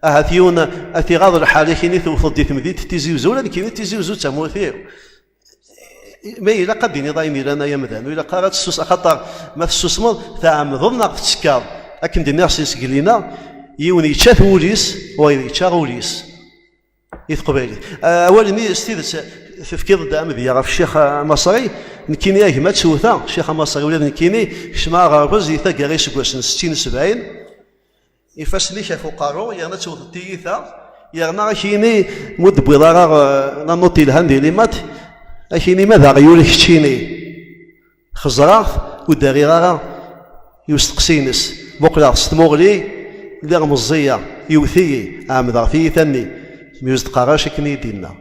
Ahat yiwen ad t-iɣaḍ lḥal, akini tewteḍ di temdint n Tizi Wezzu, ula d nekkini Tizi Wezzu d tamurt-iw. Ma ilaq ad d-tiniḍ ayen illan, ay amdan, ur ilaq ara ad tessus-, axaṭer ma tessusmeḍ, tɛemmdeḍ neɣ tettekkaḍ. Akken d-nniɣ si sgelina, yiwen yečča-t wul-is, wayeḍ yečča ul-is. I teqbaylit. Awal-nni s tidet tefkiḍ-d amedya ɣef Ccix Amaṣri, nekkini a gma ad tt-wteɣ, Ccix Amaṣri ula d nekkini kecmeɣ aɣerbaz di taggara iseggasen settin sebɛin, ifassen-ik ɣef uqerru, yerna ad tewteḍ tiyita, yerna akini mu d-tewwiḍ ara, eh, la note yelhan di limat, akini ma d aɣyul keččini. Xeẓreɣ-t, ur d-rriɣ ara i usteqsi-ines. Muqleɣ s tmuɣli, lliɣ meẓẓiyeɣ, iwet-iyi, ɛemmdeɣ tiyita-nni, mi ur s-d-qqareɣ acu akken i yi-d-yenna.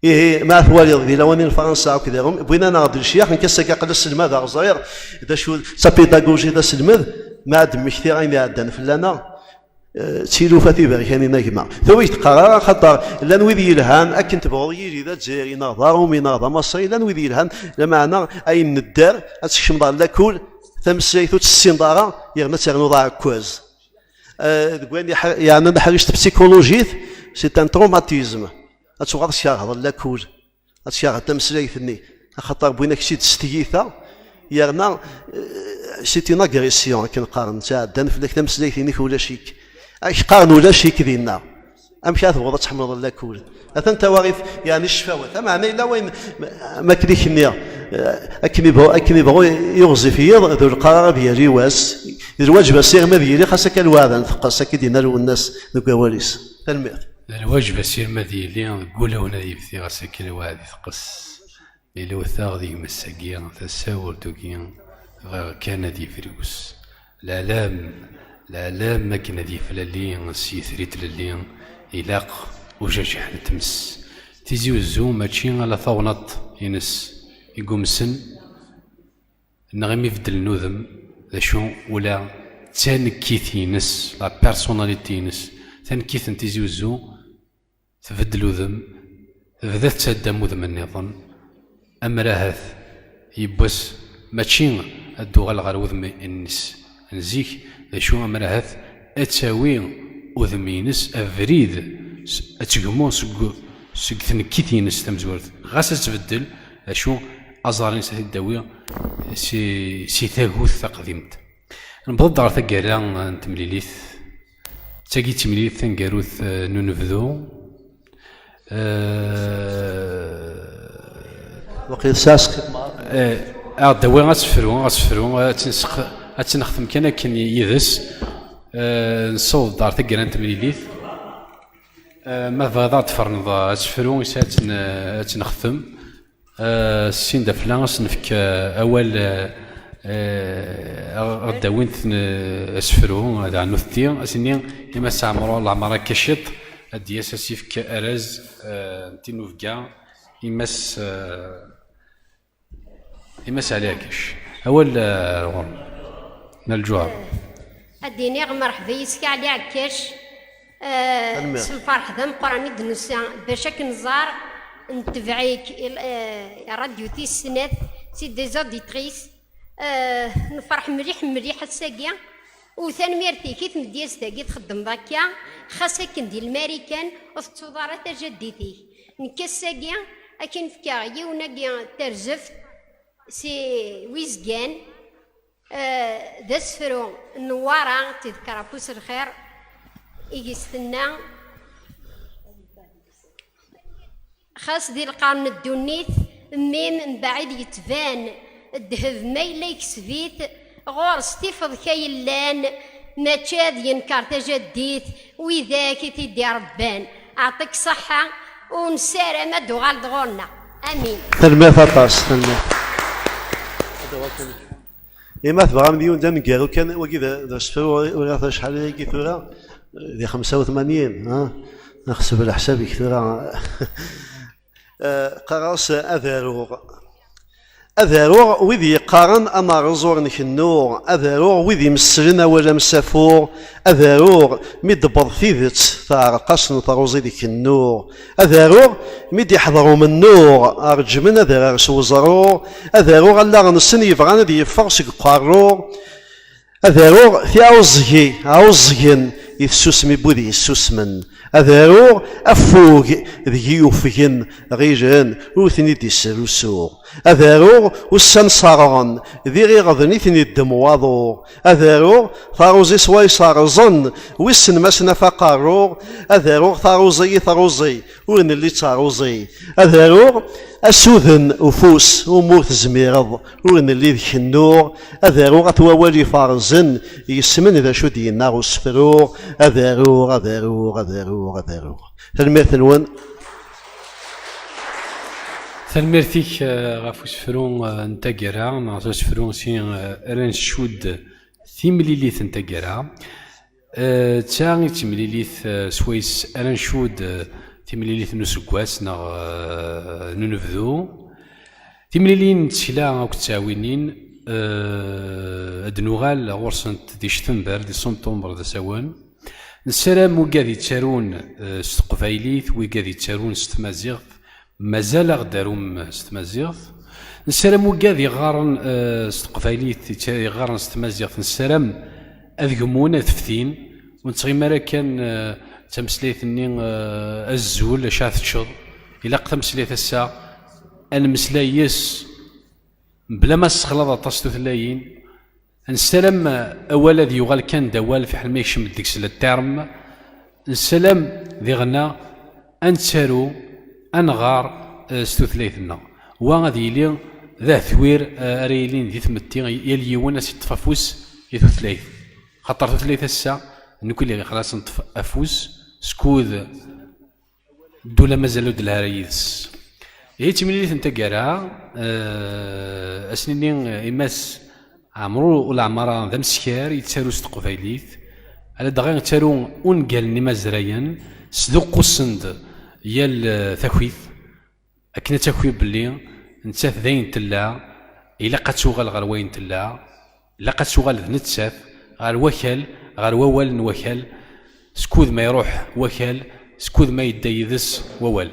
Ihi, ma twaliḍ di lawan n Fransa akked Iṛum, wwin-aneɣ-d lecyax, nekk ass-agi aql-i aselmad, ur ẓriɣ d acu d tapidaguji d aselmed, Ma ad d-mmektiɣ ayen iɛeddan fell-aneɣ, eh, d tilufa tiberkanin a gma. Tura ur yi-d-qqar ara, axaṭer llan wid yelhan, akken tebɣuḍ yili d Azzayri neɣ d Aṛumi neɣ d Amaṣri, llan wid yelhan, lameɛna ayen nedder, ad tkecmeḍ ɣer lakul, tameslayt ur tt-tessineḍ ara, yerna ad ternuḍ aɛekkaz. Eh, deg wayen yeɛnan taḥrict psikulujit, c'est un traumatisme. Ad tuɣaleḍ tkerheḍ lakul, ad tkerheḍ tameslayt-nni, axaṭer wwin-ak-tt-id s tyita, yerna, eh, c'est une agression, akken qqaren, ttɛeddan fell-ak tameslayt-inek, ulac-ik. Ak qqaren ulac-ik dinna. Amek ara tebɣuḍ ad tḥemmleḍ lakul? Atan tawaɣit, yeɛni ccfawat. Ameɛna yella wayen, ma, ma akken i k-nniɣ, eh, akken ibɣu, akken ibɣu yiɣzif yiḍ, d ulqarar ad yali wass, d lwaǧeb asirem ad yili, xas akka lweɛda n teqqes, akka i d-yenna Lwennas deg wawal-is. Tanemmirt. D lwaǧeb asirem ad yili, deg wulawen ad yebti, xas akka lweɛd i teqqes. Ilewt-aɣ di gma-s-agi, tasa ur tugi, bɣiɣ kan ad yefrus. Leɛlam, leɛlam akken ad yeflali s yitri tlelli, ilaq ujajiḥ n tmes. Tizi Uzzu mačči ala tawnaṭ-ines i yumsen, neɣ imi beddlen udem, d acu ula d tanekkit-ines, la personnalité-ines, tanekkit n Tizi Uzzu, tbeddel udem, tebda tettadda am udem nniḍen, amer ahat yiwwas mačči ad d-tuɣal ɣer wudem-nnes n zik, d acu amer ahat ad tawi udem-ines abrid s-, ad tegmu seg, seg tnekkit-ines tamezwarut. Ɣas ad tbeddel, d acu aẓar-ines ad t-id-tawi si, si tagut taqdimt. Newweḍ-d ɣer taggara n temlilit. D tagi d timlilit taneggarut, eh, n unebdu. Eh, Waqil tesɛa sqima. Eh, ad d-awiɣ asefru, asefru, ad tt-nesq-, ad tt-nextem kan akken yid-s. Eh, nessaweḍ-d ɣer taggara n temlilit. Eh, ma tebɣiḍ ad d-tferneḍ asefru, is ad tt-n-, ad tt-nextem. Eh, sin d afella, ad s-nefk, eh, awal, eh, eh, ad d-awint n, eh, asefru, eh, daɣen nutenti, ad s-nini i Mass Ɛemru Leɛmer Akacit, ad d-yas ad s-yefk arraz, eh, n tinubga i Mass, eh, i Mass Ɛli Ɛekkac. Awal, eh, ɣur-m. Nna Lǧuher. Ad d-iniɣ merḥba yis-k a Ɛli Ɛekkac. Eh, Tanemmirt. S lferḥ d ameqqran i d-nusa bac ad k-nẓer, netbeɛ-ik i l-, eh, i ṛṛadyu tis snat, c'est des auditrices. Eh, nefreḥ mliḥ, mliḥ ass-agi. U tanemmirt-ik i tmedyazt-agi txeddmeḍ akka, xas akken di Lmarikan ur tettuḍ ara tajaddit-ik. Nekk ass-agi, ad k-in-fkeɣ yiwen-agi n terzeft, si Wizgan, eh, d asefru n Newwara, tidekkar afus lxir, i gis tenna, xas di lqern n ddunit, mmi-m mbaɛid yettban, ddheb ma yella yekseb-it, ɣur-s tifeḍ-k ay llan, mačči ad yenker tajaddit, widak i t-id-irebban. Ɛṭik ṣṣeḥḥa, u nessaram ad d-tuɣaleḍ ɣur-neɣ. Amin. Tanemmirt aṭas, tanemmirt. Ima tebɣam d yiwen d aneggaru kan, wagi d, d asefru ur, ur uriɣ-t acḥal ayagi tura, di xemsa u tmanyin, ha? Xseb leḥsab-ik tura. Eh, qqareɣ-as ad aruɣ. Ad aruɣ wid yeqqaren ad nerreẓ ur nkennu, ad aruɣ wid imesslen awal amsafu, ad aruɣ mi d-tewweḍ tidet teɛreq-asen truẓi d kennu, ad aruɣ mi d-iḥḍer umennuɣ, reǧmen adrar s weẓru, ad aruɣ allaɣ-nsen yebɣan ad yeffeɣ seg uqerru, ad aruɣ tiɛuẓẓgi ɛuẓẓgen i tessusmi n wid yessusmen. Ad aruɣ affug deg-i yufgen, ɣilen ur ten-id-isrusuɣ. Ad aruɣ ussan ṣerɣen, d iɣiɣden i ten-iddem waḍu. Ad aruɣ taruẓi s way ṣerẓen, wissen ma s-naf aqerru. Ad aruɣ taruẓi i truẓi, ur nelli d taruẓi. Ad aruɣ asuden ufus, umi ur tezmireḍ, ur nelli d kennu. Ad aruɣ at wawal iferrzen, yesmen d acu d-yenna usefru. Ad aruɣ, ad aruɣ, ad aruɣ, ad aruɣ. Tanemmirt-nwen. Tanemmirt-ik, eh, ɣef usefru, eh, n taggara, neɣ s usefru si, eh, ara ncudd timlilit n taggara. Eh, d ta i d timlilit, eh, swayes ara ncudd, eh, timlilit n useggas neɣ, eh, n unebdu. Timlilin n tsekla akked tɛawinin, Eh, ad nuɣal ɣur-sent di Ctember, di Sentumber d asawen. Nessaram wigad yettarun, eh, s teqbaylit, wigad yettarun s tmaziɣt, mazal aɣ-d-arum s tmaziɣt. Nessaram wigad yeɣɣaren, eh, s teqbaylit, yetta-, yeɣɣaren s tmaziɣt, nessaram ad gmun, ad ftin. Ur nettɣimi ara kan, eh, d tameslayt-nni, eh, azul, acu ara teččeḍ. Ilaq tameslayt ass-a, ad nemmeslay yes, mebla ma ssexlaḍ aṭas tutlayin. Nessaram, eh, awal ad yuɣal kan d awal, fiḥel ma yekcem deg-s le terme. Nessaram diɣenna ad nettaru, ad nɣar, eh, s tutlayt-nneɣ. Wa ad yili d ahetwir, eh, ara yilin di tmetti, yal yiwen ad s-yeṭṭef afus i tutlayt. Xaṭer tutlayt ass-a, d nekkni i ɣ-ixlaṣen, ṭṭef afus, skud ddula mazal ur d-telhi ara yid-s. Ihi d timlilit n taggara, eh, ad s-nini, eh, i Mass Ɛemru Ulaɛmara d ameskar, yettaru s teqbaylit, ala dɣa yettaru ungalen imazrayen, sduqqusen-d yal, eh, takit, akken ad taki belli nettat d ayen tella, ilaq ad tuɣal ɣer wayen tella, ilaq ad tuɣal d nettat, ɣer wakal, ɣer wawal n wakal, skud ma iruḥ wakal, skud ma yedda yid-s wawal.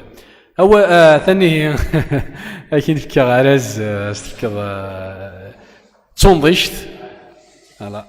Awa, ah, tanihi, akin fkiɣ araz, ah, as tefkeḍ, ah, d tunḍict. Voilà.